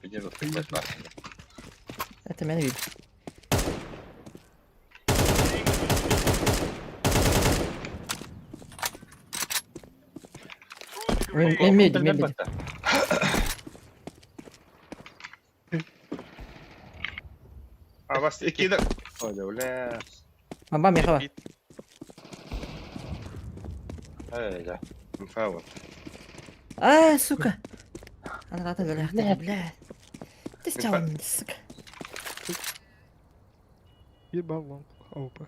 Иди тут флеш клашем. Это мен вид. Мен мен бедим, мен бедим. А вас икида. Ой, бля. Мамба мехава. Мид. Ай, да. Инфа вот. А, сука! Анараата өлөрөхтөр, бля. Ты стял, сука. Bir bar long. AWP.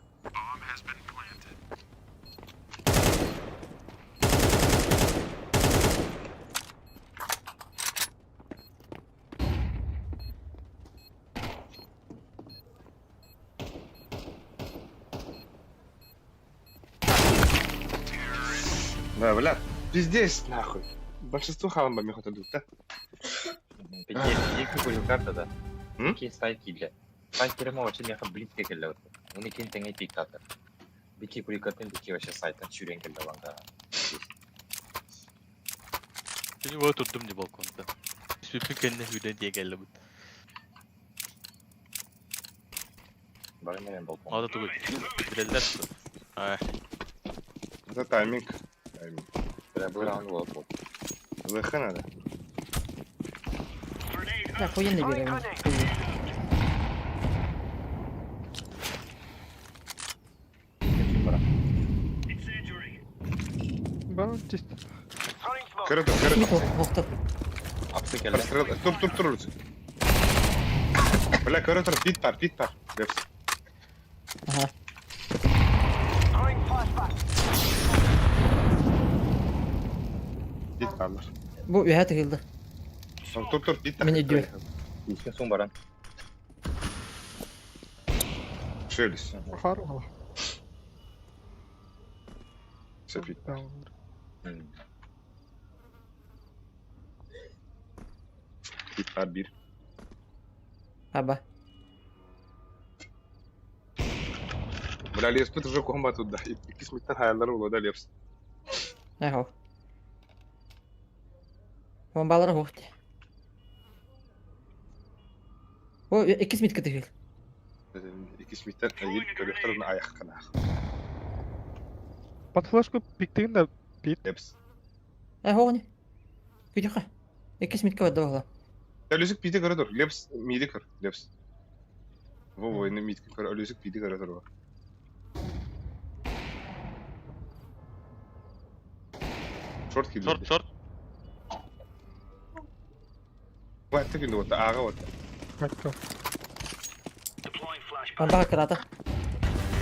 Да, бля, пиздец нахуй. Большинство халамба мехота тут, да? Пики кулюкарта да. М? Ки сайт килде. Сайт кирем вообще меха близко келде. Уни кин теңе пиктатыр. Бики кулюкартын бики вообще сайттан чүрен келде ланга. Seni böyle oturdum diye balkonda. Süpün kendine hüde diye geldi bu. Бары менен балкон. Ада тугуй. Билелер. Ай, Это тайминг. Тайминг. Бля, бу раунд болот. ВХ надо. Бля, охуенно берем. Банан чисто. Көрөтөр, көрөтөр. Тоқтап. Апсы келде. Тур, тур, тур. Бля, көрөтөр, пит бар, пит бар. Лепс. Ага. Пит барлар. Бу үһә тыгылды. Тур, тур, пит. Мен идиот. Исин сун баран. Шелес. Хар ola. Все пит. Tamamdır. Пит бар бир. Аба. Бля, лепс пит уже комбат тут, да. Икки смиттен хаяллары боло да лепс. Эхо. Бомбалар хохти. О, икки смитка тыгыл. Икки смиттен айыл көрөктөрүн аяк канах. Под флешку пиктигин да пит. Лепс. Эхо не. Күтүхэ. Икки смитка бадда бала. Өлүсүк пити көрө тур. Лепс миди көр. Лепс. Во войны мид көр. Өлүсүк пити көрө тур. Шорт килди. шорт, шорт. Ватты күндө вот ага вот. Катка. Бомбага кырата.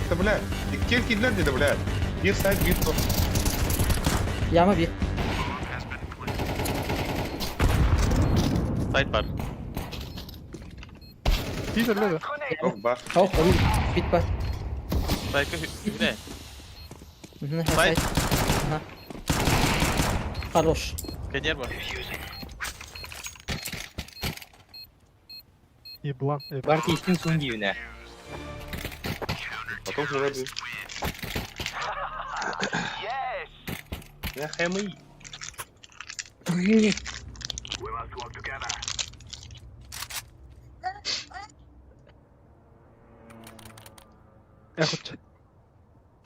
Да бля, икки килдер деди бля. Бир сайт бир топ. Яма бир. Сайт бар. Пит öyle de. Ок бар. Хох, бит бар. Сайтка hüne. Мгм, Сайт. сайт. Ага. Хорош. Кенер бар. Еблан. Бар исин сун дивне. Потом сюда бир. Я хэмый. Эхо.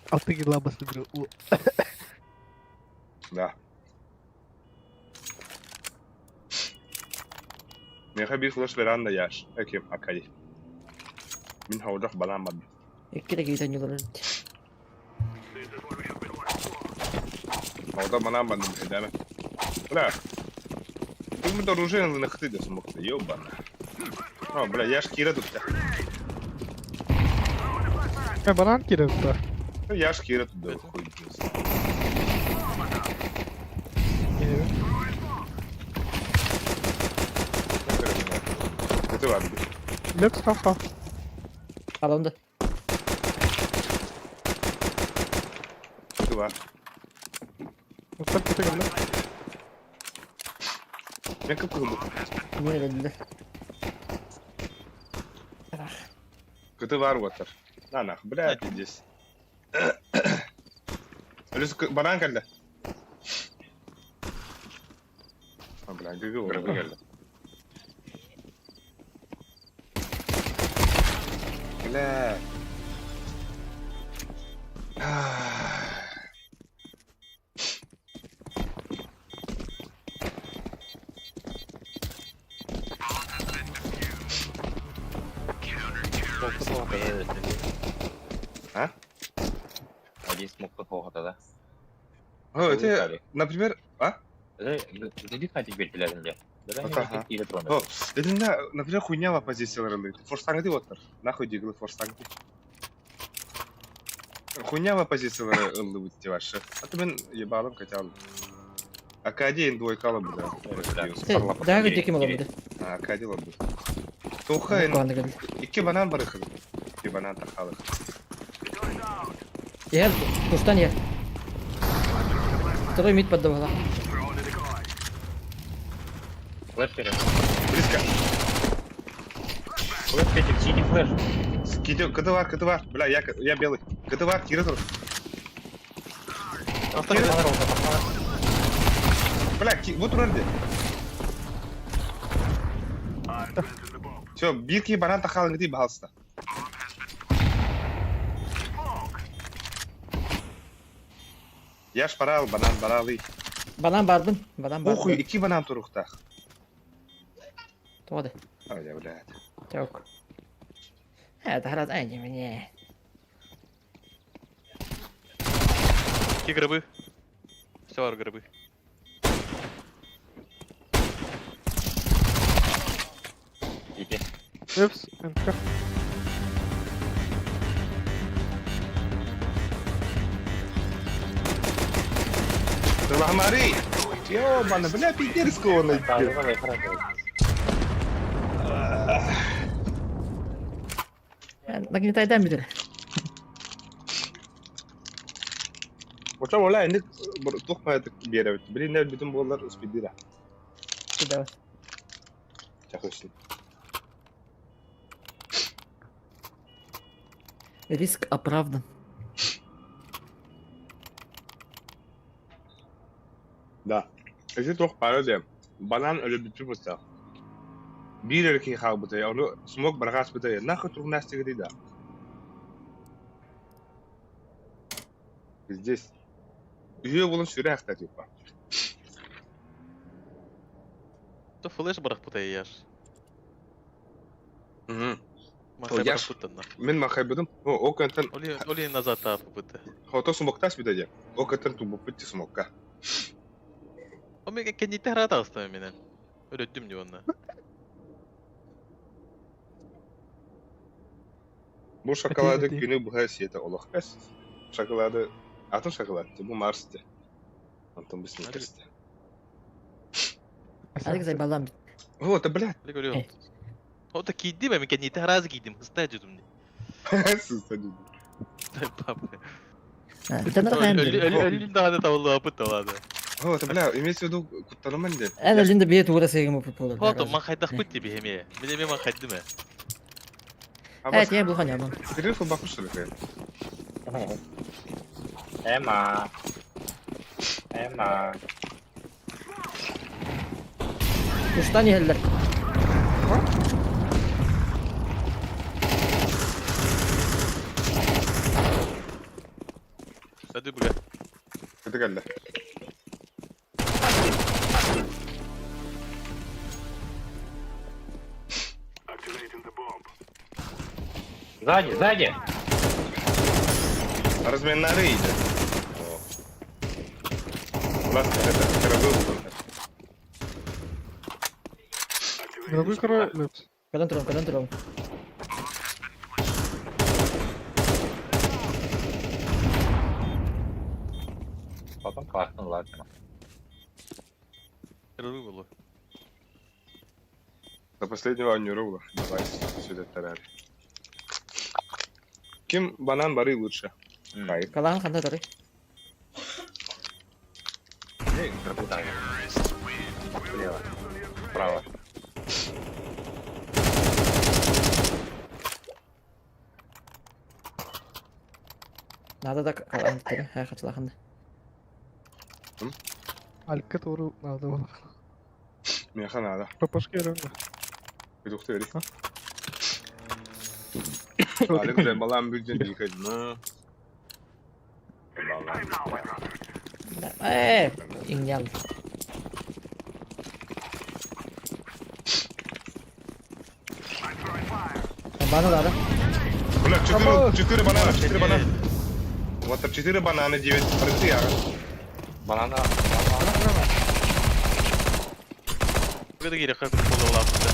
Алты килла басты бир. Да. Меха бир флеш веранда яш. Окей, акай. Мин хаудах балам бад. Икки да кейтен юлар. Хаудах балам бад даме. Бля. Ты мы оружие на хты да смог. Ёбана. О, бля, яш кира тут. Я банан кире да. Яш кира тут да хуй. Это ладно. Лепс ха-ха. Алымды. Это ладно. Вот так кете келе. Мен кып кызыл. Не dediler. Кыты бар отыр. На нах, бля, пиздец. Плюс банан келді. А, бля, гүгү Грабы келди. Бля. А? Один смог да? О, это, например, а? О, это, например, хуйня позициялар ыллыыр. Форстаңды оттар. Нахуй дигл форстаңды. Хуйня позициялары ыллыбыт ваши. А то мен ебалым хотел. Акадия двойка лабы, да. Дагы диким олабыды. Акадия лабы. Тоха икки банан барыхын. Икки банан тахалых. Ер, куштан ер. Второй мид поддавала. Флеш перед. Близко. Флеш петик, синий флеш. КТВ, КТВ. Бля, я белый. КТВ, Кира тут. Бля, вот вроде. Все, бирки банан тахалын где бахалста. Я шпарал, банан баралы. Банан бардым, банан бардым. Охуй, ики банан турухтах. Тоды. Ай, блядь. Чок. Это харат ай, мне. Какие гробы? Все, гробы. Иди. Эпс, МК. Ламари! Ёбана, бля, пидерского Да, найдет. давай, хорошо. Нагнетай дай мне. Оча ола инде тухма беребит. Блин, не бүтүн болар успедира. Давай. Чакырсын. Риск оправдан. Да. Эти тох пара де. Банан өлө бүтүп бута. Бир эрки хал бута. Оны смок баргас бута. Нахуй тур настиге да. Здесь. Үйе болон сүрә ахта типа. То флеш барах путай яш. Угу. Махай яш. барах путан. Мен махай будым. О, окантан Оли, оли назад тап пута. хото смоктас бит де. Окантан тубу пытти смокка. Омега кенни тарата оставим меня. Өрөттүм не онна. Бу шоколады Әти, әти. күнү буха сиете олох бес. Шоколады атын шоколад, бу Марс те. Антон бу Сникерс те. Алекс заебалам. О, это блядь. Или говорю. О, кийди мен кенни таразы кийдим. Хыста жудум не. Сустадим. Папа. Өлі Өлі дагы табылды апыт талады. О, это бля, имеется в виду куттаныман де. Әне линда бие тура сегим футбол. Хото ман хайдах пут тебе хеме. Мен эме ман хайдым. Э, я был ханя бан. Перерыв баку что ли? Эмма. Эмма. Куштан еллер. Сады буга. Это калла. Сзади, сзади! Разменнары идет. У нас это карабыл. Дорогой король, Лепс. Кадан турам, кадан турам. Потом классно, ладно. Гробы было. До последнего не Давай сюда тарали. Ким банан бары лучше? Кайф. Калан ханда тары. Эй, гробы дай. Слева. Справа. Надо да калан тары. Ха, хачла ханда. Алька туру надо было. Меха надо. Папашки равно. Петух ты Алик бля, балам бюджет дикать, ну. Э, иңнял. Бана надо. Бля, четыре, четыре банана, четыре банана. Вот там четыре банана, девять прыты, ага. Банана, банана. Бу да киириэххэ буолуолаабыта.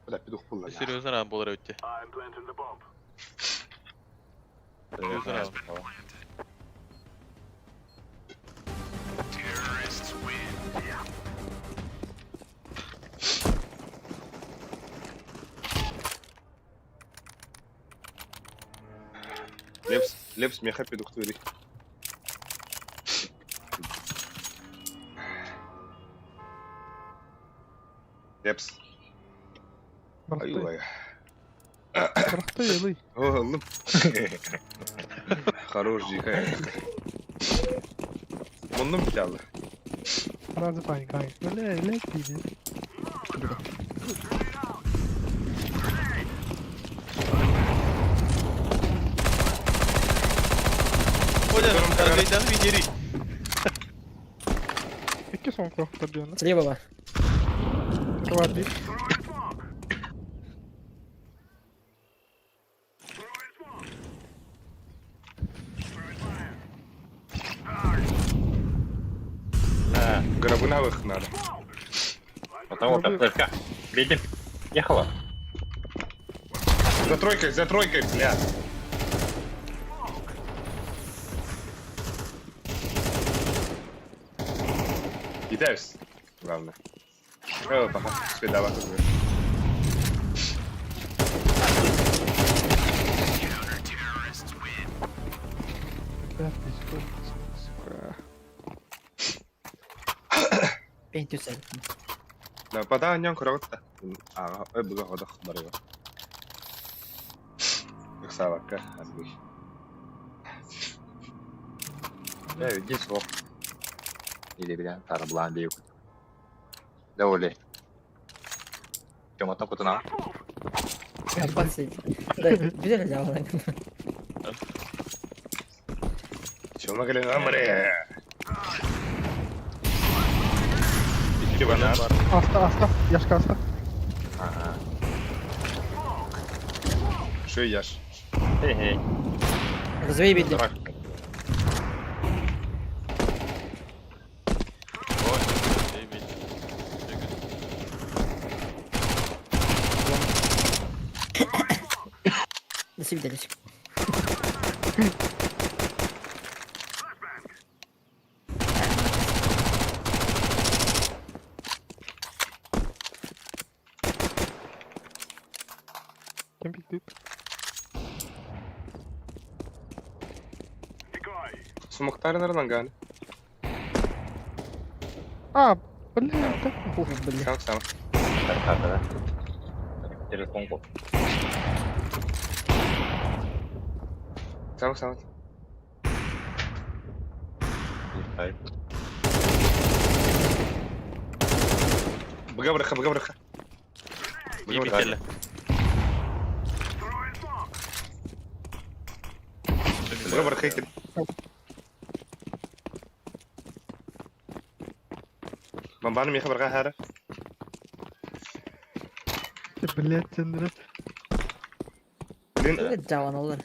Бля, петух булла. Серьезно раунд буолар эбит дии. Серьезно раунд. Лепс, Лепс, меха петух твори. Лепс. Айылай. Бырахты, О, лып. Хорош, дикая. Муннум битялы. Сразу паника. Бля, бля, пиздец. Оля, аргайдан винери. Какие сон крохта бьён? Слева бар. Квадрик. Грабунавых надо. Потом вот флешка. Видим? Ехала. За тройкой, бля. Кидаюсь. Главное. О, пока. Спидала. Бля, пиздец, сука. Пентюс. Да, пода нём крота. А, буга ходох барыга. Ыксабакка, аргый. Бля, иди сок. Или, бля, тараблан бей. Да, оли. Тёма, там куда Аббас. Да, билер жабалан. Чё могли намре? Икки банан. Аста, аста. Яшка, аста. Ага. Шо яш? Хей-хей. Развей били. Дурак. Ой, эй, До свидания. Кем пиздит? Сумактары нарланган. А, бля, так. Ух, бля. Сам сам. Так, да? Телефон кот. Сам сам. Бгабраха, бгабраха. Бигеле. Бгабраха хейтер. Бамбаны меха барга хара. Блядь, сендерет. Блин, Бля, жабан олар.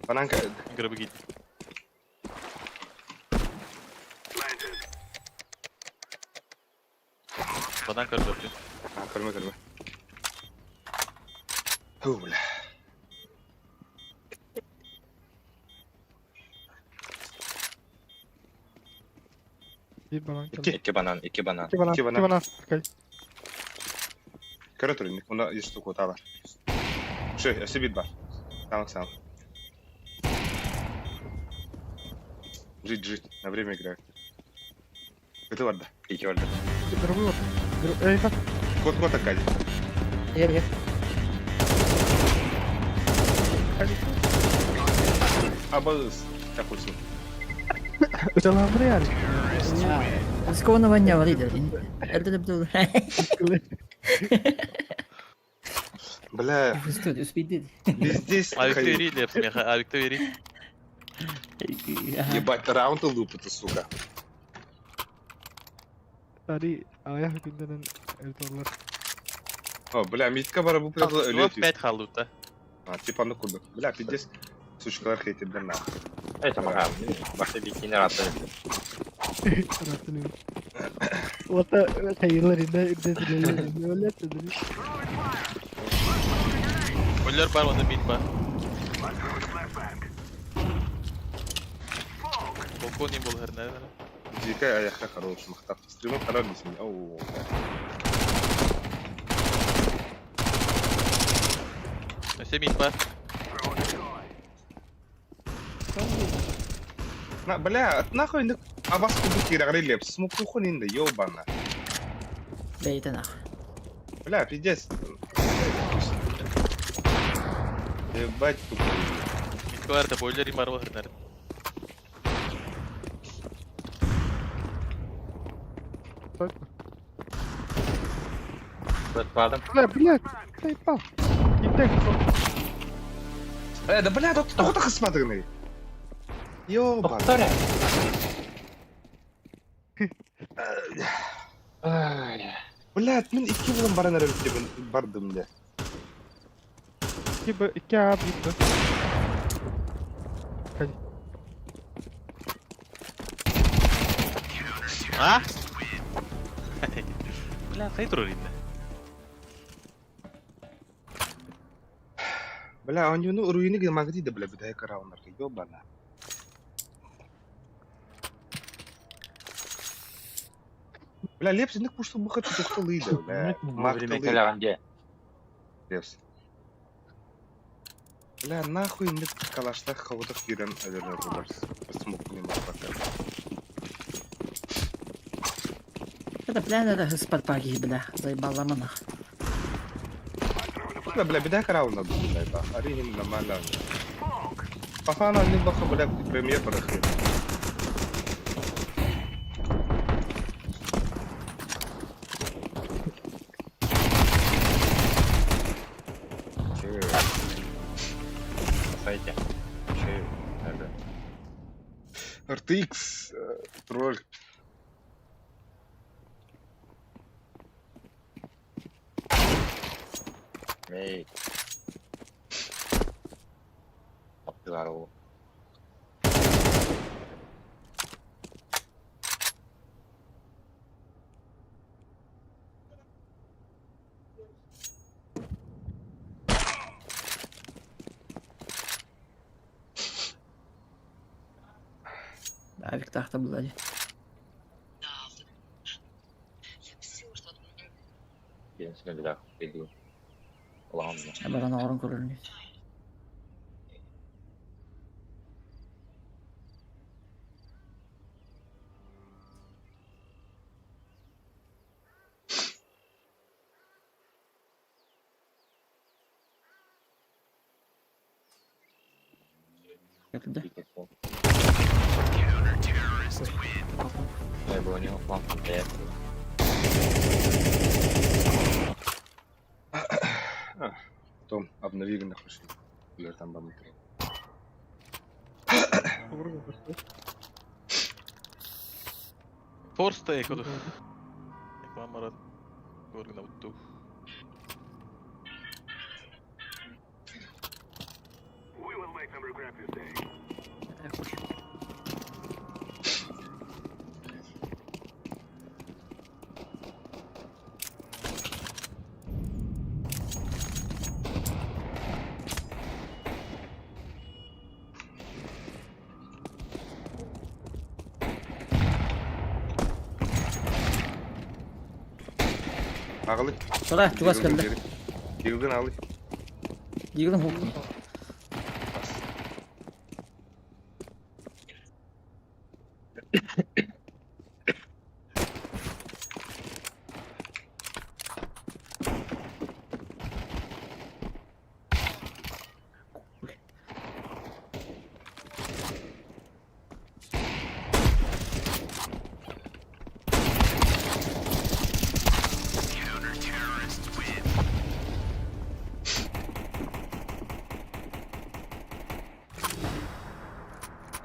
бананка. Грабы гид. Банан көрдөрдү. А, көрмө, көрмө. Фу, бля. Bir банан. Икки. Икки банан, икки банан. Икки банан. Икки Икки банан. банан. Окей. Көрө турун, мында еш кута бар. Шö, өсө бит бар. Сам сам. Жить, жить, на время играю. Это бар да. Икки бар да. Дробы вот. Эй, как? Кот кот акади. Ер, ер. Абыз. Такусин. Это ламбриаль. Скованного не лидер. Это Бля, везде Авикты вери, Лепс, меха, авикты вери. Ебать, раунд лупа-то, сука. Тари, аяқ күнденен өлтөрлөр. О, бля, митка бара бу платила өлүө Всего 5 халута. А, типа ну курдук. Бля, пиздец. Сучкалар хейтердер нахуй. Это мага. Баха бикини рата. Ратını. Vata hayırlar inne inne öyle dedi. Бойлер бар, оны мид бар. Балкон им был наверное. Дикая аяхта хорош, махтав. Стриму хорош десен. Оу. Все мид бар. На, бля, нахуй ник абас кубы кирагри лепс. Смоку хунин да ёбана. Бейте нахуй. Бля, пиздец. Ебать тупые. Мид бар да бойлер им бар был, наверное. Бадым. Бля, блядь, заебал. Иттек. Э, да бля, тут тоҕо хысмадыгны. Ёбана. Повторяй. Ай. Блядь, мин икки булан баран эрэ бардым де. 2 B, 2 A, 1 B. А? Бля, хейтер инде. Бля, онюну руины гемагди да бля, бля, караунар, ёбана. Бля, лепс, ник пушту бухат тухталыда, бля. Вовремя Макталы. кэлэҕин Лепс. Бля, нахуй ник калаштах хавдах кирен авернер буларс. Смок не махпака. Это бля, это хыспат паги, бля. Заебала нах. Бля, бля, беда карауна бля, ба. Арихин нормально. Пафана не баха, бля, премьер барахы. Че? На сайте. Че? Алло. RTX, тролль. Эй. Аптылар Авик тахта булади. Birinci bir dediğim. Ладно. Баран орын көрүлүнү. Кетти. Я был у него план Потом обновили нахуй. Бля, там бам Форс тейк оду. Реклама Горгна утту. Ағылы. Тура, чугас келди. Кирилдин алы. Дигилин хук.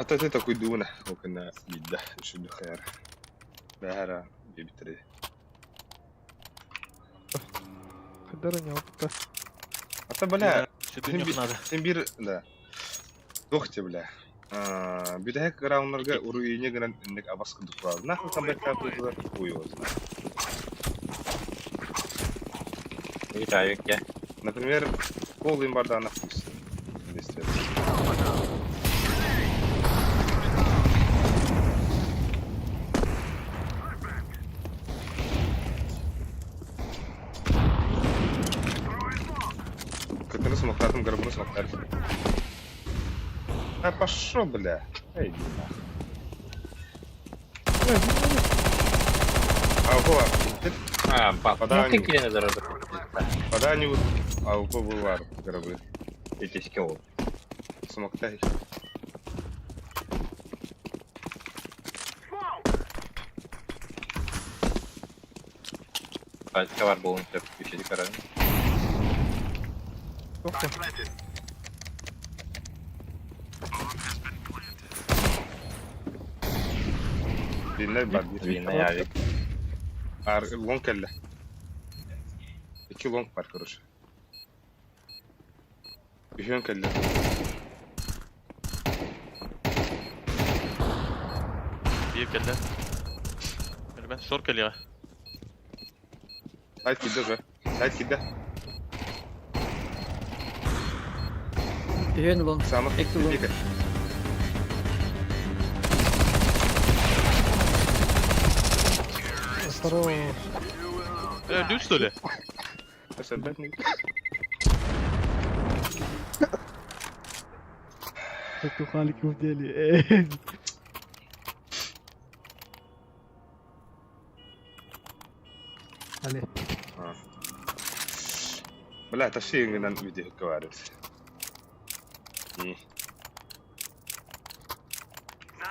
А то ты такой дуна, окна вида, шуду хэр. Бэра, бибитри. Снайпер не опыта. А то, бля, Сюда не надо. Син бир, да. Туох те, бля. Бүтэһик рауннарга уруйне гынан инник абас курдук турар. Нахуй камбэктаатыылар хуй его знает. Авикке. Например, пол имбарда нахуй. Действие. Кытыны смоктатым, горбуну смоктар. А пошел, бля. Эй, иди нахуй. А у кого? А, пап, Подай ну ты килени зараза. Подай а у кого был гробы? Эти скилл. Смоктай. Товар был еще декоран. Длинный бар. Длинный авик. Ар лонг кэллэ. Икки лонг бар, короче. Үһүөн кэллэ. Биир кэллэ. Ребят, шор кэлиэҕэ. Сайт киирдэ уже. Сайт киирдэ. Үһүөн long. Самых Икки long. пика. Второго. Лють, что ли? Все, блядь, не- Как в деле. Але. А. Бля, тащи гынан видео говорит.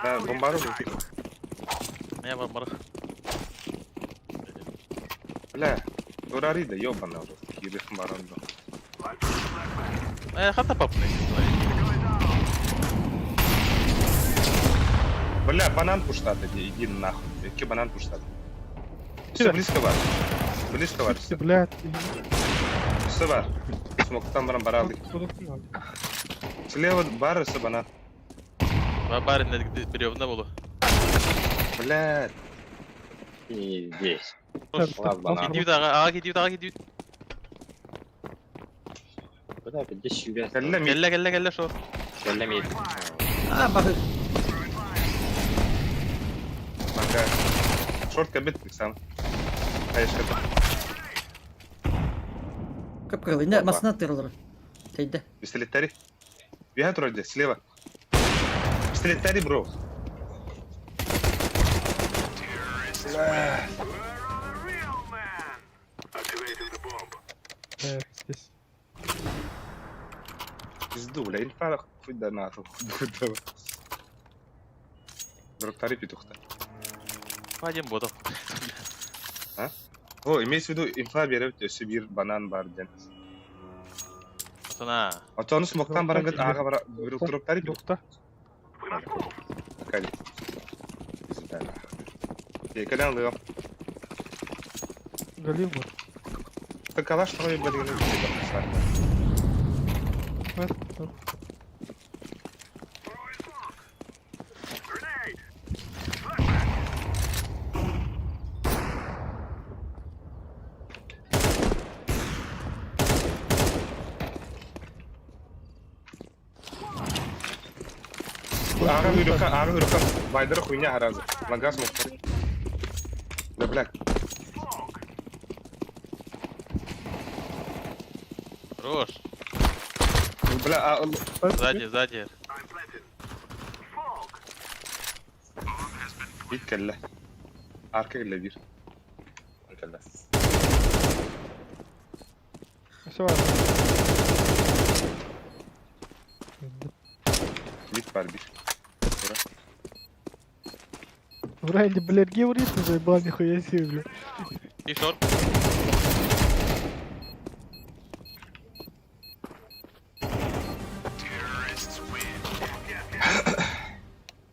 Да, бомбару Не, бар. Бля, Турарида, ёбана уже. Кирих баранду. Хата папны. Бля, банан пуштат, иди, иди нахуй. Какие банан пуштат? Все близко бар. Близко бар. Ты, блядь. Все бар. Смог там баран баралды. Слева бар, все банан. Барин бревна было. Бля, И здесь. Ладно, Кидиют, ага, ага, кидиют, ага, кидиют. Куда опять здесь сюда? кэллэ ми. Кэллэ, кэллэ, кэллэ, шор. Кэллэ мид. А, бахы. Пока. Шорт кабит сам. Конечно, это. Кып-кырыл. Не, масына тырылыр. Тейді. Пистолет тари. Бегает вроде, слева. Пистолет тари, бро. Бля. Здесь. Пизду, бля, инфа хуй да нахуй. Хуй да. Дроптари петух-то. Пойдем ботов. О, имеется в виду инфа берет өссө бир банан бар ден. Пацана. Отону смоктан барангыт ага бара дроптари петух. Тухта. Кали. Пизда. Калян лыгам. Галим вот. Так калаш трое блин. Ага үрүкка, ага үрүкка. Байдыр хуйня харазы. Лагас мохтар. Да бля. Хорош. Бля, а, Сзади, сзади. бит кэллэ. Арка кэллэ бир. Кэллэ. Все. Бит бар бир. Вранди, блядь, геврит заебал, нихуя себе, бля. И шорт.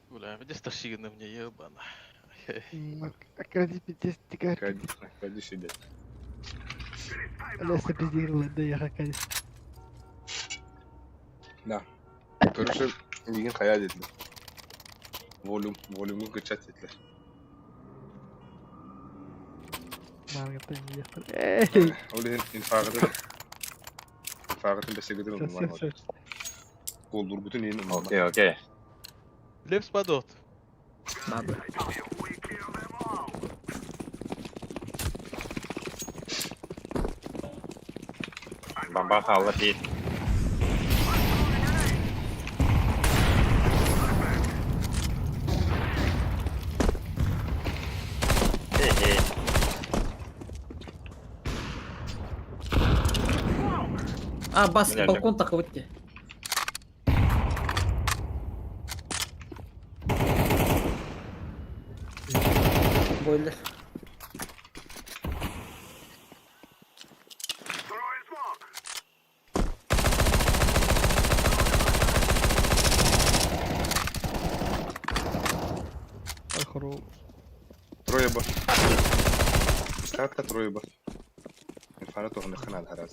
Бля, где старшина мне, ебана. Кради пиздец, Кради, кради сидеть. Леса пиздила, да я какая. Да. Короче, миигин хайа диэтилэр. Волюм, волюму кыччат диэтилэр. Эй! Ол иһин инфагытын инфагытын бэсэгитин умнуман Все, все, Куоллурбутун иһин умнуман. Окей, окей. Лепс падот. Бабы. Бомба хаалла пит. Хе-хе. А, бас, Бля, балкон так выйти. Бойлер. все. Хорол. Трое ба. Статка трое ба. Инфара тоһун ханал харас.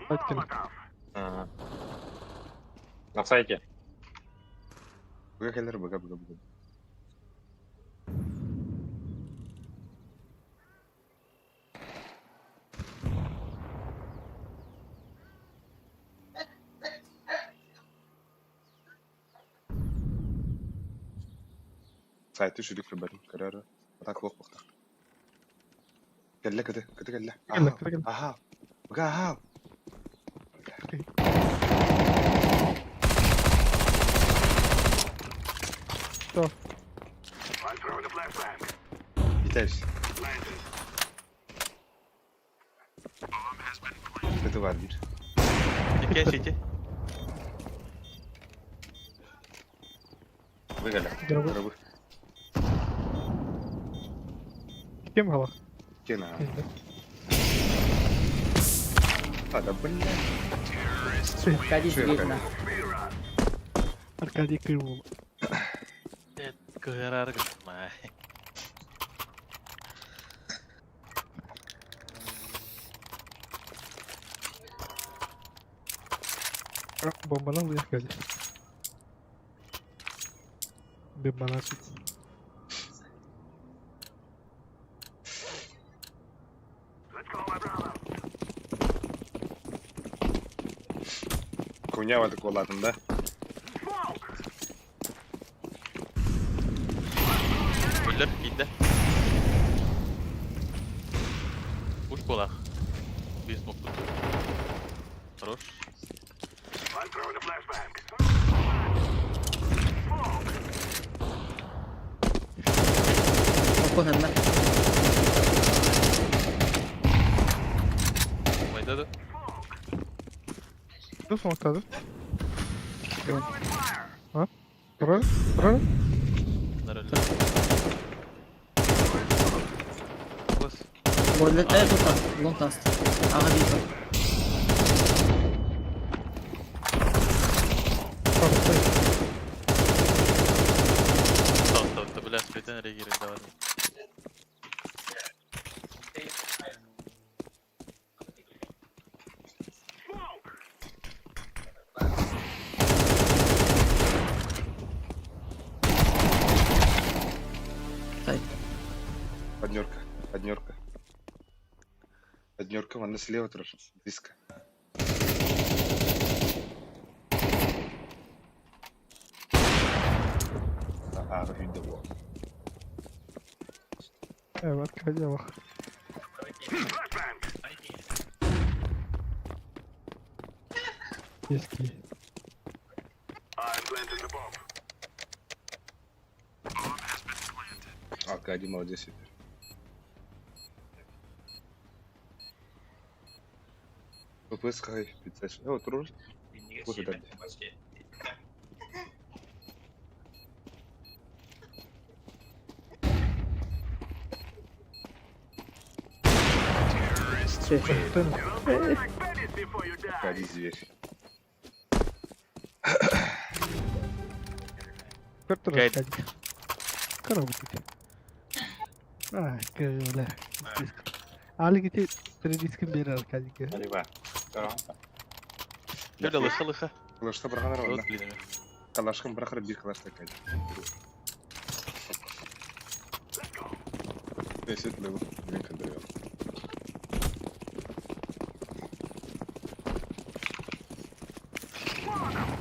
Айткин. Ага. На сайте. Быга кэлэр быга быга быга. Сайты шүрүк рыбатын көрөр. Атак лох бахта. Кэллэ кыты, кыты кэллэ. Кэллэ, Аха, кыты кэллэ. аха. Быга аха. Что? Виталий. Кыты бар бир. Икки сити. Выголя. Дорогой. Дорогой. Кем голов? Кена. А, да блин. Аркадий Шеф, зверь, на. Аркадий Кырвул. Кыгырар гына. Бомбанал и Аркадий. Бомбанал. Коня вот такой ладно, да? Бойлер киирдэ. Уж булах. Без смог тут. Хорош. Балкон одна. Майда да. Кто смог тогда? А? Второй? Второй? Нормально. Бас. Бойлер, тут так, лонг таст. Ага, вижу. Стоп, стоп, стоп, бля, специально реагировать давай. Сайт. Однерка, однерка. Однерка, вон слева тоже, близко. А, видео. Аркадий Лох. Есть Аркадий молодец теперь. ППС 500. О, тролль. Слушай, да. Аркадий зверь. Көртөр Кайт. Аркадий. Коробочек. А, бля. Алик ити передискин берер Аркадийга. Алиба. Бля, лыха лыха. Калашка быраханар Вот, онна. блин. Калашкын бырахар бир калаш такай. Десять левел. Мен кандырыам.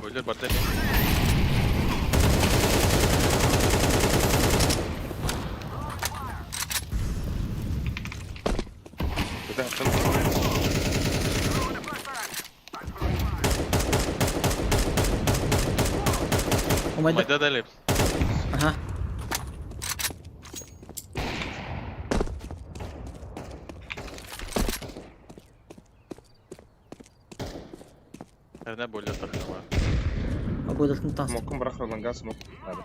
Бойлер бар Это там. Умайда. Майда дали. Ага. Эрне бойлер тахнала. Абойдалтын танс. Смокун бырахар ланга смок. Надо.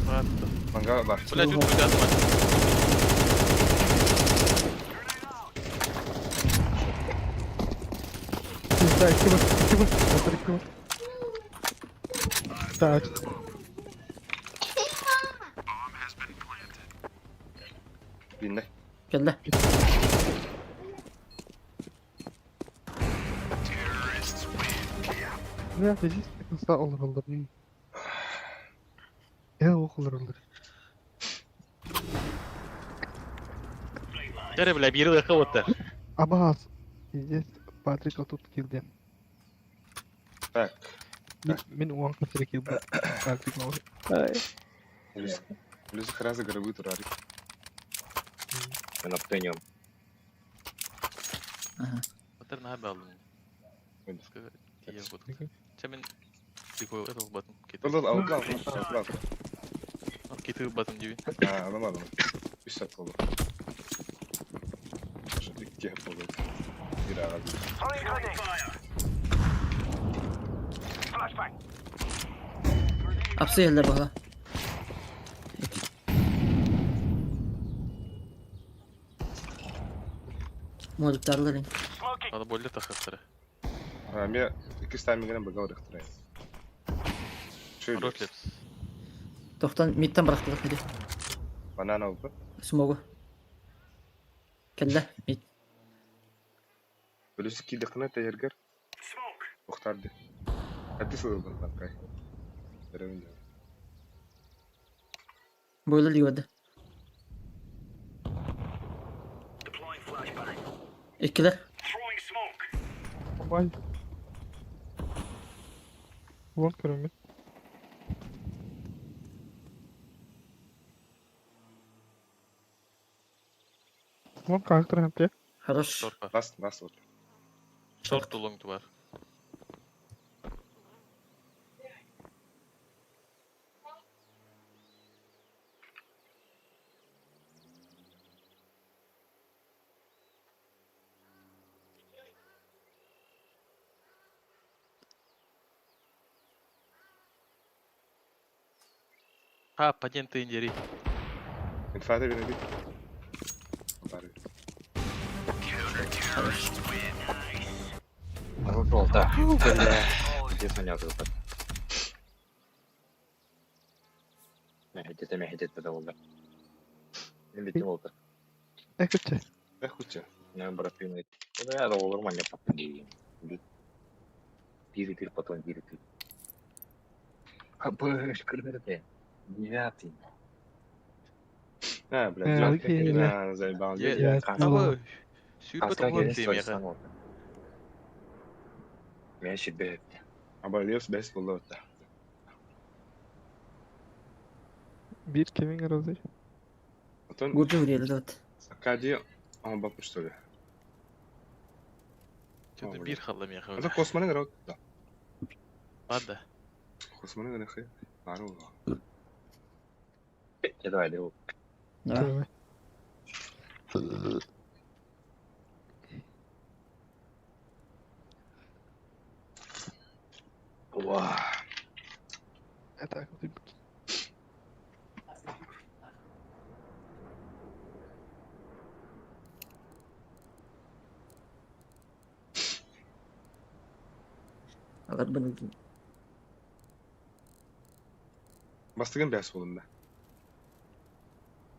Ладно. Ланга бар. Бля, тут куда там? Пизда, икки бар, икки бар, батыр икки бар. Так, Бинне. Кэллэ. бля, здесь кыса olur olur. Я olur olur. Дәрі, бля, бир лыха вот. Абаз. Здесь Патрик тут килди. Так. Мин мин уан катыр килди. Патрик ол. Плюс. Плюс хразы горобы турары. На птенем. Ага. Батыр на алдым. Ой. Я вот. Ча мен Дикой это батым. Был алга, алга. Киты батым диби. А, ладно, ладно. Үс сәт болды. Икки болды. Бир ага. Апсы еллер бала. Моликтарлар. Ада бойлер тахастыры. А, мен икки стамигенен бага орықтырайын. Шөй. Ротлепс. Тоқтан мидтен бырақтылық миди. Банана oldu. Смогу. Кэллэ. Мид. Плюс кидықына тәйергер. Ухтарды. Әтті сылылдан танкай. Беремін де. Бойлер юады. Иккилер. Абай. Уан көрөмүн. Уан кактыр хәмте. Хорош. Шорт бар. Ласт, ласт вот. Шорт лонг бар. А, патенты индери. Инфата береді. Бар. Хорош. Ну, да. Бля. Где понятно, так. Мехедет, мехедет, это болды. Мен бітім болды. Экөчө. Эхуча. Мен брат пимай. Да, да, ол нормально папа. Пири пир потом пири пир. А бэш, кырдырды. Девятый. А, блядь, Э, девятый. окей, А, заебал. Е- Я Аба, сүйрбет Аска оғлан келесі демеға. сойсан болды. Мен шебе. Аба, левс бәс болды отта. Бир кемин аразы. Потом Гурджи үрелі дот. Акади, он бапы что ли? Чё-то бир халла меха. Это косманы грау. Да. Ладно. Косманы грау. Нару. Давай, давай. Да. Ва. Это Алар бұны. Бастыгын бэс буолунна.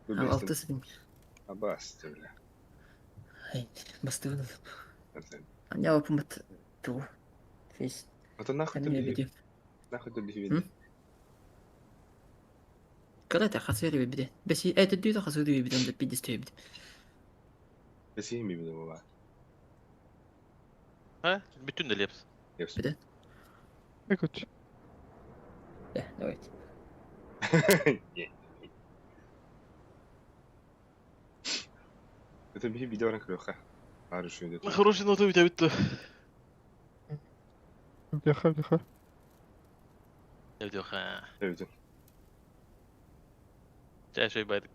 Бу бэстин. Алтыс этим. Абас, бля. Ай, бастыгын ыл. Аня опумат ту. Фейс. А то нахуй ты Эмиэ биһи бүтүм. нахуй ты биһи Кырата хасыыр бибите. Бэси этэ дүү хасыыр бибитен да пидис бит. Бэсиһин бибиде була. Ha? Bütün de Leps. Лепс. Бите. Выключи. Да, давайте. Не. Это биһи видео көрөхө. Ары шуйды. Хороший ноты у тебя битті. Бляха, бляха. Ne diyor ha? Evet. Чай шой байдык.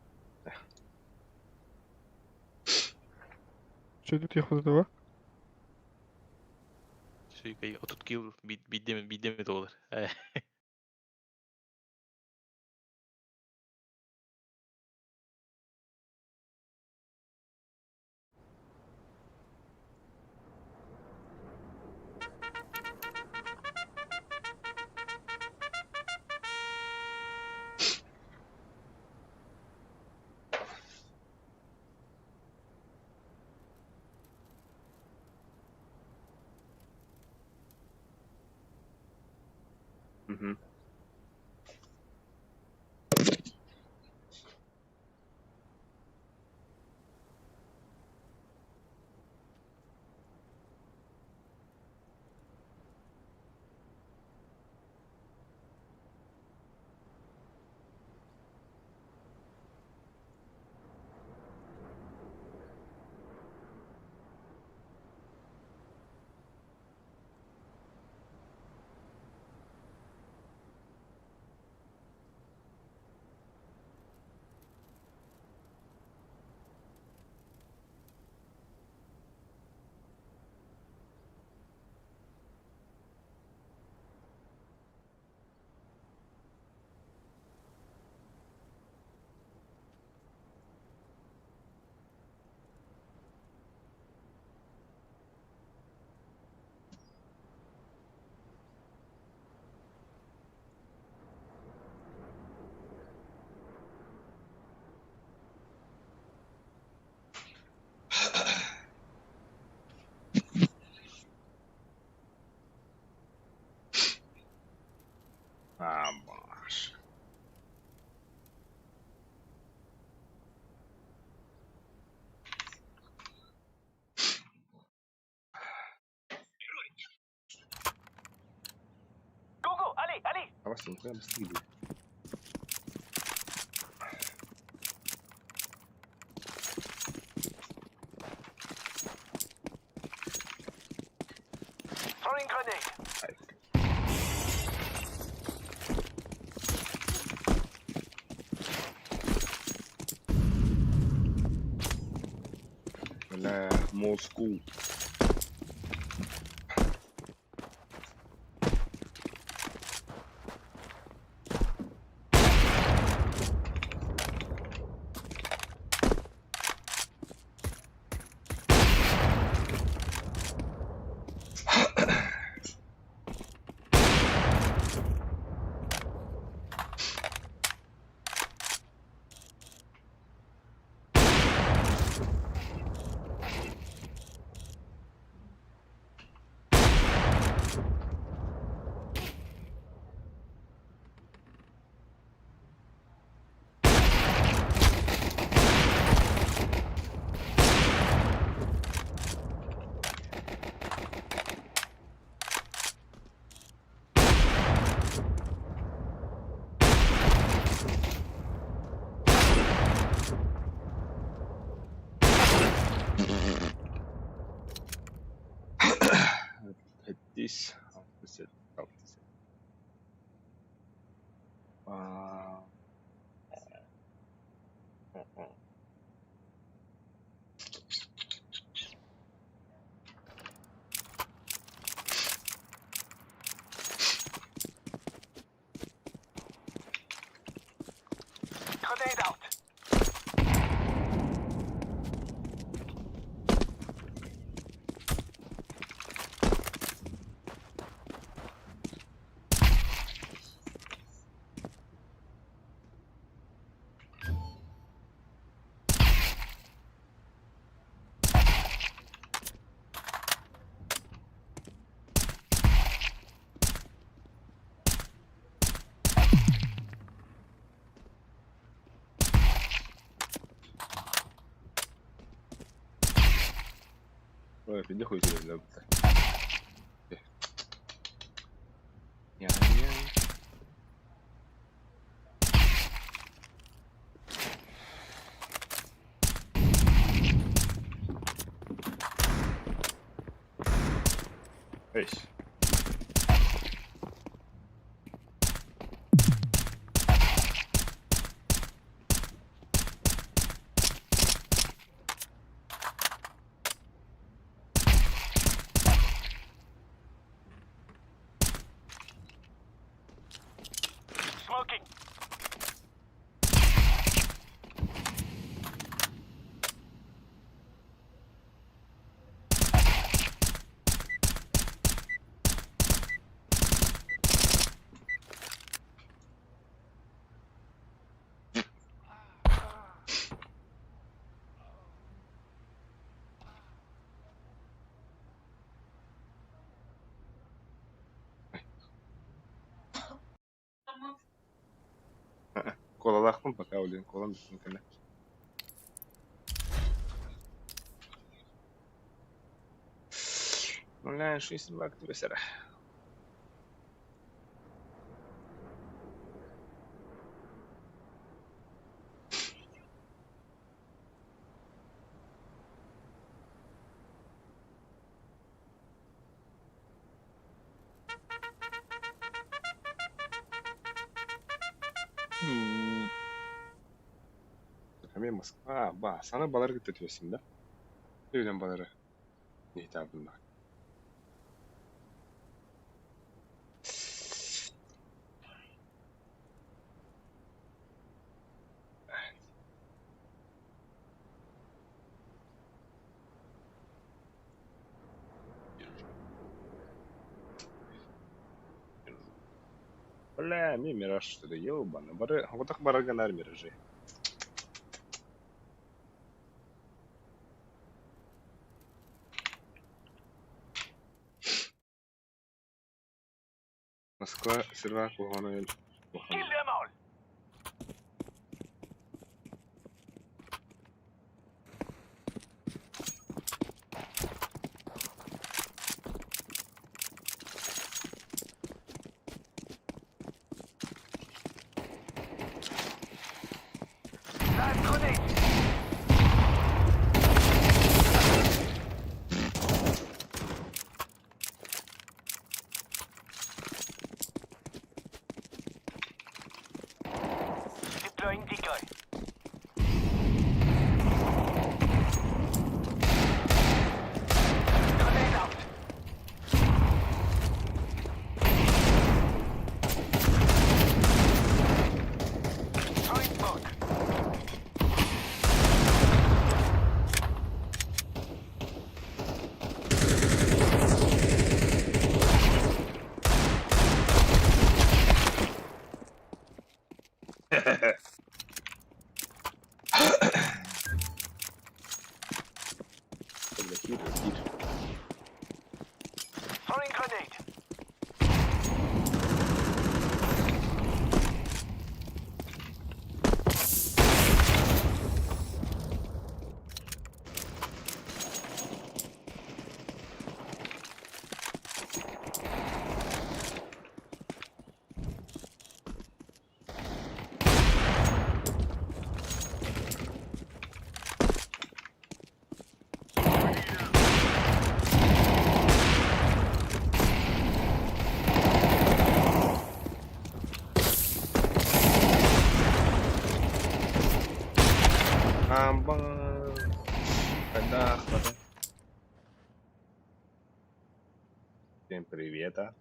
Че тут я два? Шой кай отут кил биддеме биддеме доллар. Мгм. А, баш. А вас не быстрее. Бля, Москву. Здесь. А, Ой, хуй тебе, Я. Эйс. Колалаахпын пока блин, колам бүтүн кэннэ. Бля, 6-2 түбэсэрэ. Эмиэ Москва, ба, сана балары кытта түбэстим да? Өйдөн балары нехтаабын баар. Бля, мне мираж что-то ебаный. Бары, вот так бараганар миражи. Москва сервак кухонный. Бля, кир, кир. Амба. Когда хватает. Всем привет, а.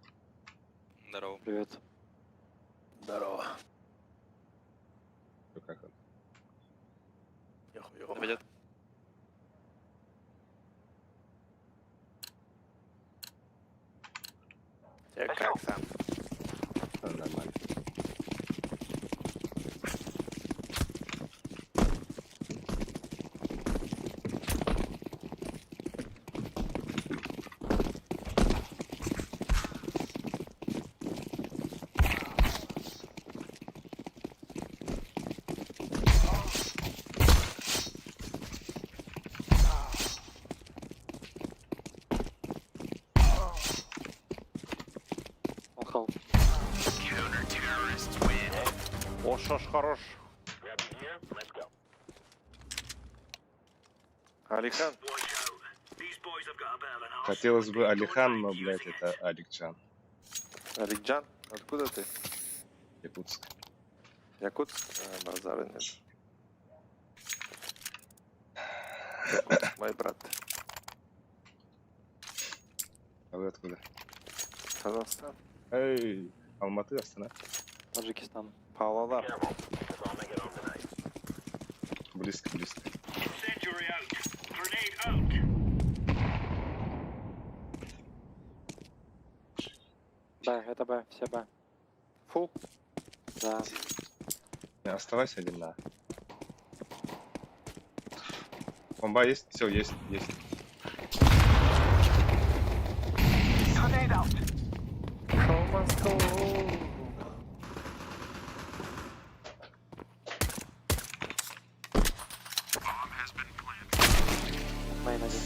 Здорово. Привет. Здорово. Ну, как он? Я хуёво. Пойдет. Тебе как там? А, нормально. Шош хорош. Алихан. Хотелось бы Алихан, но, блядь, это Аликчан. Аликджан, откуда ты? Якутск. Якутск? А, базара нет. Якутск, мой брат. А вы откуда? Казахстан. Эй, Алматы, Астана. Таджикистан. Павлодар. Близко, близко. Б, это Б, все Б. Фул. Да. Не, оставайся один на. Бомба есть? Все, есть, есть. Main один.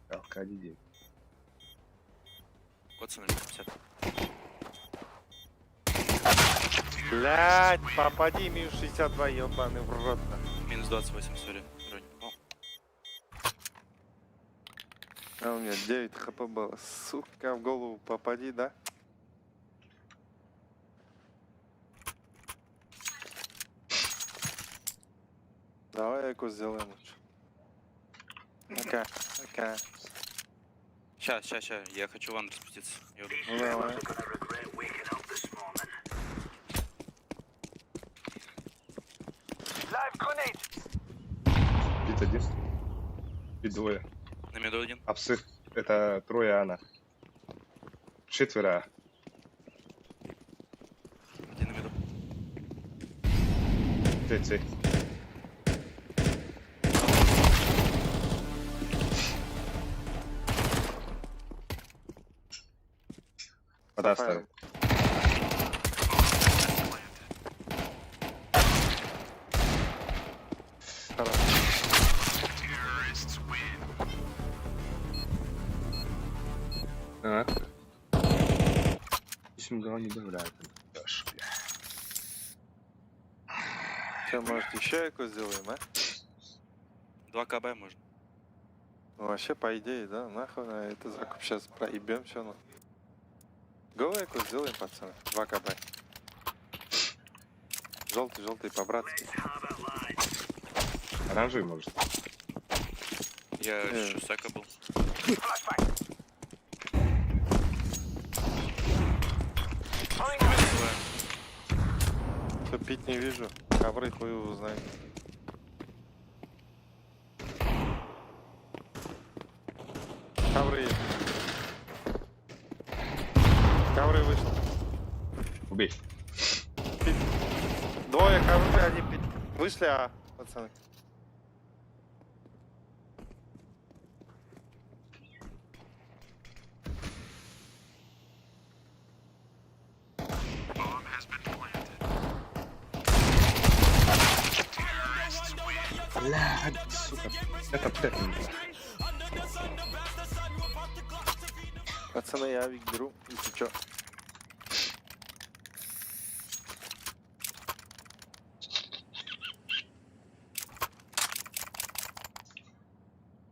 Аркадий. Коцаны, 50. Блять, попади, минус 62, ебаный в рот. нахуй. Минус 28, sorry. Бронь. О, А у меня 9 хп было. Сука, в голову попади, да? Давай эко сделаем лучше. Окей, окей. Ща, ща, ща, я хочу в under спуститься. Ёб. Ну давай. Бит один. Бит двое. На миду один. Апсы. Это трое она. Четверо. Один на миду. Третий. Вода Сафари. оставил. Хорош. Так. Писем не добавляют. Дашь, бля. Че, может, еще эко сделаем, а? 2 КБ можно. Ну, вообще, по идее, да, нахуй на это закуп сейчас проебем все, ну. Го эко сделаем, пацаны. 2 КБ. Желтый, желтый, по-братски. Оранжевый, может. Я Э. еще сека был. Все, пить не вижу. Ковры хуй его знает. Ковры есть. Ковры вышли. Убей. Двое ковры, они пить. Вышли, а, пацаны. Бля, сука. Это пятница. Пацаны, я авик беру, если чё.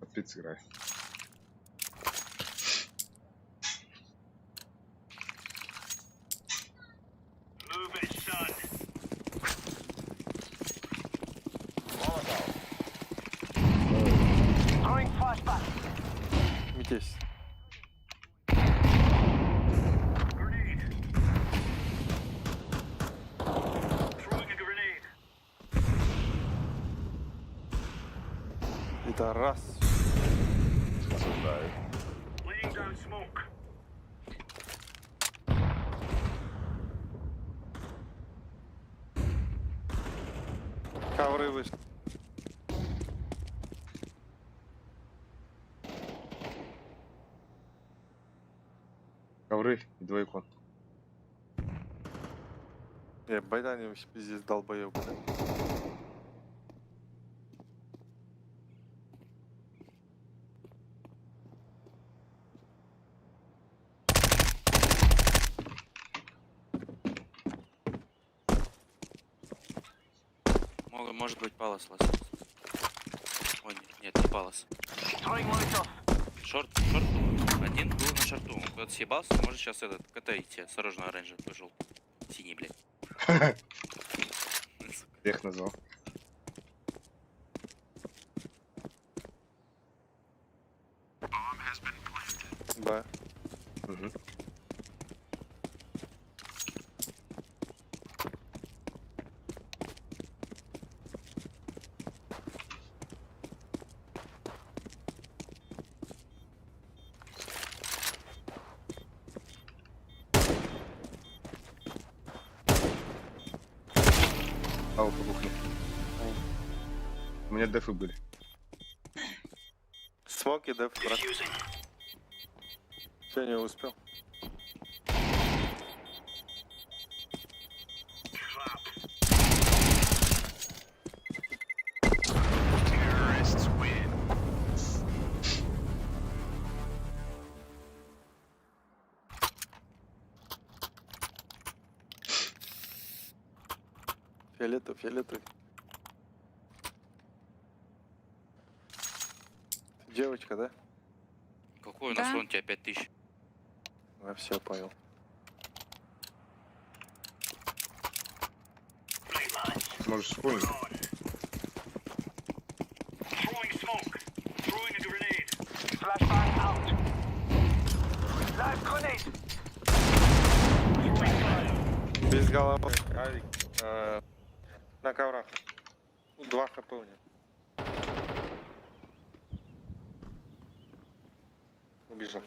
Подпиц играй. Митесь. Это раз. Осуждаю. Ковры вышли. Ковры и двойку. Ебать, они вообще пиздец долбоебы. Может быть, Палас ласт. Ой, нет, не Палас. Шорт, шорт был. Один был на шорту. Он куда-то съебался. Может сейчас этот КТ идти. Осторожно, оранжевый, желтый. Синий, блядь. Сука. Всех назвал. Б. Угу. Ау, по кухне. У меня дефы были. Смок и деф, брат. Все, не успел. Фиолетовый, фиолетовый. Ты девочка, да? Какой у нас Да. вон у тебя 5000? Я все понял. Можешь вспомнить. Без головы. Авик. На коврах. Два хп у него. Убежал.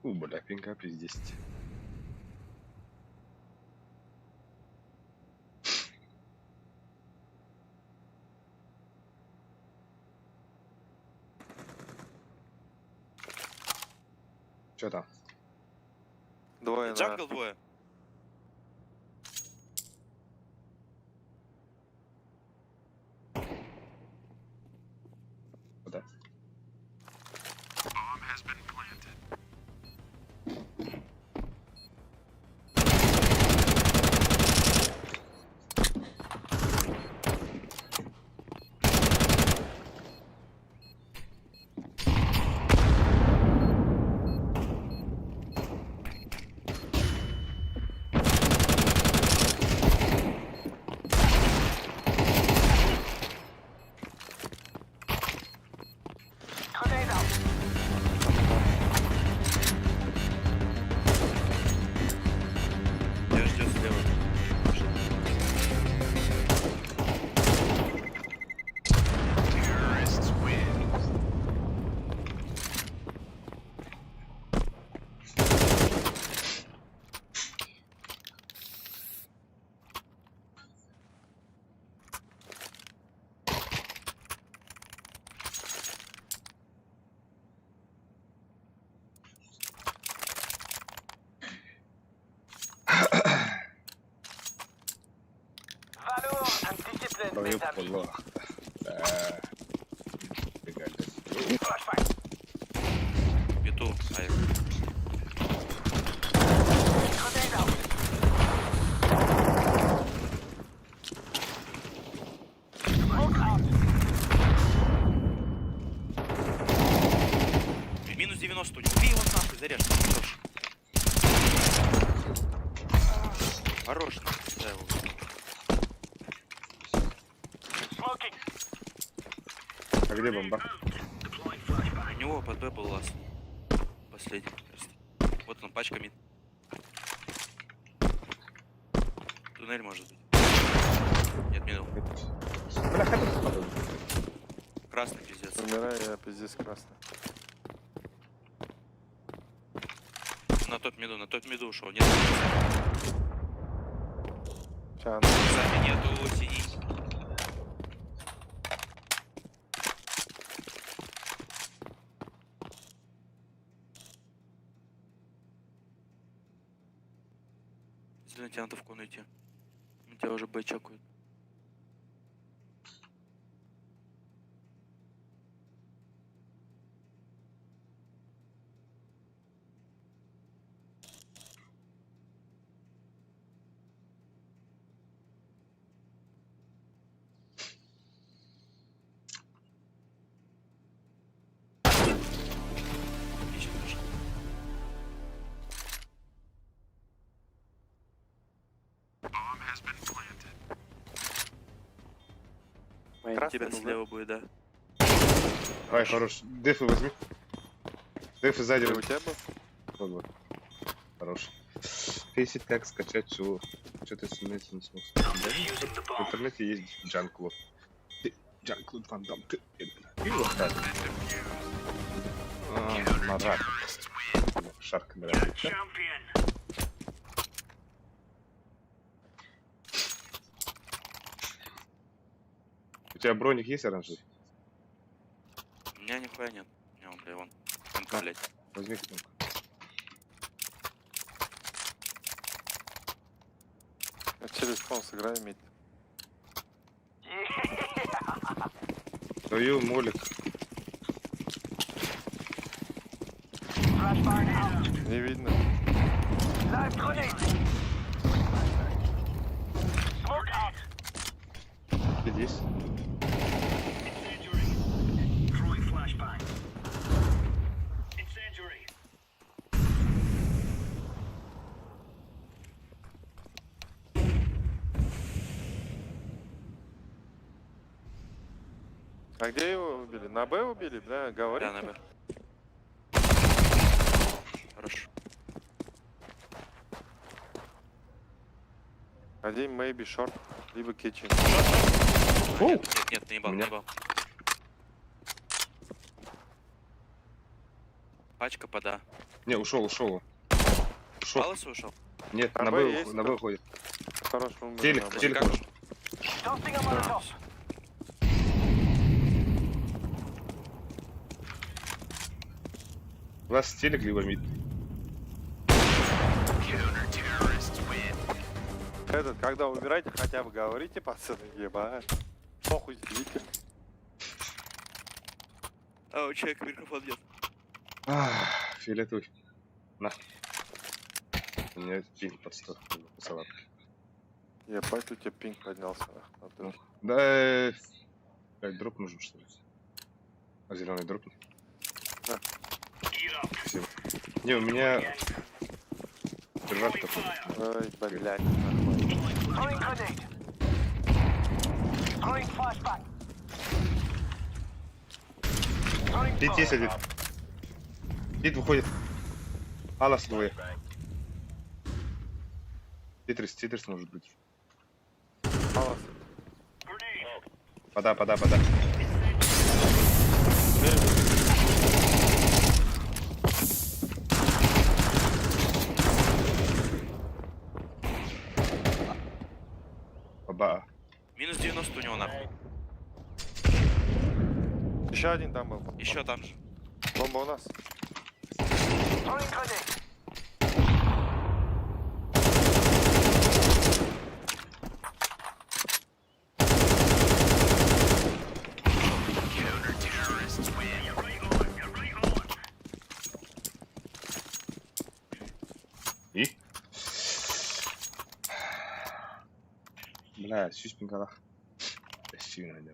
У, бля, пинка плюс 10. Че там? Двое на... Jungle двое. Куда? Тебя ждет слева. Проеб была. Да. Биту. Ай. Минус 90 у него. Убей его нахуй, заряж. Хорош. Хорош, нахуй, да его. А где бомба? У него под Б был лаз. Последний. кажется. Вот он, пачка мид. Туннель может быть. Нет, middle. Бля, хотя бы Красный пиздец. Умираю я, пиздец, красный. На топ миду, на топ миду ушел. Нет, Ща, сами нету, синий. Зелёный, тебе надо в кону идти. У тебя уже Б чекают. Ищет тоже. Красный Тебя был, да? слева будет, да. Ай, хорош. Дефы возьми. Дефы сзади. Или у тебя был? Вот, вот. Хорош. Фейсит, как скачать чего? Что-то с интернете не смог скачать. Да, В интернете есть Джанклод. Джанклод Ван Дам. Ты И вот так. А, Марат. Шарк нравится. У тебя броник есть оранжевый? У меня нихуя нет. У меня он, бля, вон. МК, блядь. Возьми кнопку. Я через фон сыграю мид. Даю молик. Не видно. Здесь. А где его убили? На Б убили, бля, говори. Да, на Б. Хорошо. Один maybe short, либо kitchen. Оу! Нет, нет, нет, наебал, Меня? наебал. Пачка пода. Не, ушел, ушел. Ушел. Палас ушел? Нет, А на Б Б, есть на Б уходит. Хорош, он Телек, на Б. телек. Как? У вас телек либо мид. Этот, когда умираете, хотя бы говорите, пацаны, ебать. Похуй сидите. А, у человека микрофон нет. Ах, фиолетовый. На. У меня пинг под 100 салатки. Ебать, у тебя пинг поднялся. нах, на Ну. туре. Да, блядь, дроп нужен, что ли? А зеленый дроп? Да. Спасибо. Не, у меня держак такой. Ой, блядь, нахуй. Пит есть один. Пит выходит. Алас двое. Тетрис, Тетрис может быть. Палас. Пода, пода, пода. Баба. Минус 90 у него нахуй. Еще один там был. Еще там же. Бомба у нас. И? Бля, сүүс пингалах. Сүүн айда.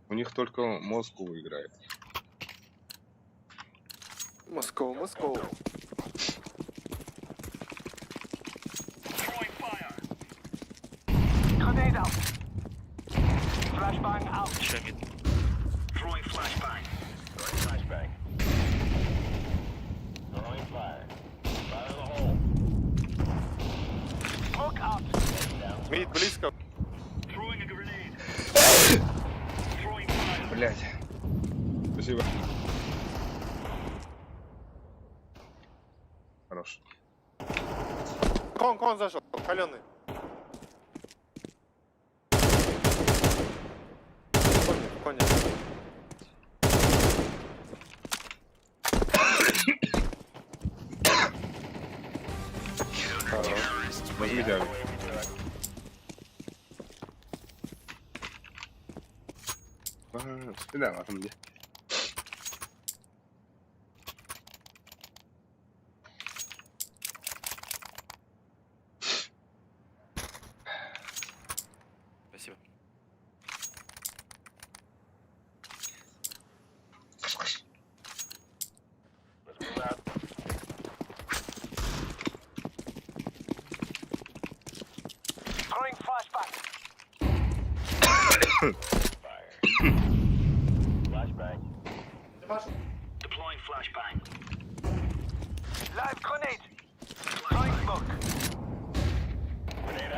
У них только Москву играет. Москва, Москва. Еще мид. Мид близко. Блять. Спасибо. Хорош. Кон, кон зашел, каленый. Кони, кони. Видео. Да, там где. Спасибо.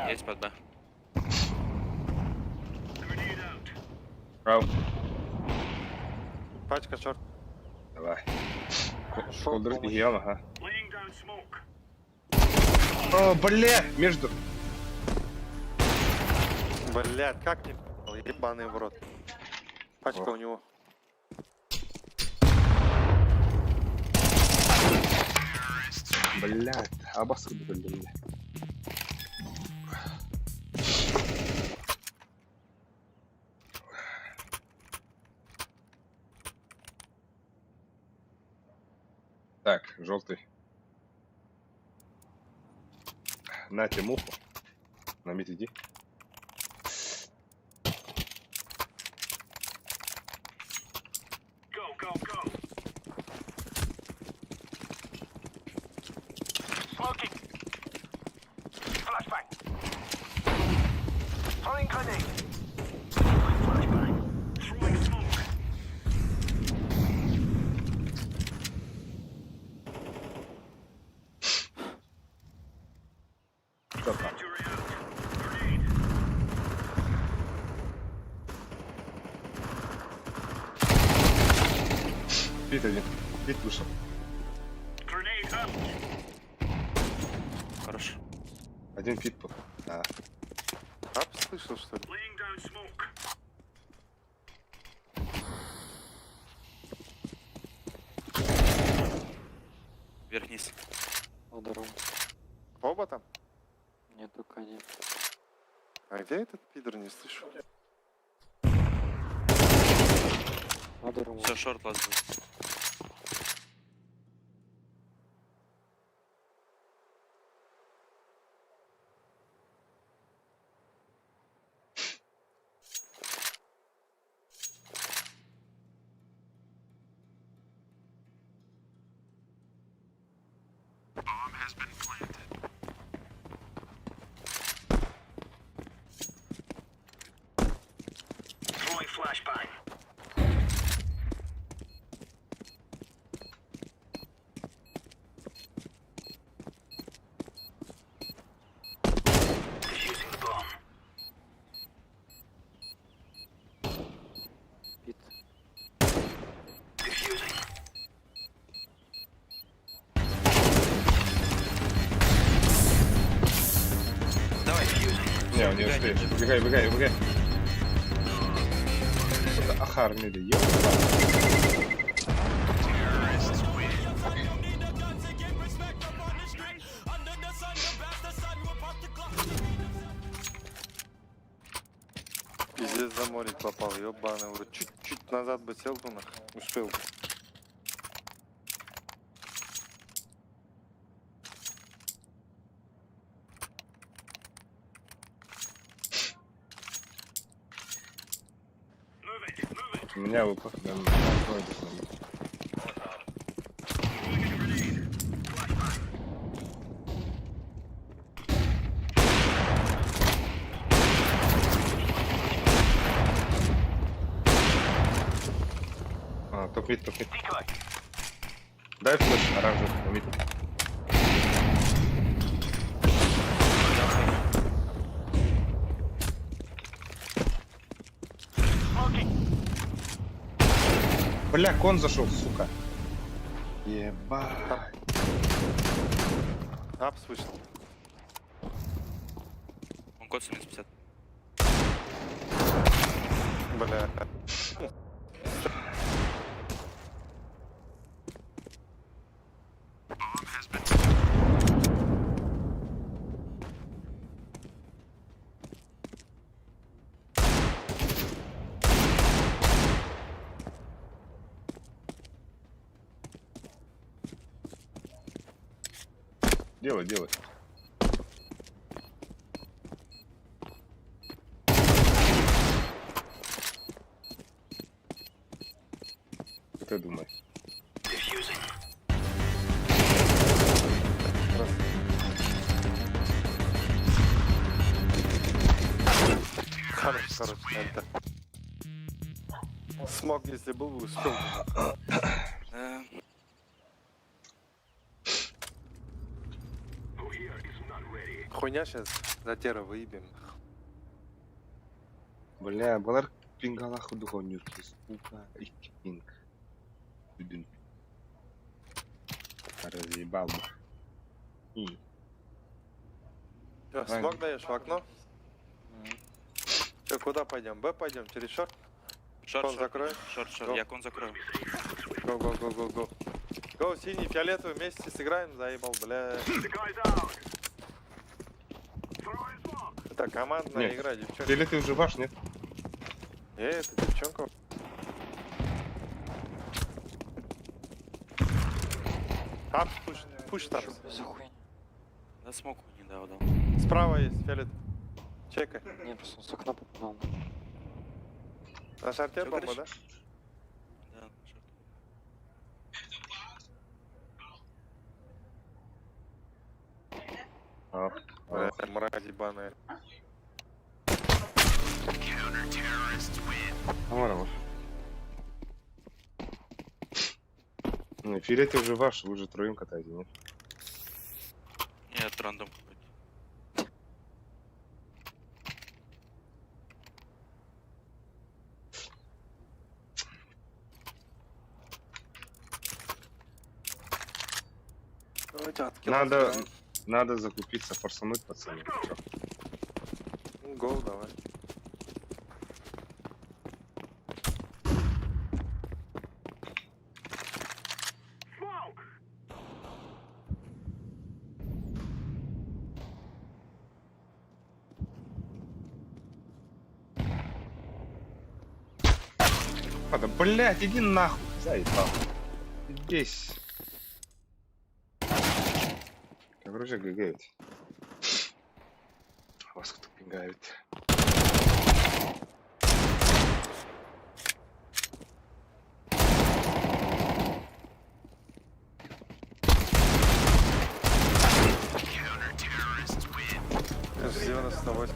Есть под Б. Рау. Пачка short. Давай. Shoulder и ага. О, бля, между. Блядь, как не п***л, ебаный в рот. Пачка Ох. у него. Блядь, абас блин. Так, желтый. На тебе муху. На мид иди. Что там? Пит один. Пит вышел. Хорош. Один пит был. Да. Ап, слышал, что ли? Вверх-вниз. Ударом. Оба там? Нет, только один. А где этот пидор, не слышу? Ударом. Все, short last был. Пит. Давай. Не, он не успеет. Убегай, убегай, убегай. Сука, Ахар не дает. Пиздец за море попал, ебаный в рот. Чуть-чуть назад бы сел бы нах. Успел. У меня выпал. Да, ой, да, А, top mid, top mid. Дай flash оранжевый, на mid. Бля, con зашел, сука. Ебать. Апс вышел. Он код 750. Бля. Делай, делай. Что ты думаешь? Хорош, хорош, это. Смог, если был бы, успел бы. Да. Хуйня сейчас за выебем. Бля, балар пингалах духонюрки, сука, и пинг. Дүдүн. Разъебал бы. И. Чё, смог даешь в окно? Чё, куда пойдем? Б пойдем? Через шорт? Шорт, Кон шорт, закрой. шорт, шорт. Го. Я кон закрою. Го, го, го, го, го. Го, синий, фиолетовый, вместе сыграем, заебал, бля. Это командная Нет. игра, девчонка. Или ты уже ваш, нет? Это девчонка. Ап, пуш, пуш там. Что за хуйня? Да смоку не дал, дал. Справа есть фиолет. Чекай. Не, просто он с окна попал. На шарте Чё бомба, да? говоришь? Да, шорт. А, Бля, мразь ебаная. Амарова. Не, фиолетовый уже ваш, вы же троим катаете, нет? Нет, рандом какой-то. Давайте откинем. Надо, надо закупиться, форсануть, пацаны. Чё? Гол давай. А, да, блядь, иди нахуй, заебал. Здесь. Короче, ГГ ведь. Вас кто пингает. С 98.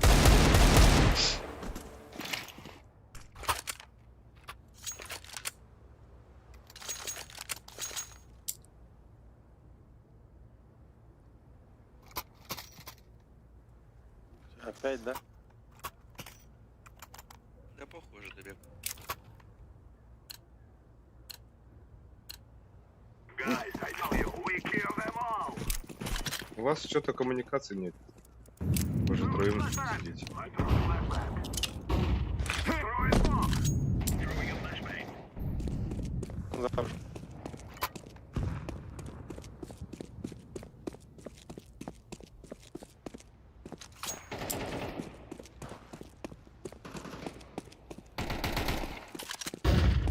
Опять, да? Да похоже, добег. У вас что-то коммуникации нет. Вы же троим сидите. Завтра.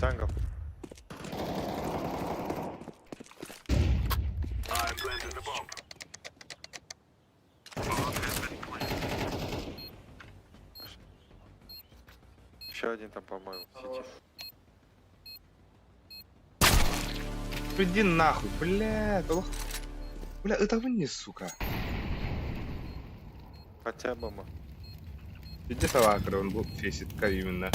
Джангл. Еще один там, по-моему, в сети. Иди нахуй, бля, это лох. Бля, это вы не, сука. Хотя бомба. Иди лакер, он был фесит, именно.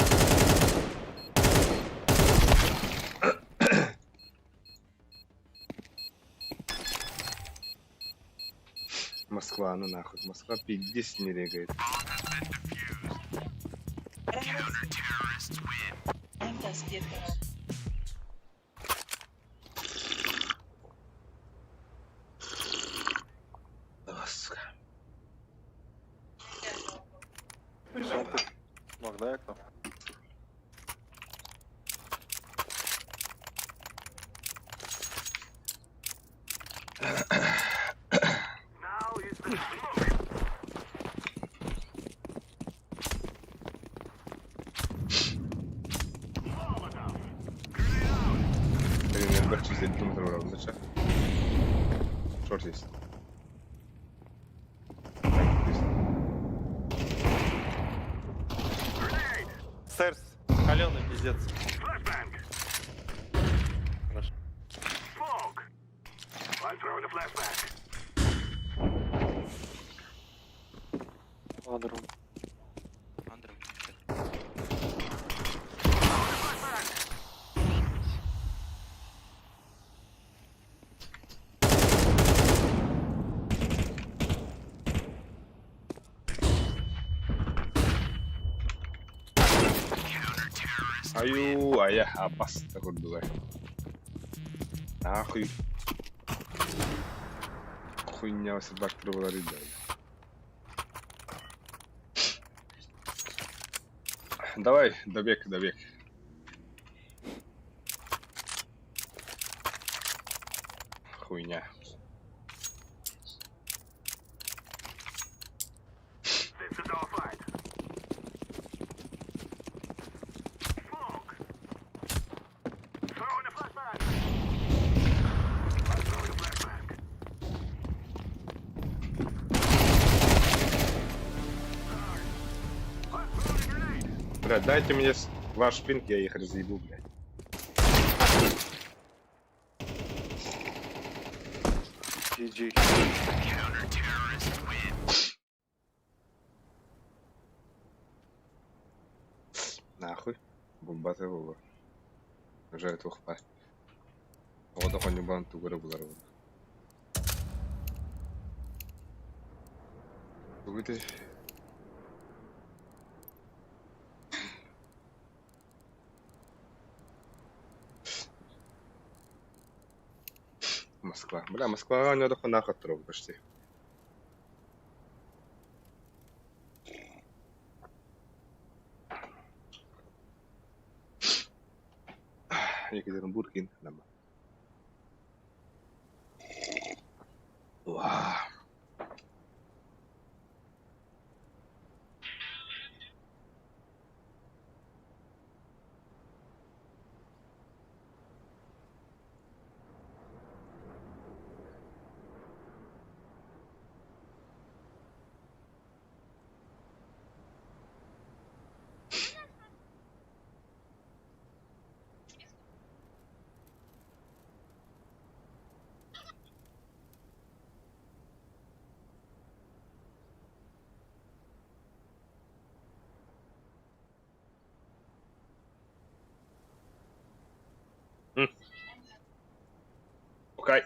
Москва, ну нахуй, Москва пиздец не регает. О, сука. Желтый. Мог, дай окно. Блин, я бачу, здесь дым забрал. Зачем? Шорт есть. Сэрс, холеный пиздец. Хорошо. Андер. Аю, ая, апас курдуга. Нахуй. Хуйня собак трубалар да. Давай, добег, добег. Хуйня. Бля, дайте мне ваш пинг, я их разъебу, блядь. GG. Нахуй. Бомбата була. Уже это ухпа. Ода хонюбан тугары булар була. Тугыты. Москва. Бля, Москва не нахуй почти. Екатеринбург, Нама. Уа. Окей.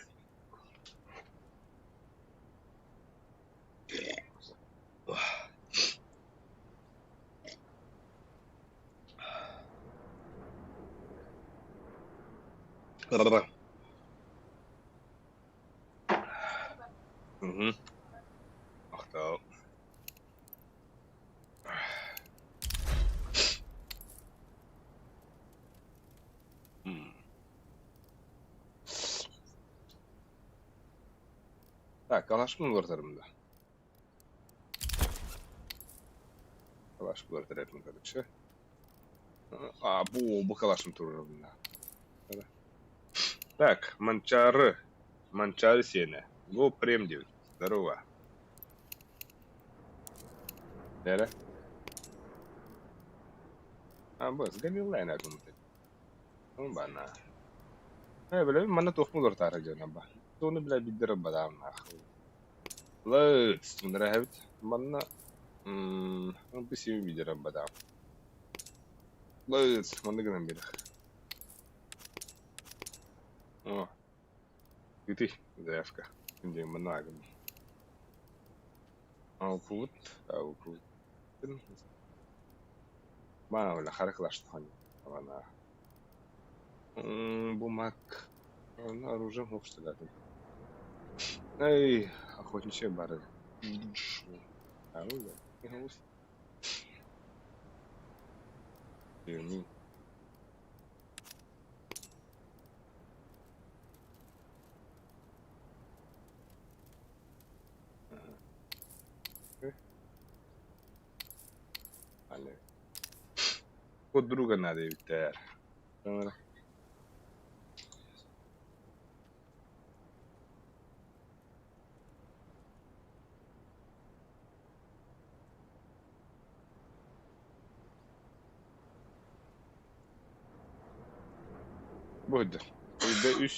Да-да-да. Угу. Ах, Так, калаш mı vurtarım da? Калаш vurtarım короче. А, бу калашым турарым да. Так, Манчары. Манчары сені. Го прем деп. Здорово. Нere? А, бу, сгамилай на кунты. Ну, бана. Э, бля, мана тухму дортары жана ба. Тону, бля, биддер бадам нахуй. Лыц, нравит. Манна. Ну, бисими биддер бадам. Лыц, манна гынан бирих. О. Ити, заявка. Инде манна агым. Аупут, аупут. Мана бля, харыклашты Ана. Бумак. Оружие мог. Эй, охотничьи бары. Оружие. Код друга надо ведь. Бу Үйде үс.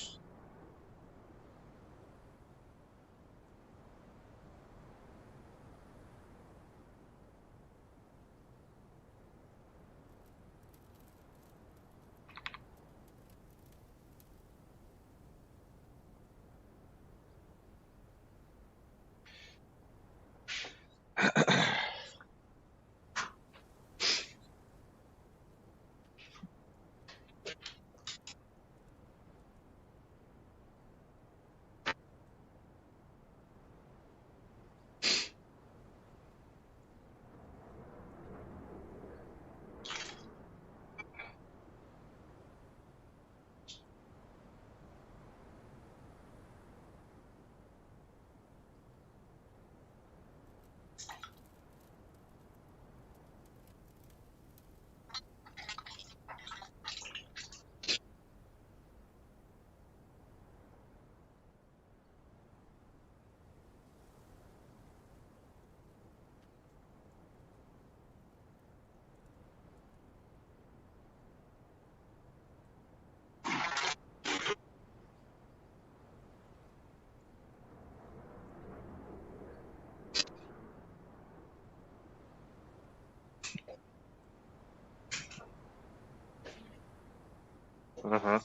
Ага.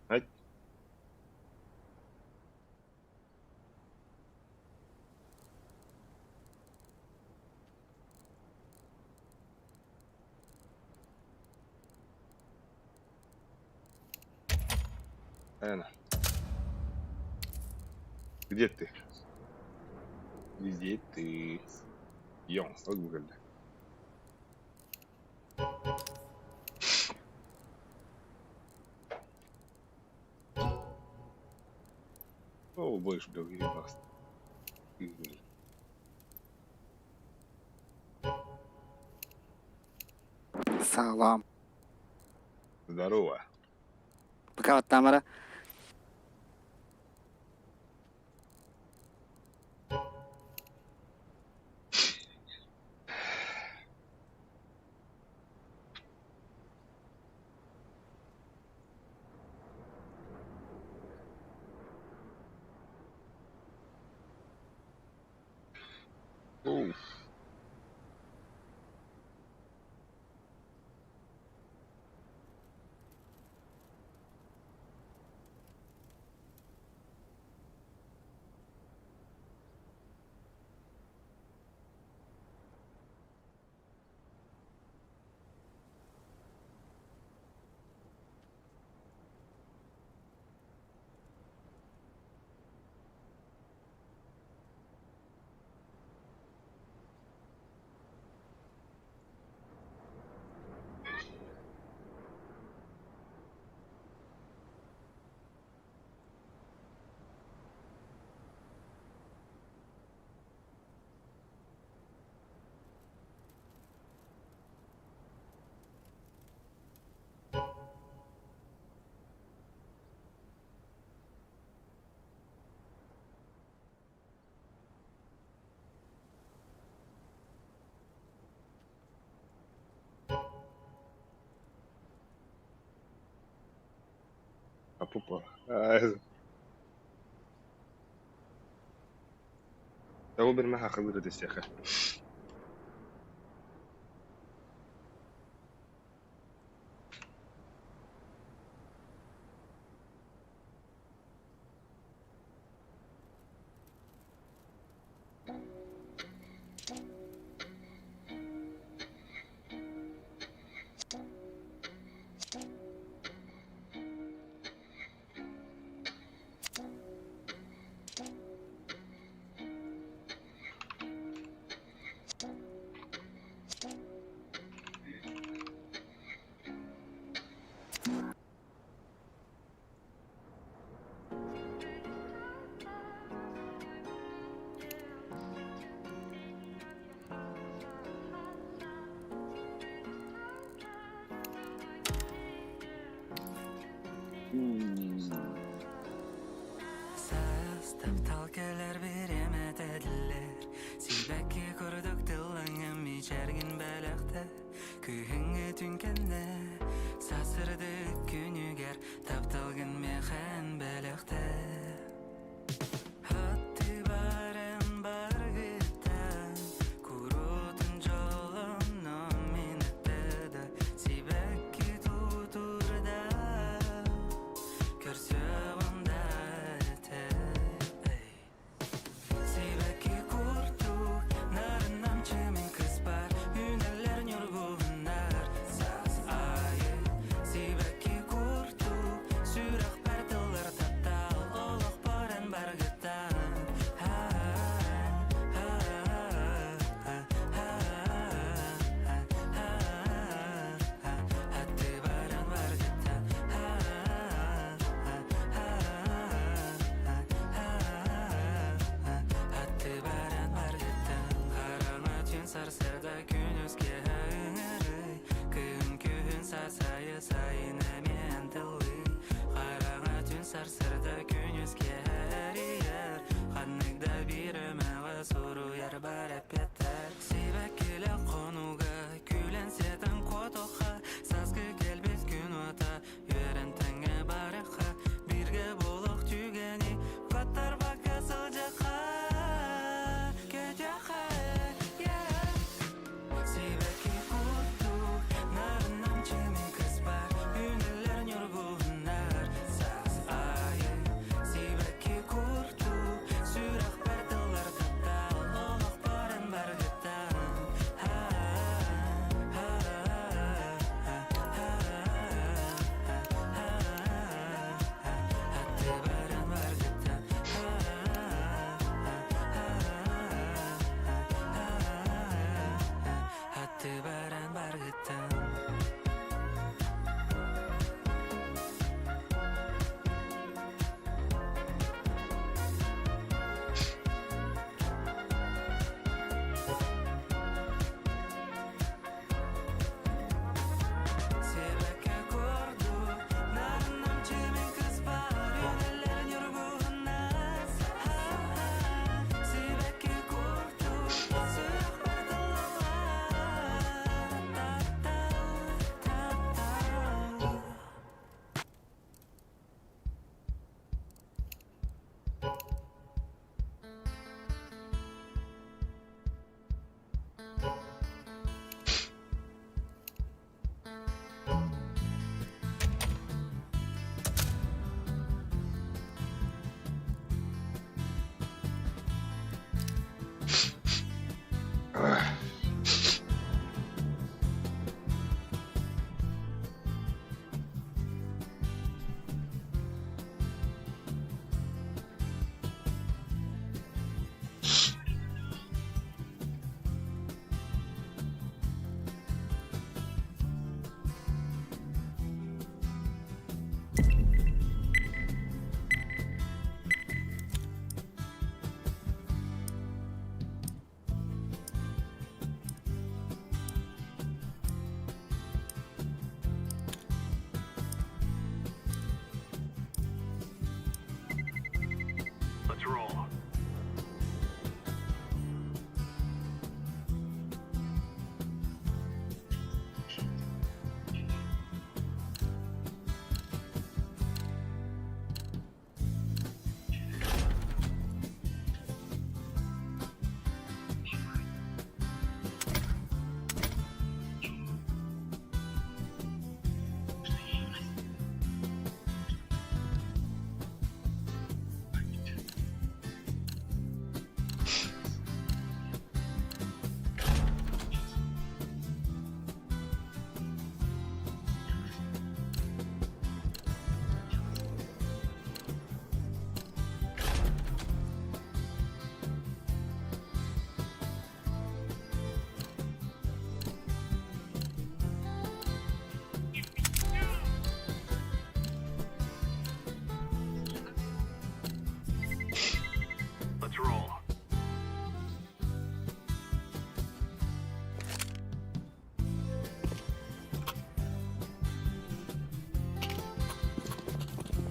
Ай. Эна. Где ты? Где ты? Йон, выгугли. О, больше других бас. Салам. Здорово. Пока, Тамара. Оу. А пупа. Того бір мәха қылыр десеха.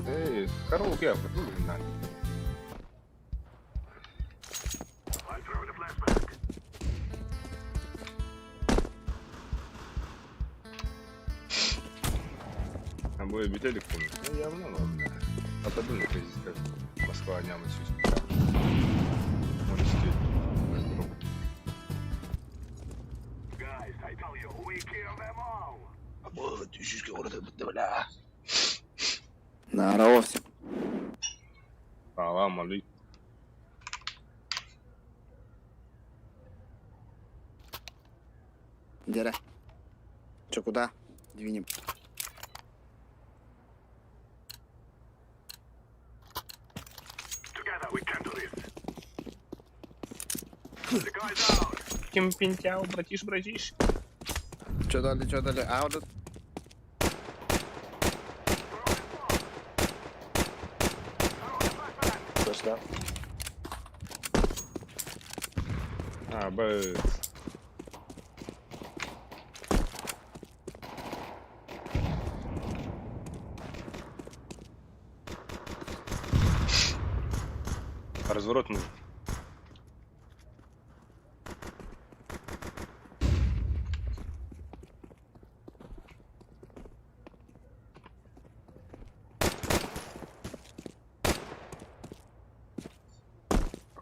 Эй, караоке, а А бой бүтэлик Ну, явно ладно. Отодвинь как Москва няма сюсь. Может сидеть. Бля. Здорово всем. Салам алейкум. Дера. Че, куда? Двинем. Ким пинтяу, братиш, братиш. Че дали, че дали? А, вот это... А, б. Разворот нужен.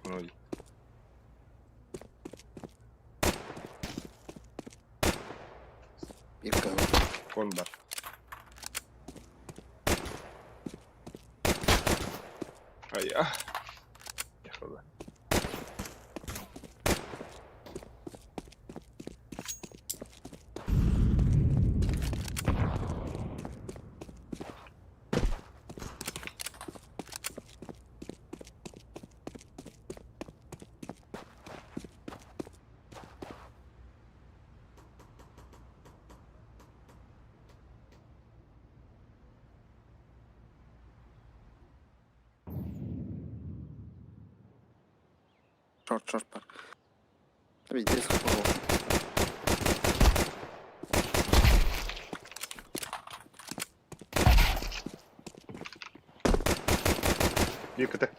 Ой. Кон бар. Ая. Ехала. Шорт, шорт бар. Здесь хапал. Бир КТ.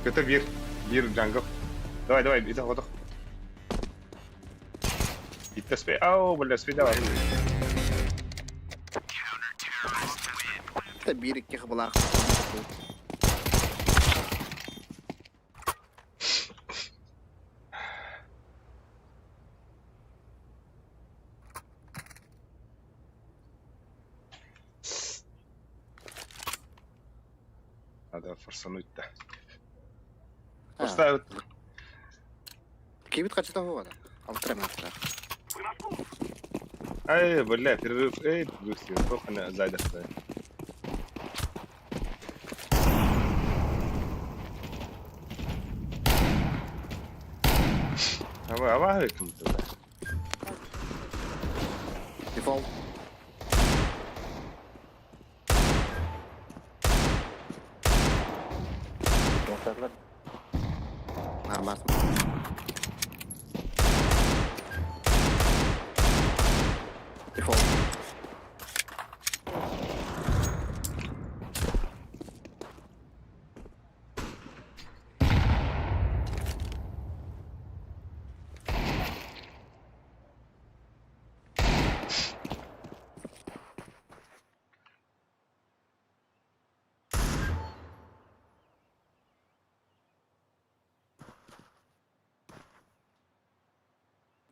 КТ бир. Бир джангл. Давай, давай, иди, готов. Итте спей. Ау, бля, спей, давай. Это бир икки хабалах. Надо форсануть-то. Поставят. Кибит хочу того вода. Алтрематра. Ай, бля, перерыв. Эй, перерыв. Плохо на сзади стоит. Давай, кому-то. Дефолт. Нормально. Дефолт.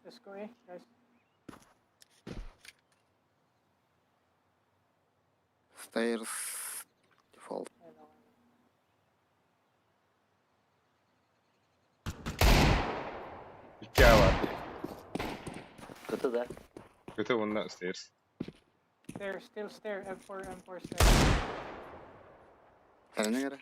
Let's go, eh, guys. Stairs. Default. Икки бар. КТ да. КТ онна stairs. Stair, still stair, M4, M4 stair. Сарына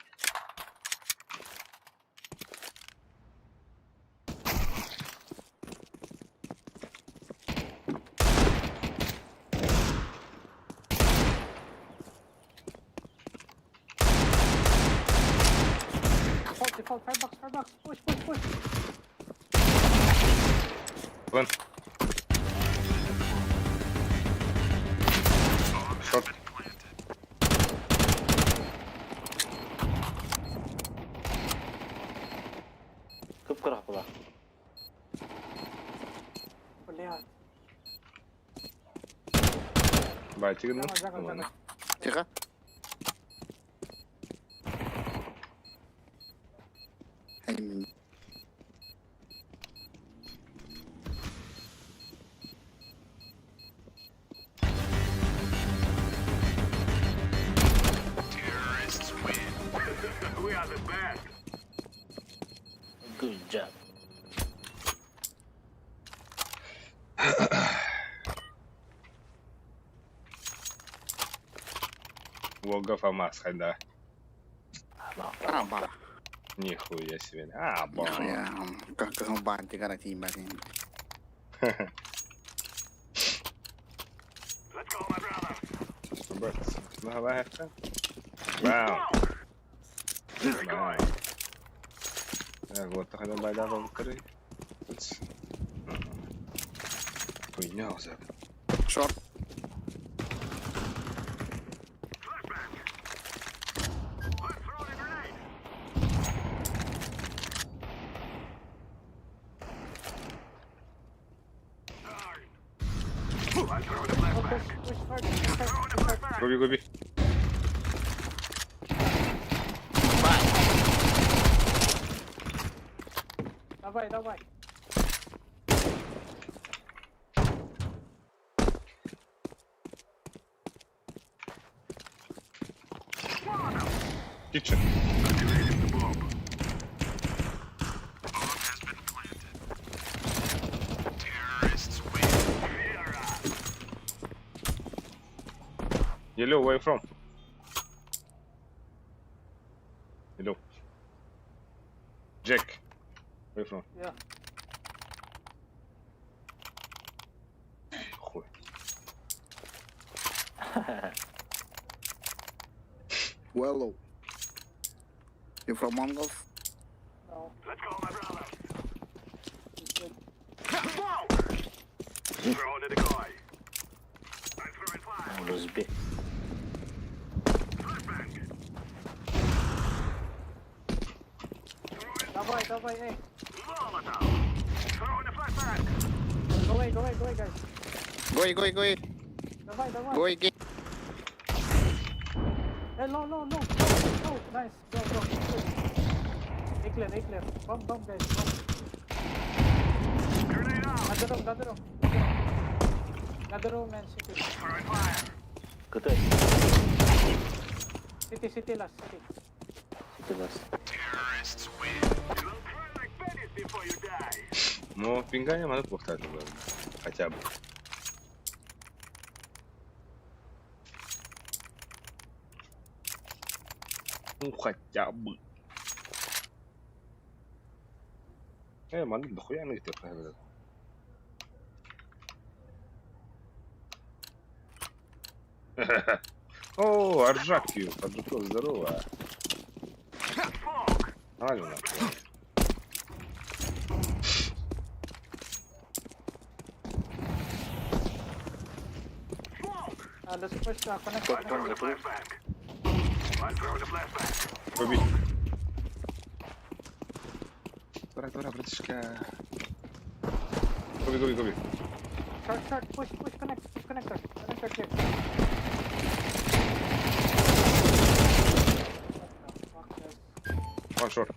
Default, default, firebox, firebox, push, push, push. Вон. Шорт. Кып-кыра была. Блядь. Батик, ну. Jungle, jungle, Ладно. jungle. Тихо. Эй, Good job. Лого ФАМАС, хайда. А, ба. Нихуя себе. А, ба. Нихуя. Как бантик гарантии, блин. Вау. Вау. Вот тогда байда вкры. Хуйня уже. Шорт. Push, push hard, push hard, push hard. Go B, go B. Давай, давай. Kitchen. Yellow, where you from? Hello. Jack. Where you from? Yeah. Хуй. Wello. You from Mongols? No. Let's go, my brother. Розбей. Давай, давай, эй. Go away, go away, go away, guys. Go, go, go. Давай, давай. Go, go. Hey, low, low, low, low, low. Nice. Go, go. Good. A clear, A clear. Bomb, bomb, guys. Bomb. Ladder room, ladder room. Ladder room and city. КТ. City, city last, city. City last. Но пингаем надо плохо Хотя бы. Ну хотя бы. Маннык дохуя на О, Аржак Аржаков, здорово. Нормально нахуй. Let's push connect. Тот дом закрыт. Побить. Давай, давай, братишка. Гоби, гоби, гоби. Short, short, push, push, connect, push connector. Connector clear. What the fuck, guys? One short.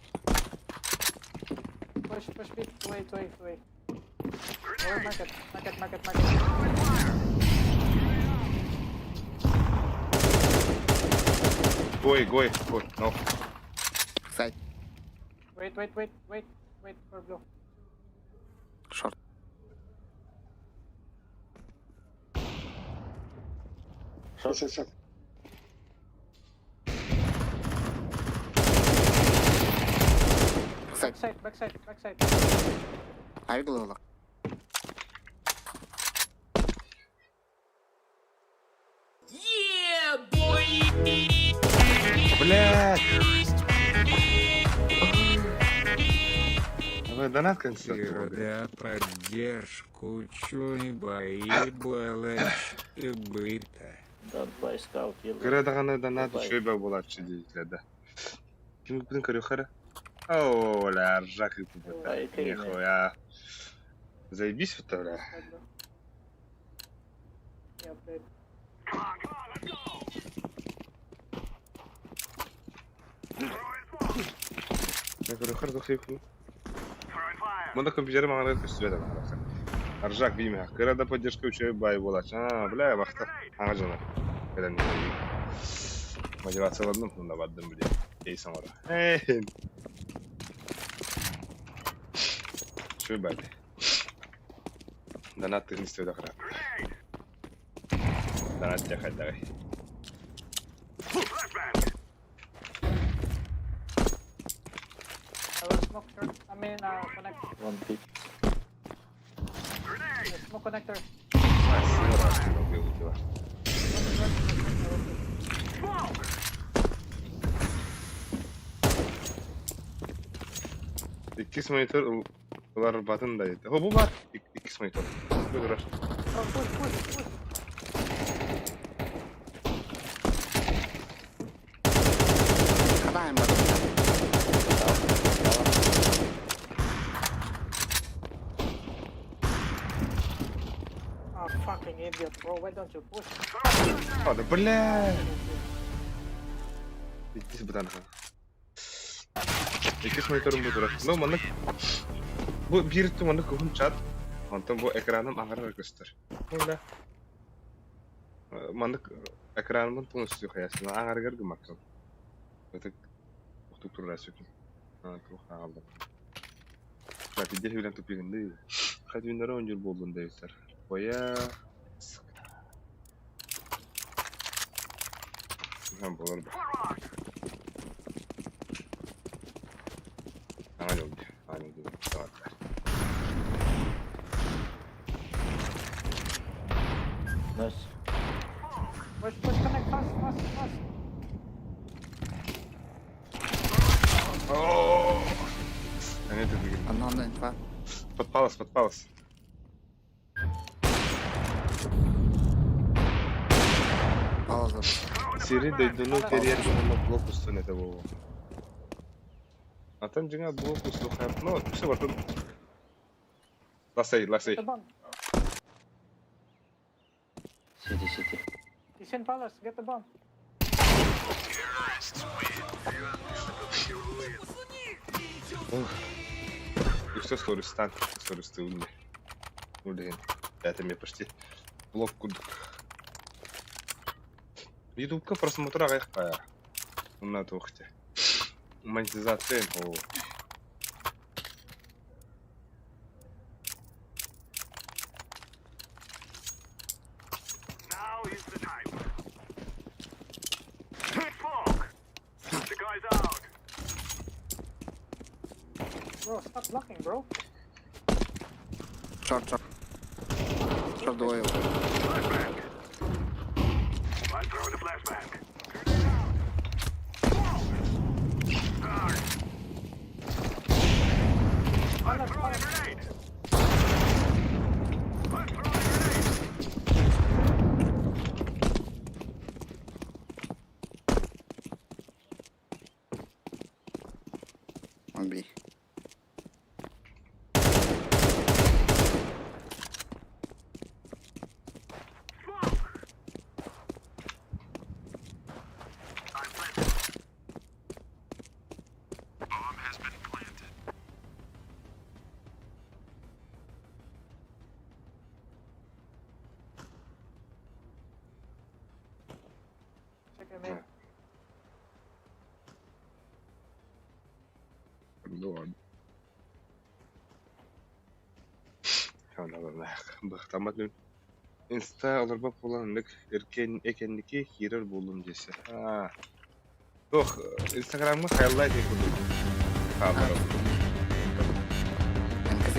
Push, push, B. Wait, wait, wait. Go market, market, market, market. Гой, гой, гой. No. Side. Wait, wait, wait, wait, wait for blue. Short. Short, short, short. Side. Backside, backside, backside. Авик лола. Блядь! Давай донат концерт. Да поддержку чуй быта. Don't buy scout, yellow. Кыра даҕаны донат Давай. үчүгэй баа буолааччы дииллэр да. Ким ким көрүөхэрэ? О, бля, ржак и Ай, ты Нихуя. Заебись вот бля. Side blue. Yeah, played. Я көрүөхэр дохуй. Мында компьютер маңа көстүбэт ана. Ржак бийме. Кыра да поддержка үчүгэй бай буолааччы. А, бля, бахта. Аңа жана. Кэлэн Мотивация ладно, мында бардым, бля. Эй, самара. Эй. Үчүгэй бай. Донат тыгын истебэт акыра. Донат жакай давай. I will smoke short. I mean, connect. One pit. Yeah, smoke connector. Спасибо, убил Short, short, short, I will push. Иккис монитор ылар батын да деді. О, бу бар. Иккис монитор. Бу durар. Oh, push, push, push. Хадаем бата. Ah, Fucking idiot, bro. Why don't you push? А, да бля! Иккис бытанха. Иккис мониторум бу турар. Ну, маннык бу биир өттү маннык уһун чат. Онтон бу экраным аҥарар көстөр. Ну да. Маннык экранымын полностью хайасына аҥарыгар гыммаккын. Ытык охтук турар сүкүн. Туох хаалла. Да, пиздец билэн тупигынды. Хатвиннары оонньуур буоллун дэбиттэр. Боя... Буолар ба. Аҥа дьол аҥа дьол Nice. Push, push, connect fast, fast, fast. Они тупигин. Анна инфа. Подпалась, подпалась. Пауза. Сири дойдуну кэрийэр уонна блок устун этэ буолуо. Атын дьиҥэ блок устуохха, ну, все бартын. Ласай, ласай. The bomb. Сиди, сиди. He's in palace. Get the bomb. И все стористан, стористы Блин, это мне почти блок кудук. Ютубка просмотра аҕыйах Уна туохте. Монетизация о. Bro, stop blocking, bro. Short, short. Short двое. Palace, palace. Он B. Check him in. Ну ладно. Бахтамат Инста олорбот буолан эркен экенники киирэр буоллум диэсэ. Аа. Туох Инстаграмҥа хайлай диэн курдук хаалларар. НКТ.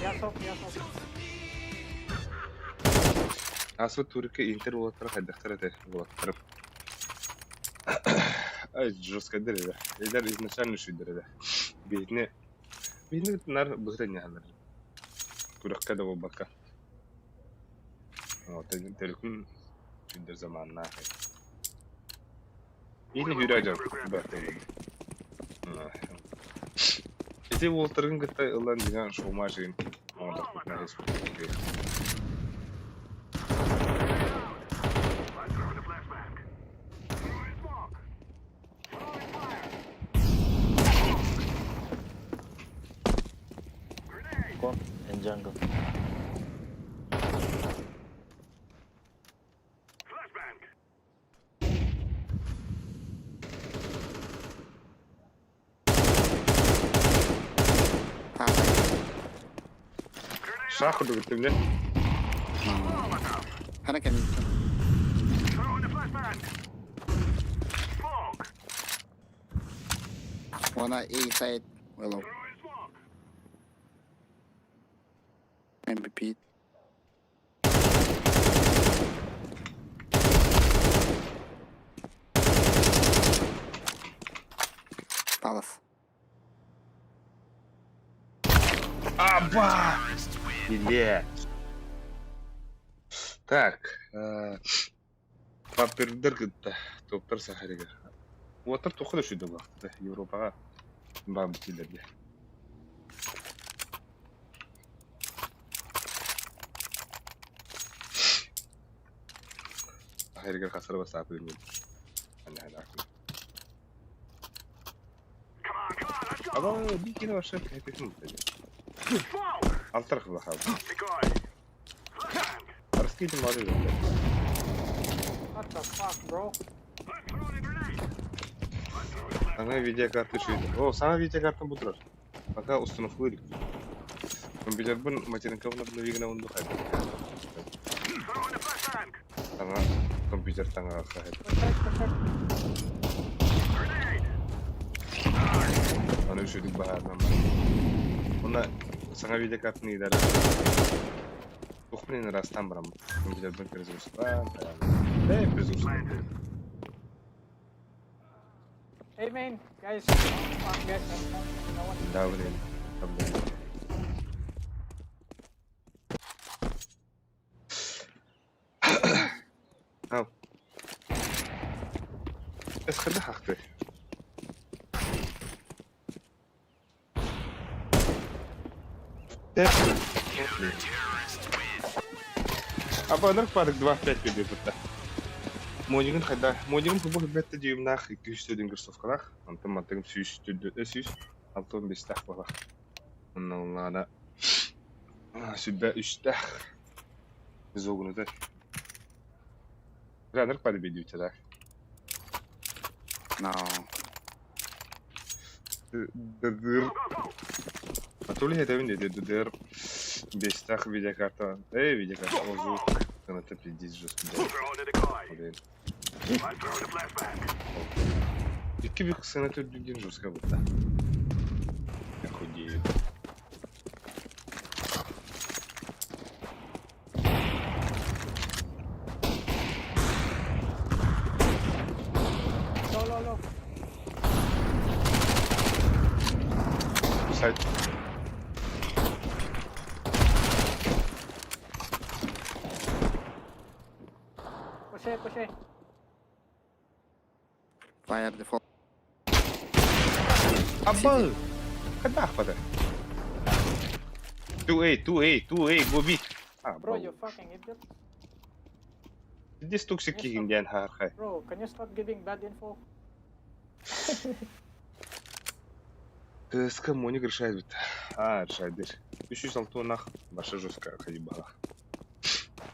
Ясок, ясок. Ааспыт турика Интер уолаттара хайдахтар этэ уолаттарым. Ай, жестко дэр Эдэр изначально шүйдер этэ. Биһитини биһини нар быһыта ньаһалар. Күрэххэ да буолбакка. Вот, телефон шүйдер заманнаах. Биһини хүрэ дьон бэрт Ити уолаттарын кытта ылан дигэн шоумаш игин оҥордохпутуна Con and jungle. Шах курдук иттим Хана кэмин. One A side willow. MVP. Palace. Аба! Биле. Так. Папирдар кытта топтар Сахарыгар. Уоттар туохха да үчүгэй буоллахтара Европаҕа баабыт дииллэр дии. Сахарыгар хасар басаапы мин. Aba bir kere başka hepimim dedi. Alt tarafı bakalım. Arası var öyle. What the fuck, bro? Sana видеокарта şu. О, sana видеокарта bu durur. Пока установку илик. Компьютербун материнкабын обновигна онду хайда. Сана компьютер таңа хайда. Protect, protect. Аны үшүдүк баһаарынан бар. Уна саҥа видеокартаны идара. Тухмин растан барам. Компьютербун перезагрузка. Э, перезагрузка. Hey, main, guys. Fuck, guys. I'm not- No one. Да, блин. Да, блин. Ау. Эс хырда хахты. Аба парк 2-5 беде бұтта. Монигін қайда? Монигін бұ бетті дүйімнақ 200 кроссовкалах. Антон мантыгым сүйіс сүйіс. Алтон бестах балах. Онна сүбә үстах. Зогуну да. Раныр пары беде үтеді. No. Ддыр. А то ли это не ДДР. Бестах видеокарта. Эй, видеокарта. Озу. Это пиздец жестко. Блин. Икки бик сенатор дүден жестко будто. Я худею. Low, low, low. Сайт. Push A, push A. Fire default. Абы! Когда хватает? 2A, 2A, 2A, go B. А, Bro, you fucking idiot. Здесь токсик кигинден хархай. Bro, can you stop giving bad info? ТСК Моник решает бит. А, решает дыр. 306 нах. Баша жестко ходибала.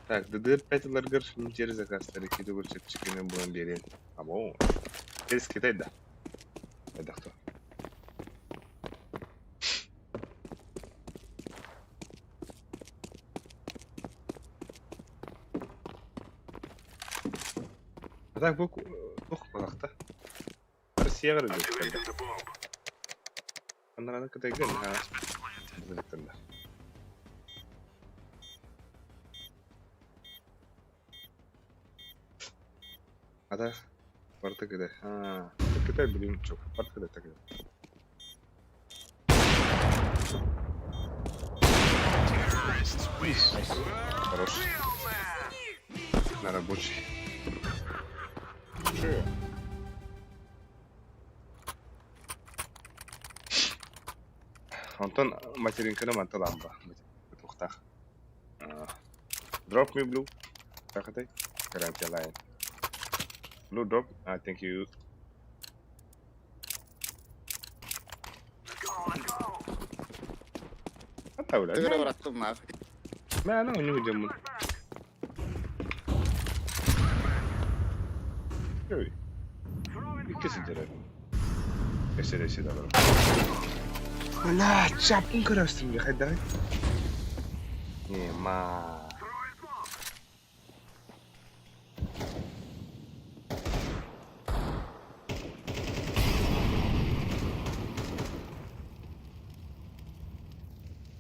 Так, ДДР 5 ларгар митер заказ тарихи дугур чепчикене буан берен. Амо. Терс Китай да. Это кто? А так бу тух балакта. Россия гырды. Анараны Кытайга ха. Билектенде. А так барта Кытай. А, Кытай блин чок. Барта Кытай так. Хорош. На рабочий. Че? Антон материнканы манталамба. Тухтах. Drop me blue. Takatay. Гарантия line. Blue drop. Ah, thank you. Атауля. Тыгыры быраттым нахуй. Мә, ана у него демон. Ой. Икки сидер. Эсер эсер аларым. Бля, чапын көрөстүм хайда. Не, ма.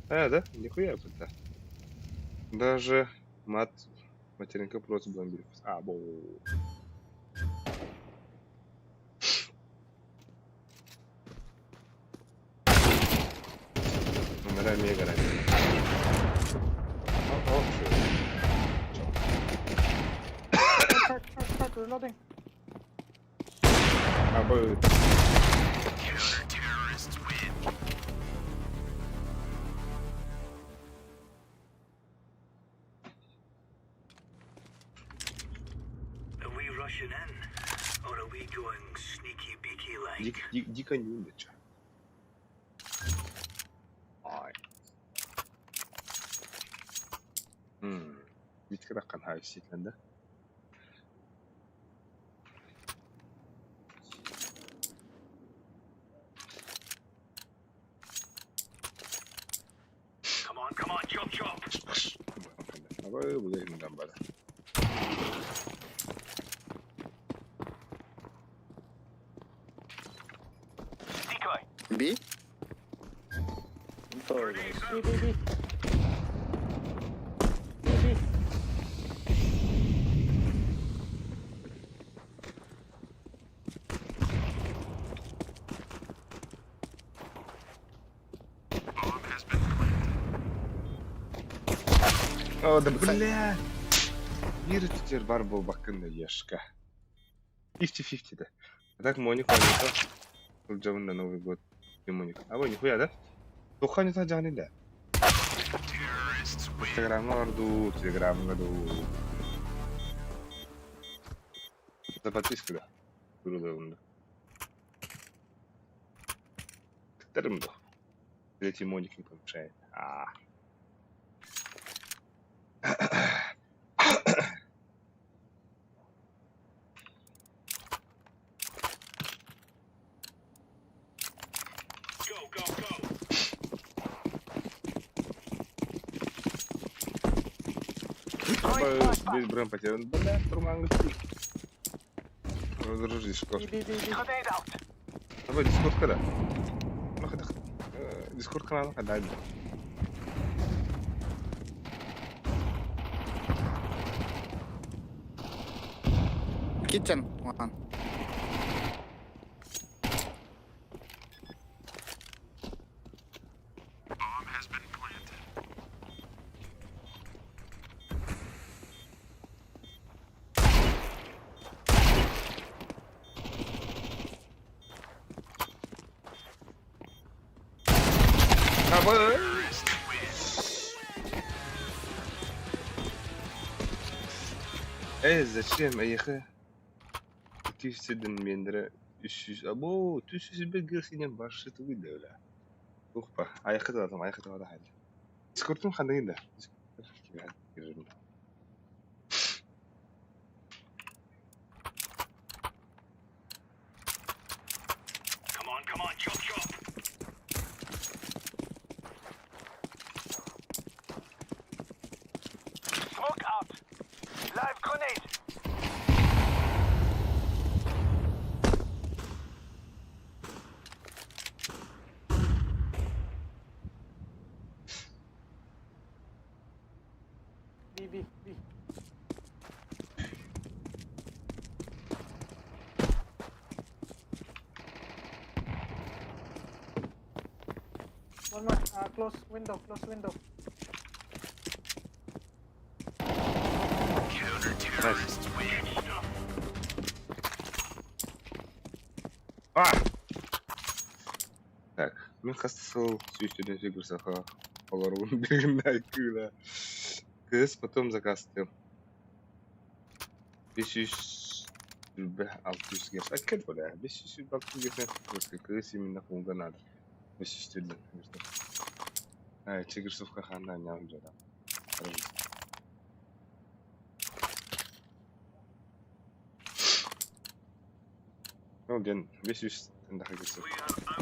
А, да? Нихуя это. Даже мат материнка просто бомбили. А, бо. Номера мега ранее. О, о, всё. Short, short, short. Reloading. Абы. Дико не умничай. Ай. Биткэ раккан хай ситленде. Абы бу да бара. Би? B, B, B. B, B. О, да бля. Мир теперь бар был бакын ешка. 50-50 да. А так Моник Моника. Тут на Новый год. И Моник. А вы нихуя, да? Туха не та джани да. Инстаграмга орду, Телеграмга ду. За подписку да. Курулы Кытарым да. Третий Моник не помешает. А. Здесь брэм потерян. Бля, турман Разоружи Дискорд. Давай, Дискорд когда? Ну, когда? Дискорд канал, когда? Kitchen. One. Абы! Эй, зачем? Эйхэ. Түсідін мендірі 300, або 300 бе герсинен башы тугы бля. Ухпа, аяқы да аяқы да хәл. Дискордтун хандай да. B, B, B. One more. Close window, close window. Nice. А! Так, мен хастасыл сүйістуден фигурсаха олар бегін күлі. Кыз потом заказ ты. 500 600 герц. А как бля? 500 600 герц. Кыз именно хунга надо. 500 түрден. Ай, чегирсовка хана ням жада. Ну, ден 500 тендаха герцов.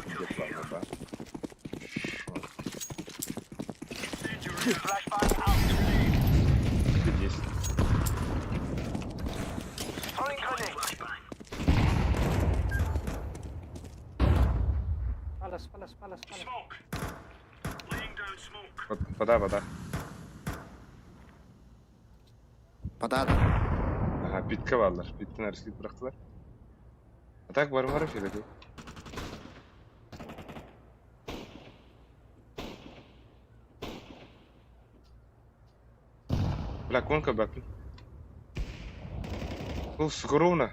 Деп бар, ба. Здесь. Palace, palace, palace, palace. Вода, вода. Вода, да. Ага, питке varlar. Pitken arası bıraktılar. Atak var var şöyle diyor. Бля, конка бакын. Ол ровно.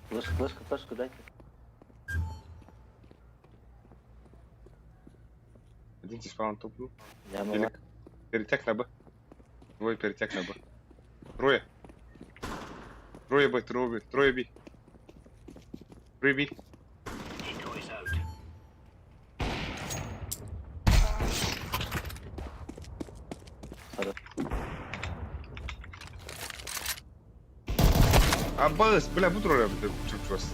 Флешку, флешку, флешку дайте. Один тиспаун туплю. Я на Или перетяг на Б. Двое перетяг на Б. Трое. Трое Б, трое Б, трое Б. Трое Б. Аббас, бля, бу трое, бля, чуть вас.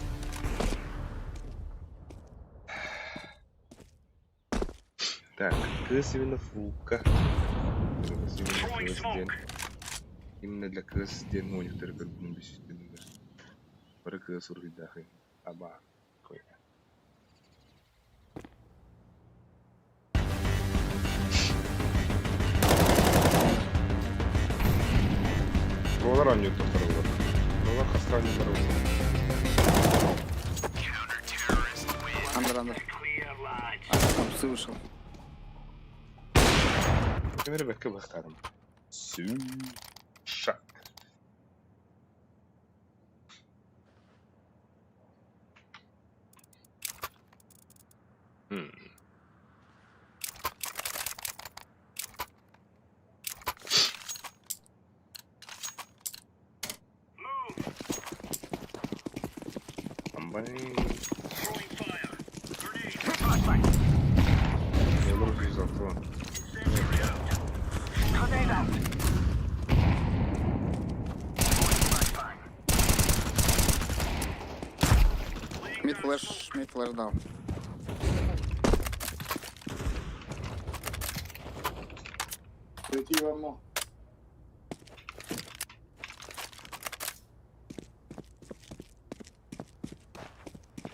Так, кыс именно фука. Кыс именно кыс ден. Именно для кыс ден монитор көрбүн бүсүстүнүгэр. Бары кыс уруйдаахы. Аба. Кой. Ролар аннют тохтороллар. Ролар хаска аннют Андер, андер. А, там псы вышел. Кемер бэккэ бахтарым. Сүү. Шак. М. Амбай. Yolur 106. Мид флеш дал.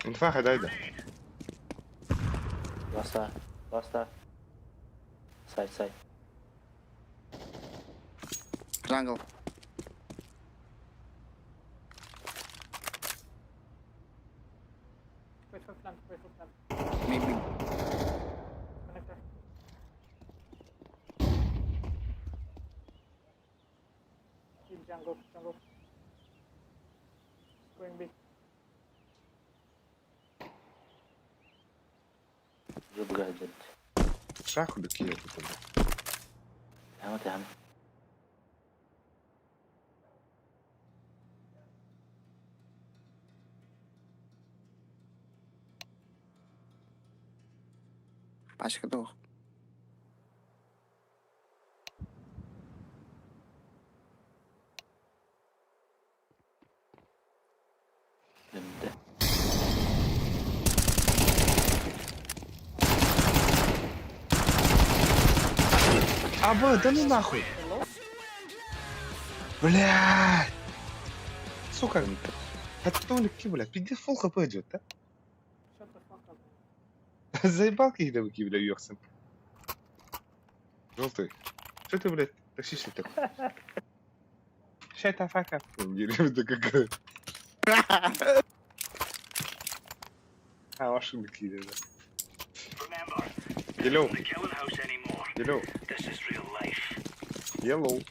Инфа хадайда. Ласта, ласта. Сайт, сайт. Jungle. Wait for flank, wait for flank. Maybe. Connector. Kill jungle, jungle. Going B. Good guy, dude. Шаху докинул тут. Тяну, тяну. Пачка двух. МД. Аба, да ну нахуй. Блядь. Сука. Это блядь, пиздец фул хп идет, да? Shut the fuck up. Заебал какие-то вы, бля, ёхсен. Желтый. Что ты, блядь, токсичный такой? Shut the fuck up. Да какая. А, машины какие-то, да. Yellow. Yellow. Yellow.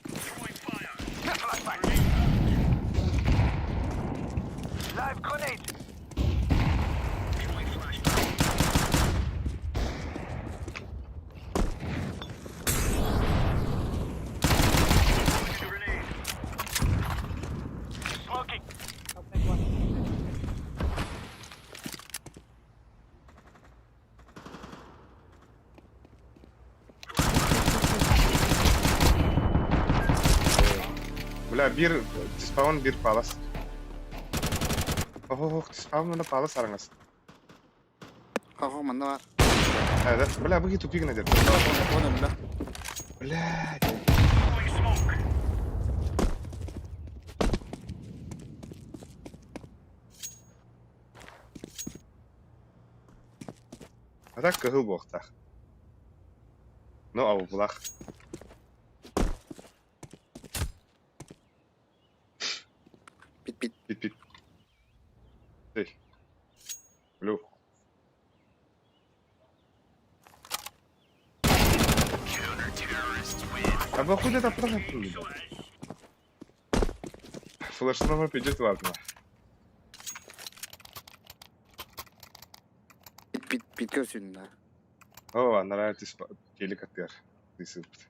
I'll take one. Бля, бир, диспаун бир палас. Ох, диспаун на палас араңас. Хо-хо, манна бар. А, да, бля, вы тупик надер. Понял, бля. Блядь. А так кыһыл буохтаах. Ну, абылах. Пит-пит. Пит-пит. Эй. Блю. А вы хуй это флеш? Флешнова пидет ладно. Бит бит көрсүн да. О, нравится телекатер. Ты сыпт.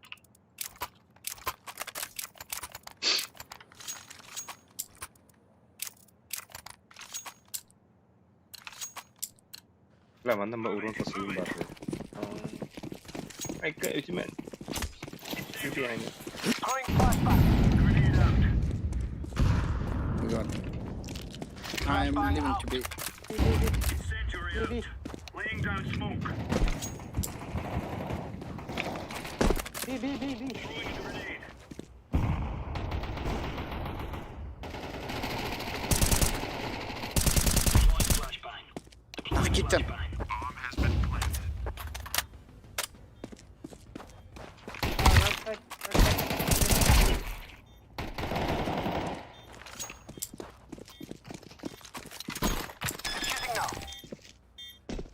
Ла, манна ма урон тасуйун бар. Айка, үтүмэн. Үтүмэн. God. I'm leaving to be. B, B, B. B, B. B, B, B, B. Ah, kitchen. Right side, right side.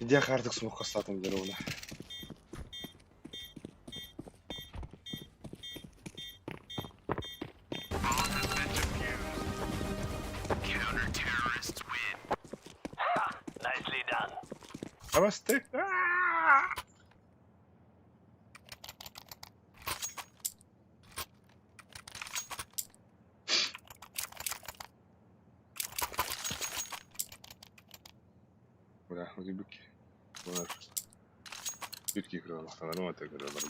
Иди хардык смок хастатым дер оны. Намасте. Бля, удибики. Булар. Бүтки кыралар, мактанарым ата кыралар.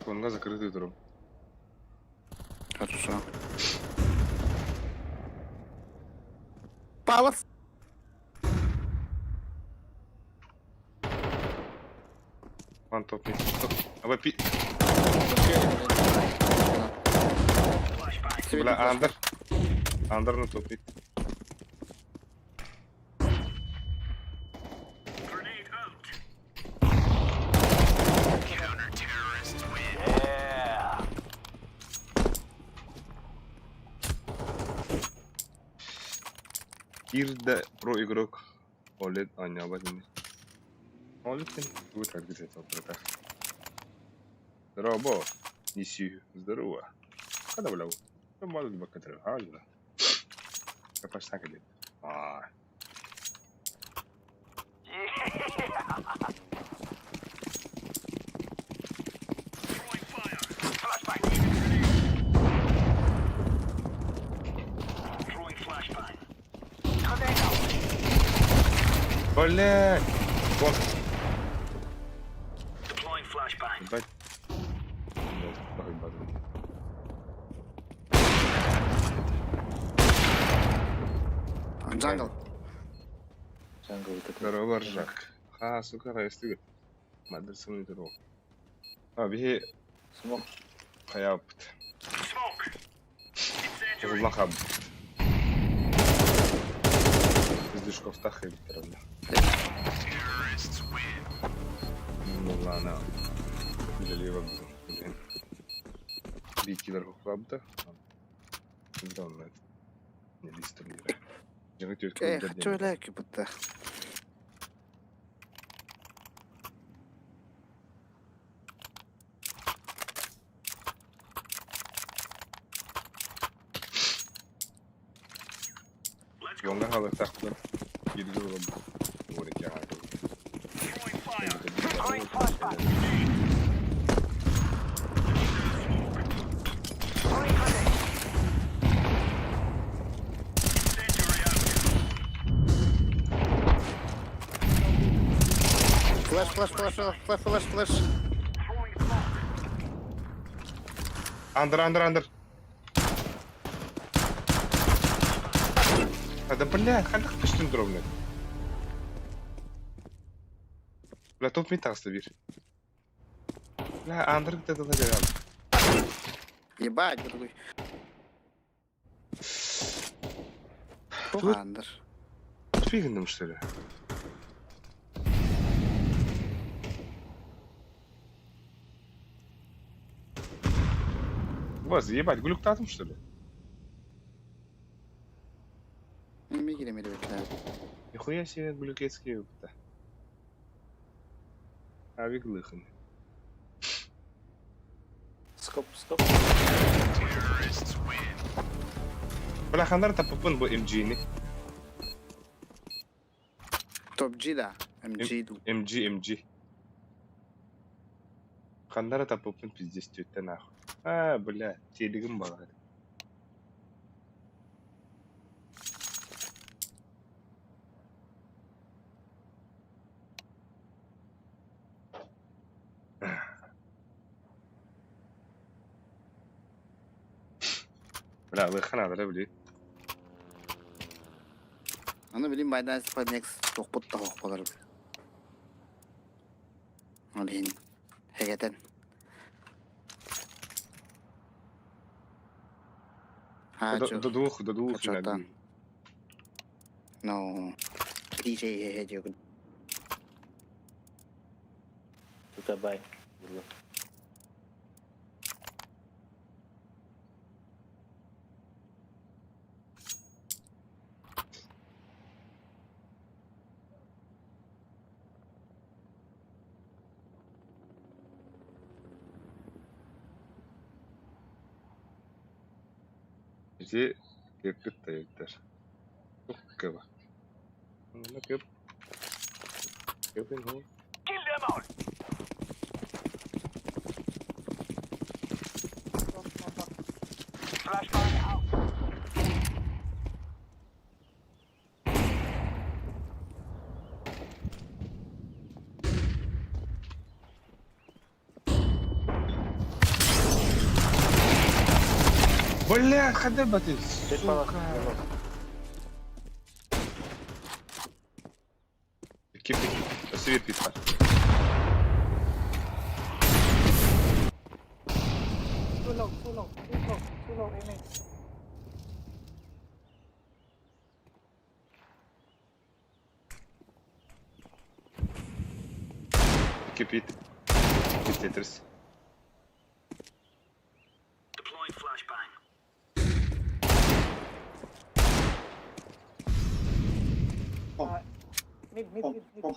Конга закрытый тру. Хорошо. Палас. Ван топ мид. А вы пи... Бля, андер. Андер на топ мид. Кирде про игрок. Олет аня бадин. Олет будет как где-то брата. Здорово, бо. Неси. Здорово. Когда бля? Ну, мало ли бакатры. А, да. Капаш так идет. А. Блять! Вон. Ебать. Блядь, ебать. Jungle. Jungle вот это. Здорово, Ржак. Ха, сука, райстыгы. Мадерсың здорово. А, бихи Смок. хаяпт. Уллахаб. Издышковтах и Ну ладно. Билева блин. Бикилер хохлабда. Да, не лист турнира. Эх, хочу ляки будто. Лонга хала тахта. Кирилл Говорит, я Флеш, флеш, флеш, флеш, флеш, флеш. Андер, андер, андер. А да бля, ханах түстүн дровнет. Бля, топ мид таҕыста биир. Бля, андер где-то дала Ебать, другой. Тут Андер. фигнем, что ли? Вас, ебать, глюктатом, что ли? Мигире мире. Нихуя себе глюкетский ёпта. Авик лыхын. Скоп, скоп. Бля, хандар таппын бу MG-ни. Топ G да. MG ду. MG, MG. Хандара таппын пиздец түйттен нахуй. А, бля, телегім бағар. Бля, лыхын адыра, бля. Аны билим байдан спаднекс тохпут та хохпалар. Ол хин. Хегетен. А, До чё? до двух, до двух. Чё там? Ну, DJ хеге Тут бай. Ити кеппит тайыттар. Кыба. Ну кеп. Кепин хо. Бля, хадаба ты, сука. Кепи, свет пита. Too low, too low, too low, too low, aiming. Кипит. Кип Тетрис. Mid, mid, mid, mid.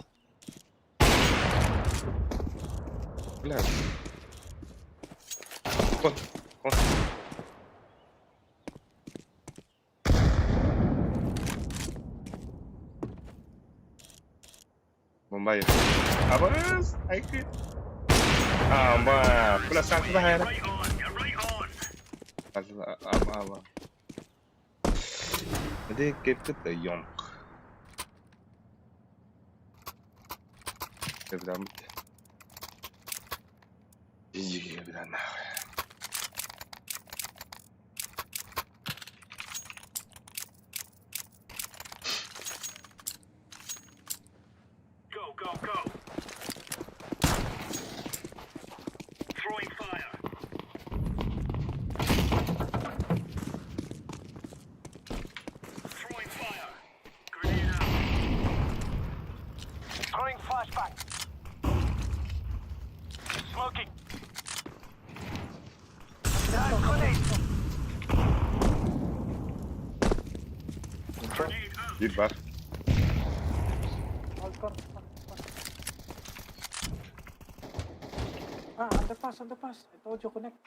Бля. Кон, кон. Бомбай. Абас, айки. Ама, бля, сатла хайра. Сатла, ама, ама. Де кепте йонк. Кепдам. Иди, бля, нахуй. Bir var. Hold con, con, con. Ah, underpass, underpass. I told you connect.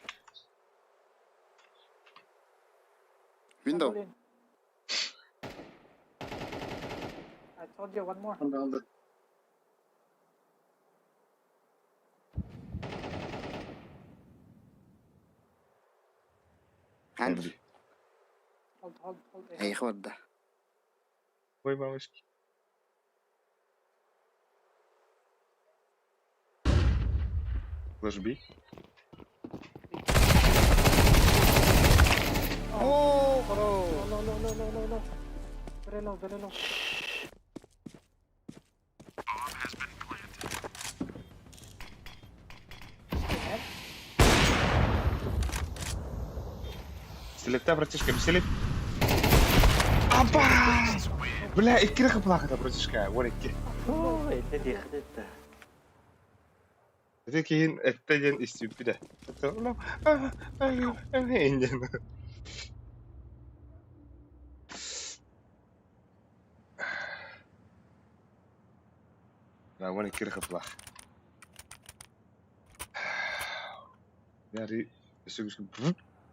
Window. Double in. I told you one more. Андер. Hold, hold, hold. Эй, хватда. Ой, мамочки. Flash B. О, bro. No, no, no, no, no, no. Very low, very low. Пистолетта, братишка, пистолет. Аба! Бля, икки плаката, братишка. Вот икки. Ити киһин эттэ диэн истибиппит ээ. Диэн. Уон икки рыхыплаах.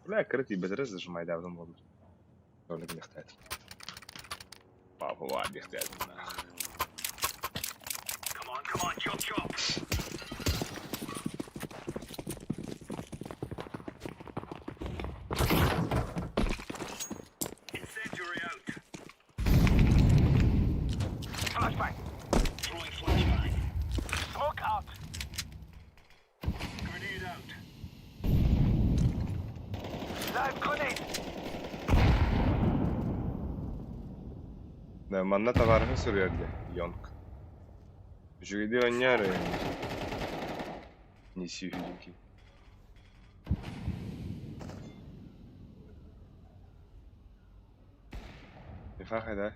Бля, кыра тиийбэтэрэ зажимайдаабытым буоллар. Ол гынахтаат. Папа диэхтээт. Да, манна табаарыһын суруйар дии, Йонг. Үчүгэйдик оонньоор не сүүһүлүҥ Ифаха да?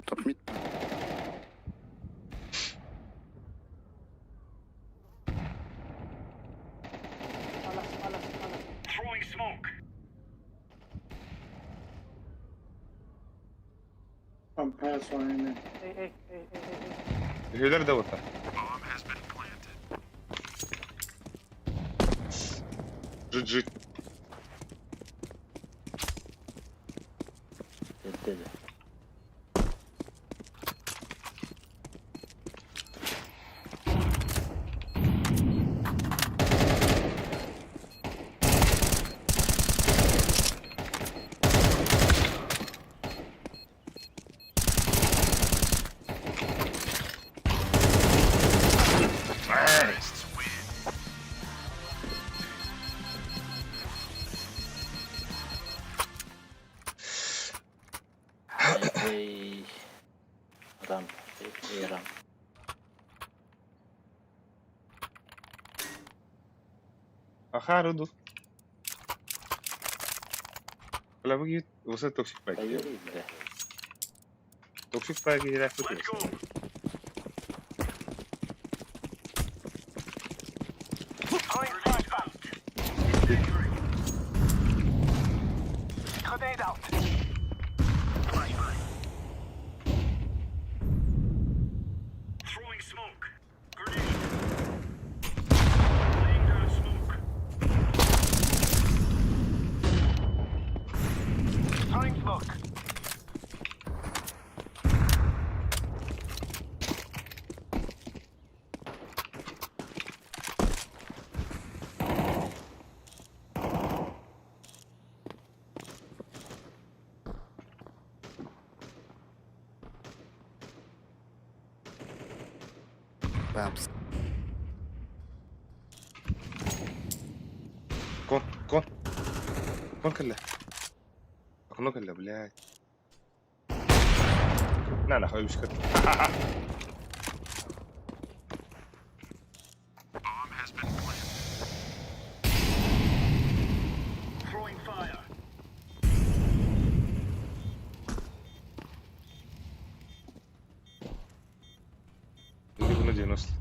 Топ мид. Alas, alas, alas. I'm passing. Hey, hey, hey, hey, hey, hey. Үһүлэр да бута. Жить-жить. Аха, руду. Бля, выглядит вот токсик пак. Токсик пак и Бамс. Кон, кон. Кон кэллэ. Окно кэллэ, блядь. На, нахуй, үскэт. Либо на 90.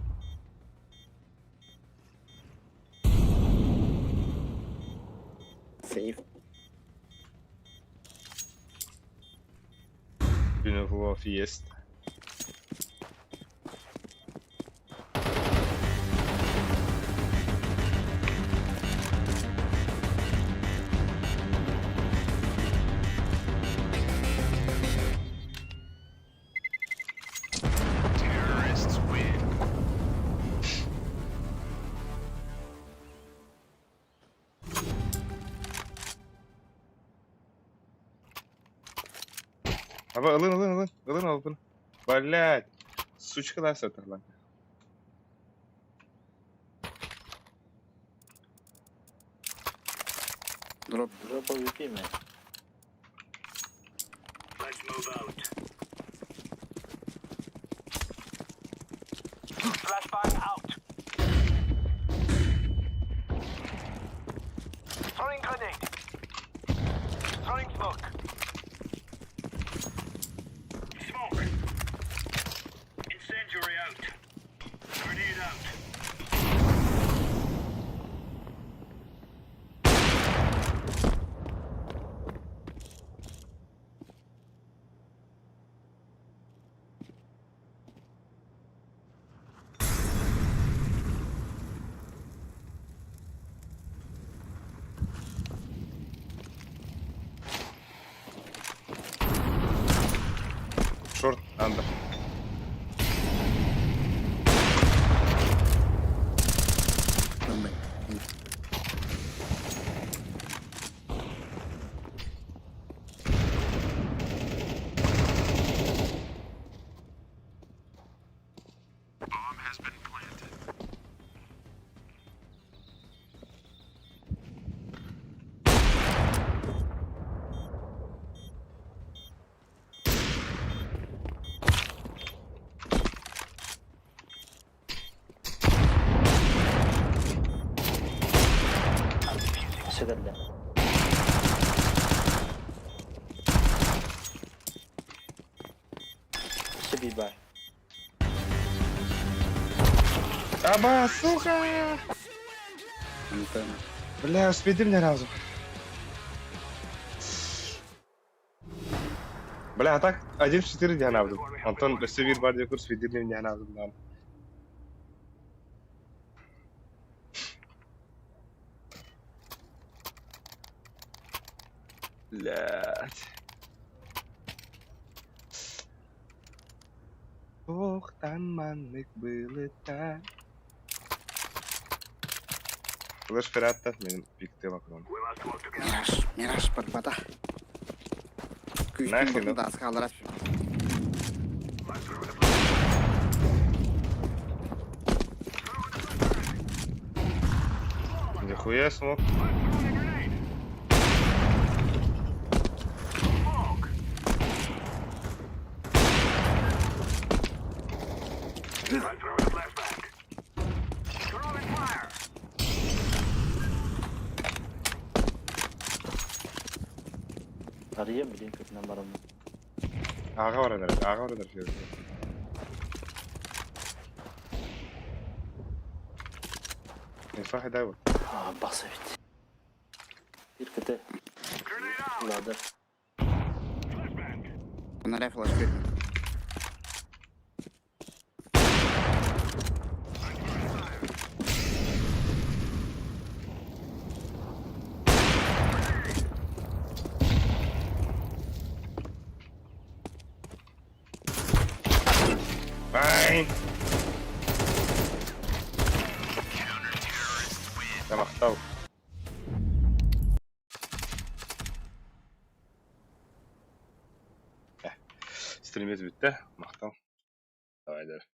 Сейф. Une fiesta. Аба, ылын, ылын, ылын, ылын, ылын. Блядь. Сучка да сатырлар. Дроп. Дроп AWP, man. Шорт, андер. Все кэллэ. Все бибай. Аба, сука! Антенна. Бля, успейте меня разу. Бля, а так 1 в 4 дианабдым. Антон, өссө биир бар диэкур свидетель дианабдым. Блядь. Туохтан маннык былыта. Флеш пирата, мен пикте макрон. Мираж, мираж барбата. Күүстүн Нахрен, бутун да аскалар. Нихуя смог. Арыйым билин көтүнэн бараммын. Аға баран эрэ, аға баран эрэ. Инфа дайвер. Аа, бас эбит. Бир КТ. Ладер. Наря флеш көтүн. Бай! Тамақтау. Стримет бүттэ. Махтал. Давай, давай.